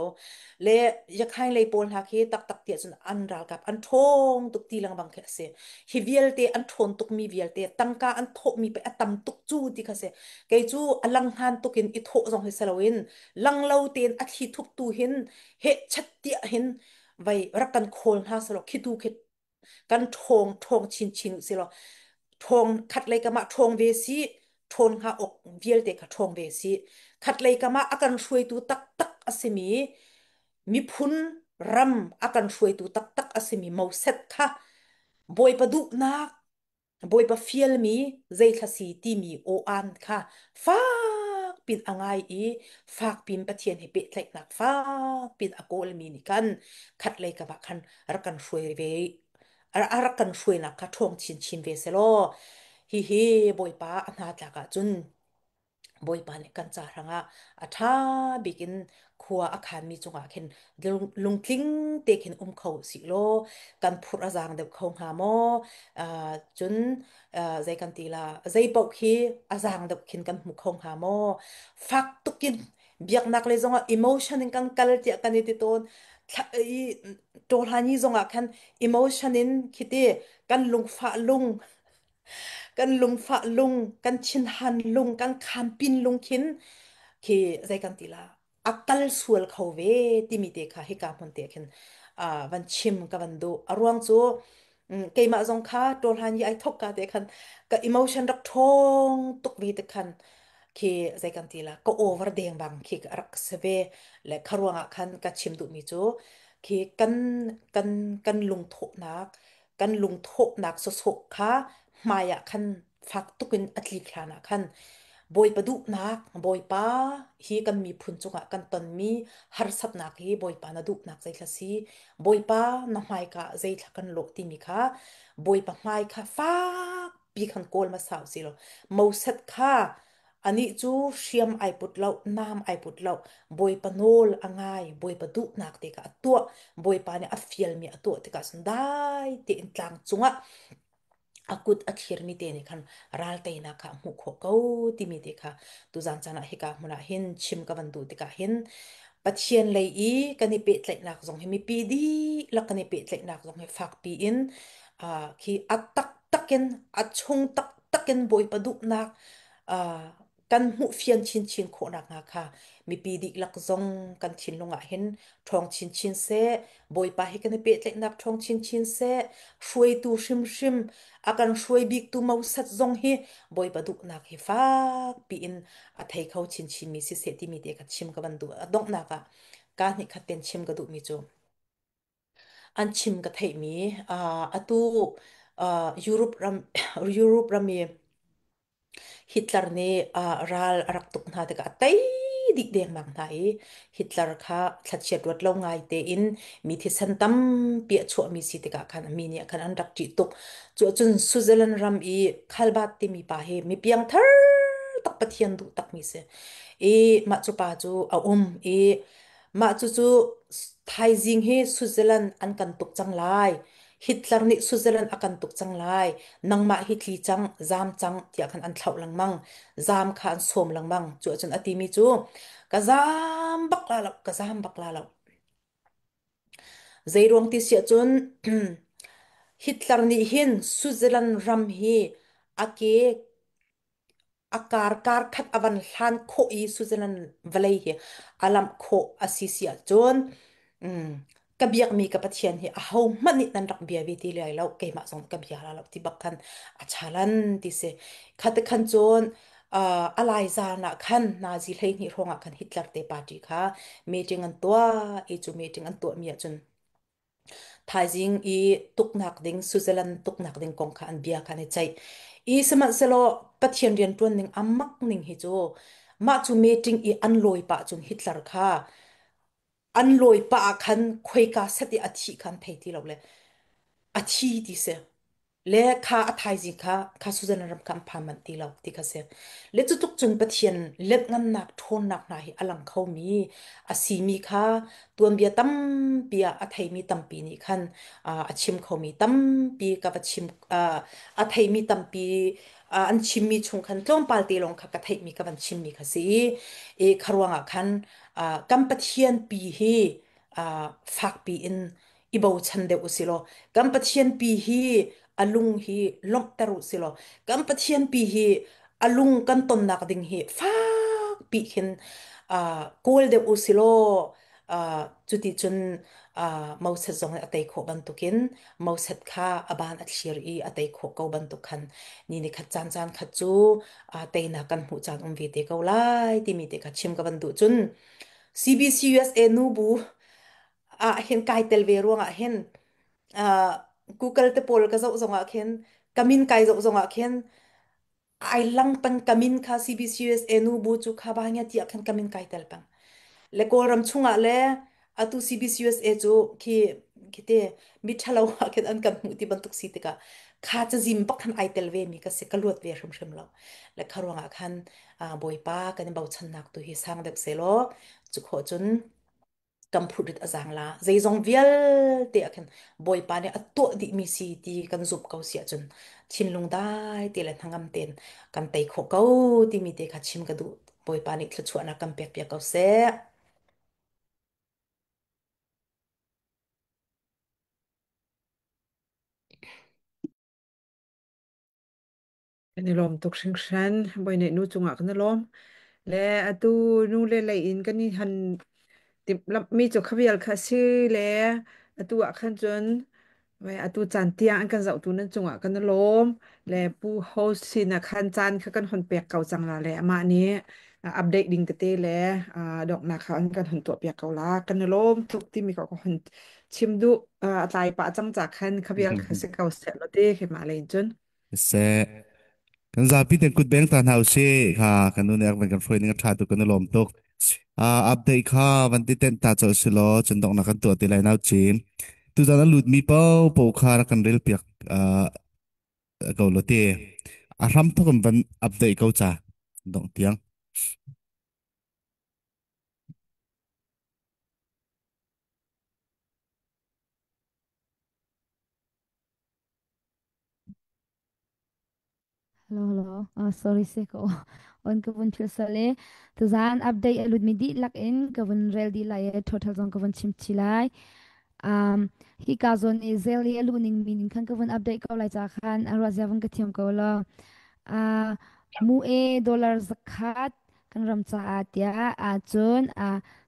le yakhaing lei pawl hna khi taktak tiah cun an ralkap an ṭhawng tuk ti lengmang khi a si hi vialte an ṭhawn tuk mi vialte tangka an thawh mi pe a tam tuk cu ti kha si kei cu a lang hnan tuk in i thawh zong hi si loin lang lo tein a thli thup tu hin he chat tiah hin vai rak kan khawl hna selaw khi tu khi kan ṭhawng ṭhawng chinchin u silaw ṭhawng khat lei kam ah ṭhawng ve si ṭhawn hnga awk vialte kha ṭhawng ve si khat lei kam ah a kan hruaitu taktak a simi miphun ram a kan hruaitu taktak a simi Moses kha Bawipa duhnak Bawipa fialmi zeithla si timi aw-aan kha fak pin a ngai i fak pin Pathian he pehtlaihnak fak pin a kawlmi nih khan khatlei kam ah khan rak kan hruai ve a rak kan hruainak kha ṭhawng chinchin ve selaw hihi Bawipa a hna tlak ahcun Bawipa nih kan ca hrangah a ṭha bik in khua a khanmi cungah khin lungtling te khin um kho usih law kan phurh a zaang deuh kho hnga maw? Uh, cun uh, zei kan ti la zei paoh khi a zaang deuh khin kan hmu kho hnga maw? Fak tukin biaknak le zongah emotion in kan kal tiah kan i ti tawn. I ṭawlhani zongah khan emotion in khiti kan lungfah lung kan lungfah lung kan thinhan lung kan khanpin lung khin khi zei kan ti la a kal sual kho ve timi te kha hika hmun te khin van chim ka van duh a ruang cu keimah zong kha tawlhan i ai thok ka te khan ka emotion rak ṭhawng tuk ve te khan khi zei kan ti la ka over deng bang khi rak si ve le kha ruangah khan ka chim duhmi cu. Khi kan kan kan lungthawhnak kan lungthawhnak sawsawh kha hmai ah khan fak tukin a tlik hlan ah khan Bawipa duhnak Bawipa hi kan miphun cungah kan tonmi harsatnak hi Bawipa na duhnak zeithla si Bawipa na hmaika zeithla kan lawh timi kha Bawipa hmai kha fakpi khan kawl hmasa usih law Moses kha anih cu hriam ai put lo nam ai put lo Bawipa nawl a ngai Bawipa duhnak te kha a tuah Bawipa nih a fialmi a tuah tikah cun dai tein tlang cungah a kut a thlirmi te nih khan ral teinak kha a hmuh khawh ko timi te kha tuzan caan ah hika hmun ah hin chim ka van duh tikah hin Pathian lei i kan i pehtlaihnak zong hi mipi dihlak kan i pehtlaihnak zong hi fakpi in khi a taktak in a chung taktak in Bawipa duhnak kan hmuh fian chinchin khawh nakhnga kha mipi dihlak zong kan thinlung ah hin ṭhawng chinchin seh, Bawipa he kan i pehtlaihnak ṭhawng chinchin seh, hruaitu hrimhrim a kan hruai biktu Moses zong hi Bawipa duhnak hi fakpi in a thei kho chinchinmi siseh timi te kha chim ka van duh. A donghnak ah kaa hnih khat ten chim ka duhmi cu an chim ka theihmi atu Europe ram Europe ram i Hitler nih ral a rak tuk hna tikah a tei dih dengmang hna i Hitler kha thlachiat ruat lo ngai tein mi thisen tampi a chuahmi si tikah khan mi nih khan an rak ṭih tuk. Cu ahcun Switzerland ram i Khalbat timi pa hi mi piangthar tak Pathian duh takmi si. I mah cu pa cu a um i mah cucu thaizing hi Switzerland an kan tuk cang lai. Hitler nih Switzerland a kan tuk cang lai, nangmah hi tli cang, zaam cang tiah khan an thlauh lengmang. Zaam kha an sawm lengmang. Cu ahcun a timi cu ka zaam bak la lo, ka zaam bak la lo. Zeiruang ti si ahcun Hitler nih hin Switzerland ram hi a ke A kar kar khat a van hlan khawh i Switzerland vawlei hi a lamh khawh a si si ahcun ka biakmi ka Pathian hi ahohmanh nih nan rak bia ve ti lai lo keimah zong ka bia la lo ti bak khan a chalan ti si. Khate khan cun a lai zan ah khan Nazi 12 hrawng ah khan Hitler te party kha meeting an tuah i cu meeting an tuahmi ahcun Thaizing i tuknak ding Switzerland tuknak ding kong kha an bia kha an i ceih. I sihmanhsehlaw Pathian rianṭuan ning a mak ning hi cu mah cu meeting i an lawi pah cun Hitler kha an lawi pah ah khan khoika set i a thih kha an thei ti lo le a thi ti si. Le kha a thaizing kha kha Switzerland ram kha an phan manh ti lo ti kha si. Le cu tluk cun Pathian letngannak ṭhawnnak hna hi a lang khomi a simi kha tuanbia tampi ah a theimi tampi nih khan a chim khomi tampi ka va chim a theimi tampi an chimmi chung khan tlawmpal te lawng kha ka theihmi ka van chimmi kha si i kha ruangah khan kan Pathian pi hi fakpi in i bochan deuh u si law kan Pathian pi hi a lung hi lawmhter u si law kan Pathian pi hi a lung kan tonnak ding hi fakpi khin kawl deuh u si law cuti cun Moses zong nih a tei khawh bantukin Moses kha a ban a thlir i a tei khawh ko bantuk khan ni ni khat caan caan khat cu teinak kan hmuh caan um ve te ko lai timi te kha chim ka van duh cun CBC USA nubu ah hin kai tel ve ruangah hin Google te pawl ka zoh zongah khin ka min kai zoh zongah khin ai lang peng ka min kha CBCUSA nu bu cu kha ba ngia tiah khan ka min kai tel peng le Kawlram chungah le atu CBCUSA cu khi khite mi ṭhalo ah khin an kan hmuh ti bantuk si tikah kha cazin bak khan ai tel ve mi ka si ka luat ve hrimhrim lo le kha ruangah khan Bawipa kan i bochannak tu hi sang deuh selaw cu khawh cun kan phurrit a zaang la zeizong vialte ah khin Bawipa nih a tuah dihmi si ti kan zumh ko si ahcun thinlung dai te le hnangam tein kan tei khawh ko timi te kha chim ka duh Bawipa nih thluachuahnak kan pek piak ko seh. Kan i lawm tuk hringhran. Bawi nih nu cungah kan i lawm. Le atu nu le lei in kan i han timhlamhmi cu khavial kha si le atu ah khan cun wei atu caan tiang an kan zohtu nan cungah kan i lawm. Le pu host sin ah khan caan kha kan hon pek ko cang la le amah nih. Update ding tete le donghnak kha an kan hun tuah piak ko la. Kan i lawm tuk timi ko ka hun chim duh a tlai pah cang ca khan khabial kha si ko seh lo te khi mah lein cun. Se kan zapi ten kut beng ta hna usih kha kan nu nek van kan hruai ning a tha tuk kan i lawm tuk. Update kha van ti ten ta chol si law cun dong na kan tuah ti lai nau cim. Tu zan a lut mi po po kha rak kan rel piak ko lo te. A hram thok in van update ko cha dong tiang. Hello, hello. Sorry se ko. On ka vun phil sale. Tuzan update a lut mi dihlak in ka vun rel dih lai i total zong ka vun chim chi lai. Um, hi ka zawn i zel i a luh ning min in khan ka vun update ko lai ca khan a ruah zia vun ka thiam ko lo. Uh, mu e dollar zakhat kan ram caah tiah ahcun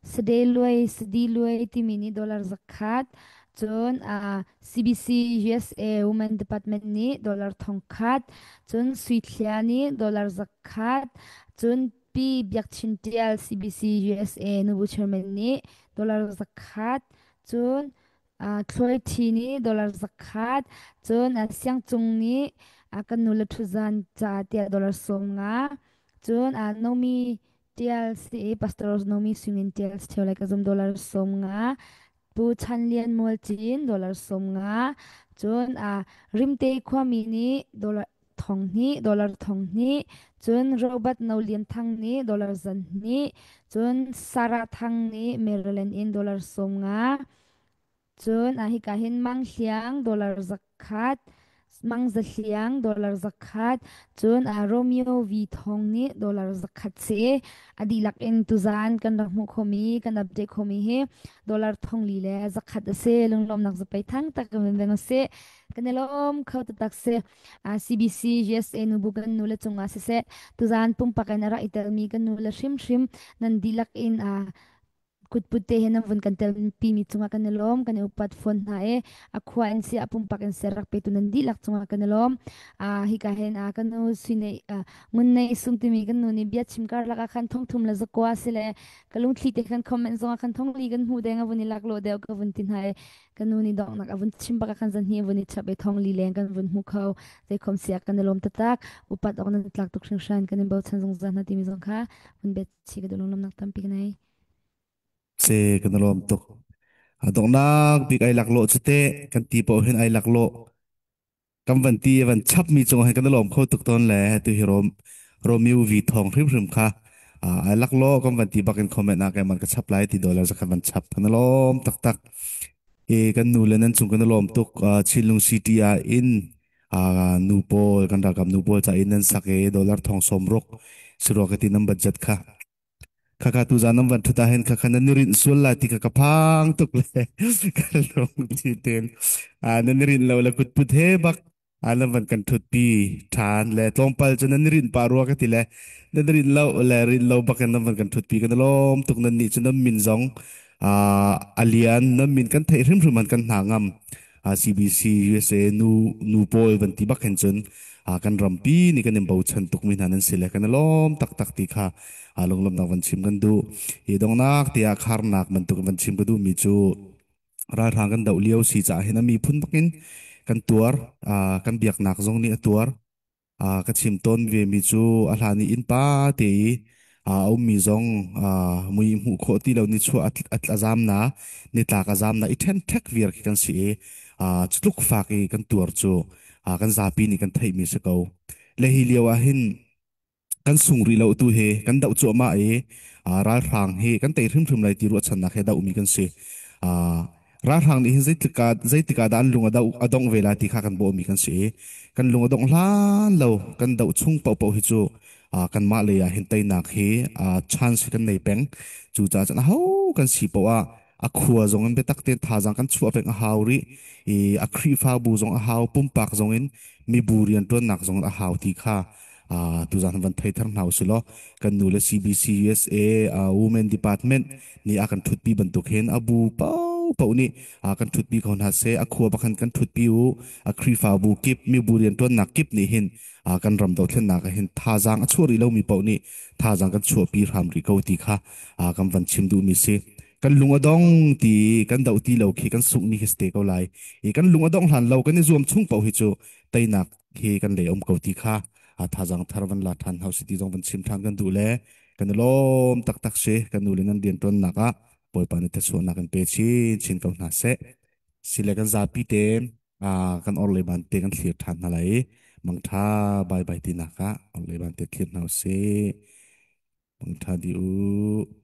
sade luai sadi luai timi nih dollar zakhat cun CBC USA Women Department nih dollar thongkhat cun Sui Thlia nih dollar zakhat cun Pi Biak Chin Tial CBC USA Nubu Chairman nih dollar zakhat cun Thluai Thi nih dollar zakhat cun Siangcung nih kan nu le ṭhutzan caah tiah dollar 50. Cun Nomi Tial si i Pastor Nomi Sumin Tial si ṭheo lai ka zum dollar 50. Pu Chan Lian Mual Cin dollar 50. Cun Rimte khuami nih dollar 2000 dollar 2000. Cun Robert No Lian Thang nih dollar 200. Cun Sarah Thang nih Maryland in dollar 50. Cun hika hin Mang Hliang dollar 100, Mang Za Hliang dollar 100, cun Romeo V Thong nih dollar 100 si. A dihlak in tuzaan kan rak hmuh khomi, kan update khomi hi dollar 4000 le 100 a si. Lunglawmnak zapei thang tak kan veng a si. Kan i lawm kho taktak si. CBC USA nubu kan nu le cungah siseh, tuzaan pumpak in a rak i telmi kan nu le hrimhrim nan dihlak in kutput te he nan vun kan telpi mi cungah kan i lawm kan i upat fawn hna i a khua in si a pumpak in si rak petu nan dihlak cungah kan i lawm. Hika hin kan nu sui nei ngun nei sung timi kan nu nih bia chim karlak ah khan thong thum le zakua si le ka lungthli te khan comment zongah khan thong li kan hmu deng a vun i lak lo deuh ka vun ti hna i kan nu nih donghnak a vun chim bak ah khan zan hi a vun i chap i thong li leng kan vun hmu kho zeikhom siak kan i lawm taktak upat awk nan tlak tuk hringhran kan in bochan zungzal hna timi zong kha vun bet chi ka duh lunglamnak tampi ka nei. Se kan lawm tuk. A donghnak bik ai laklawh cu teh kan ti paoh hin ai laklawh kan van ti van chap mi cung hin kan lawm kho tuk tawn le tu hi rom Romeo V thong hrimhrim kha ai laklawh kan van ti bak in comment ah kai man ka chap lai ti dollar zakhat van chap kan lawm taktak. E kan nu le nan cung kan lawm tuk. Chinlung City ah in nu pawl kan ralkap nu pawl ca in nan sak i dollar thong sawm ruk sirua ka ti nan budget kha khakha tu zan nan van thut ah hin khakha nan rinh sual lai ti kha ka phang tuk le ka lung ti ten nan rinh lo le kut put he bak nan van kan thut pi than le tlawmpal cu nan rinh pa rua ka ti le nan rinh lo le rinh lo bak in nan van kan thut pi kan lawm tuk nan nih cu nan min zong alian nan min kan theih hrimhrim an kan hna ngam. CBC USA nu nu pawl van ti bak hin cun kan rampi nih kan in bochan tukmi hna nan si le kan i lawm taktak ti kha lunglawmnak van chim kan duh. Hi dongnak tiah kharnak bantuk van chim ka duhmi cu ralhrang kan doh lio si caah hin a miphun bakin kan tuar kan biaknak zong nih a tuar. Ka chim tawn vemi cu a hlan i innpa te i a ummi zong mui hmuh khawh ti lo nichuah a zam na nitlak a zam na i ṭhenṭhek viar khi kan si i cutluk fak i kan tuar cu kan zapi nih kan theihmi si ko. Le hi lio ah hin kan sung rih lo tu hi kan doh cuahmah i ralhrang hi kan tei hrimhrim lai ti ruahchannak he dohmi kan si. Ralhrang nih hin zeitluk ah zeitik ah dah an lung a do a dongh ve lai ti kha kan bawhmi kan si i kan lung a dongh hlan lo kan doh chung paohpaoh hi cu kanmah lei ah hin teinak hi chance hi kan nei peng. Cucaah cun aho kan si paoh ah a khua zong in biatak tein thazaang kan chuah peng a hau rih i a Khrihfabu zong a hau pumpak zong in mibu rianṭuannak zong in a hau ti kha tuzaan van thei thar hna usih law kan nu le CBC USA Women Department nih a kan ṭhutpi bantuk hin a bu paoh. paoh nih kan ṭhutpi ko hna seh. A khua bakhan kan ṭhutpi u. A Khrihfabu kip, mibu rianṭuannak kip nih hin kan ram dothlennak ah hin thazaang a chuah rih lomi paoh nih thazaang kan chuahpi hram rih ko ti kha kan van chim duhmi si. Kan lung a dong ti kan doh ti lo khi kan sungh ni khi si te ko lai. I kan lung a dongh hlan lo kan i zuam chung paoh hi cu teinak hi kan lei um ko ti kha thazaang thar van la ṭhan hau si ti zong van chim ṭhan kan duh le kan i lawm taktak si. Kan nu le nan rianṭuannak ah Bawipa nih thluachuahnak in pe chinchin ko hna seh. Sile kan zapi te kan orhlei ban te kan thlir ṭhan hna lai i mangṭha bye bye tinak ah orhlei ban te thlir hna usih. Mangṭha dih u.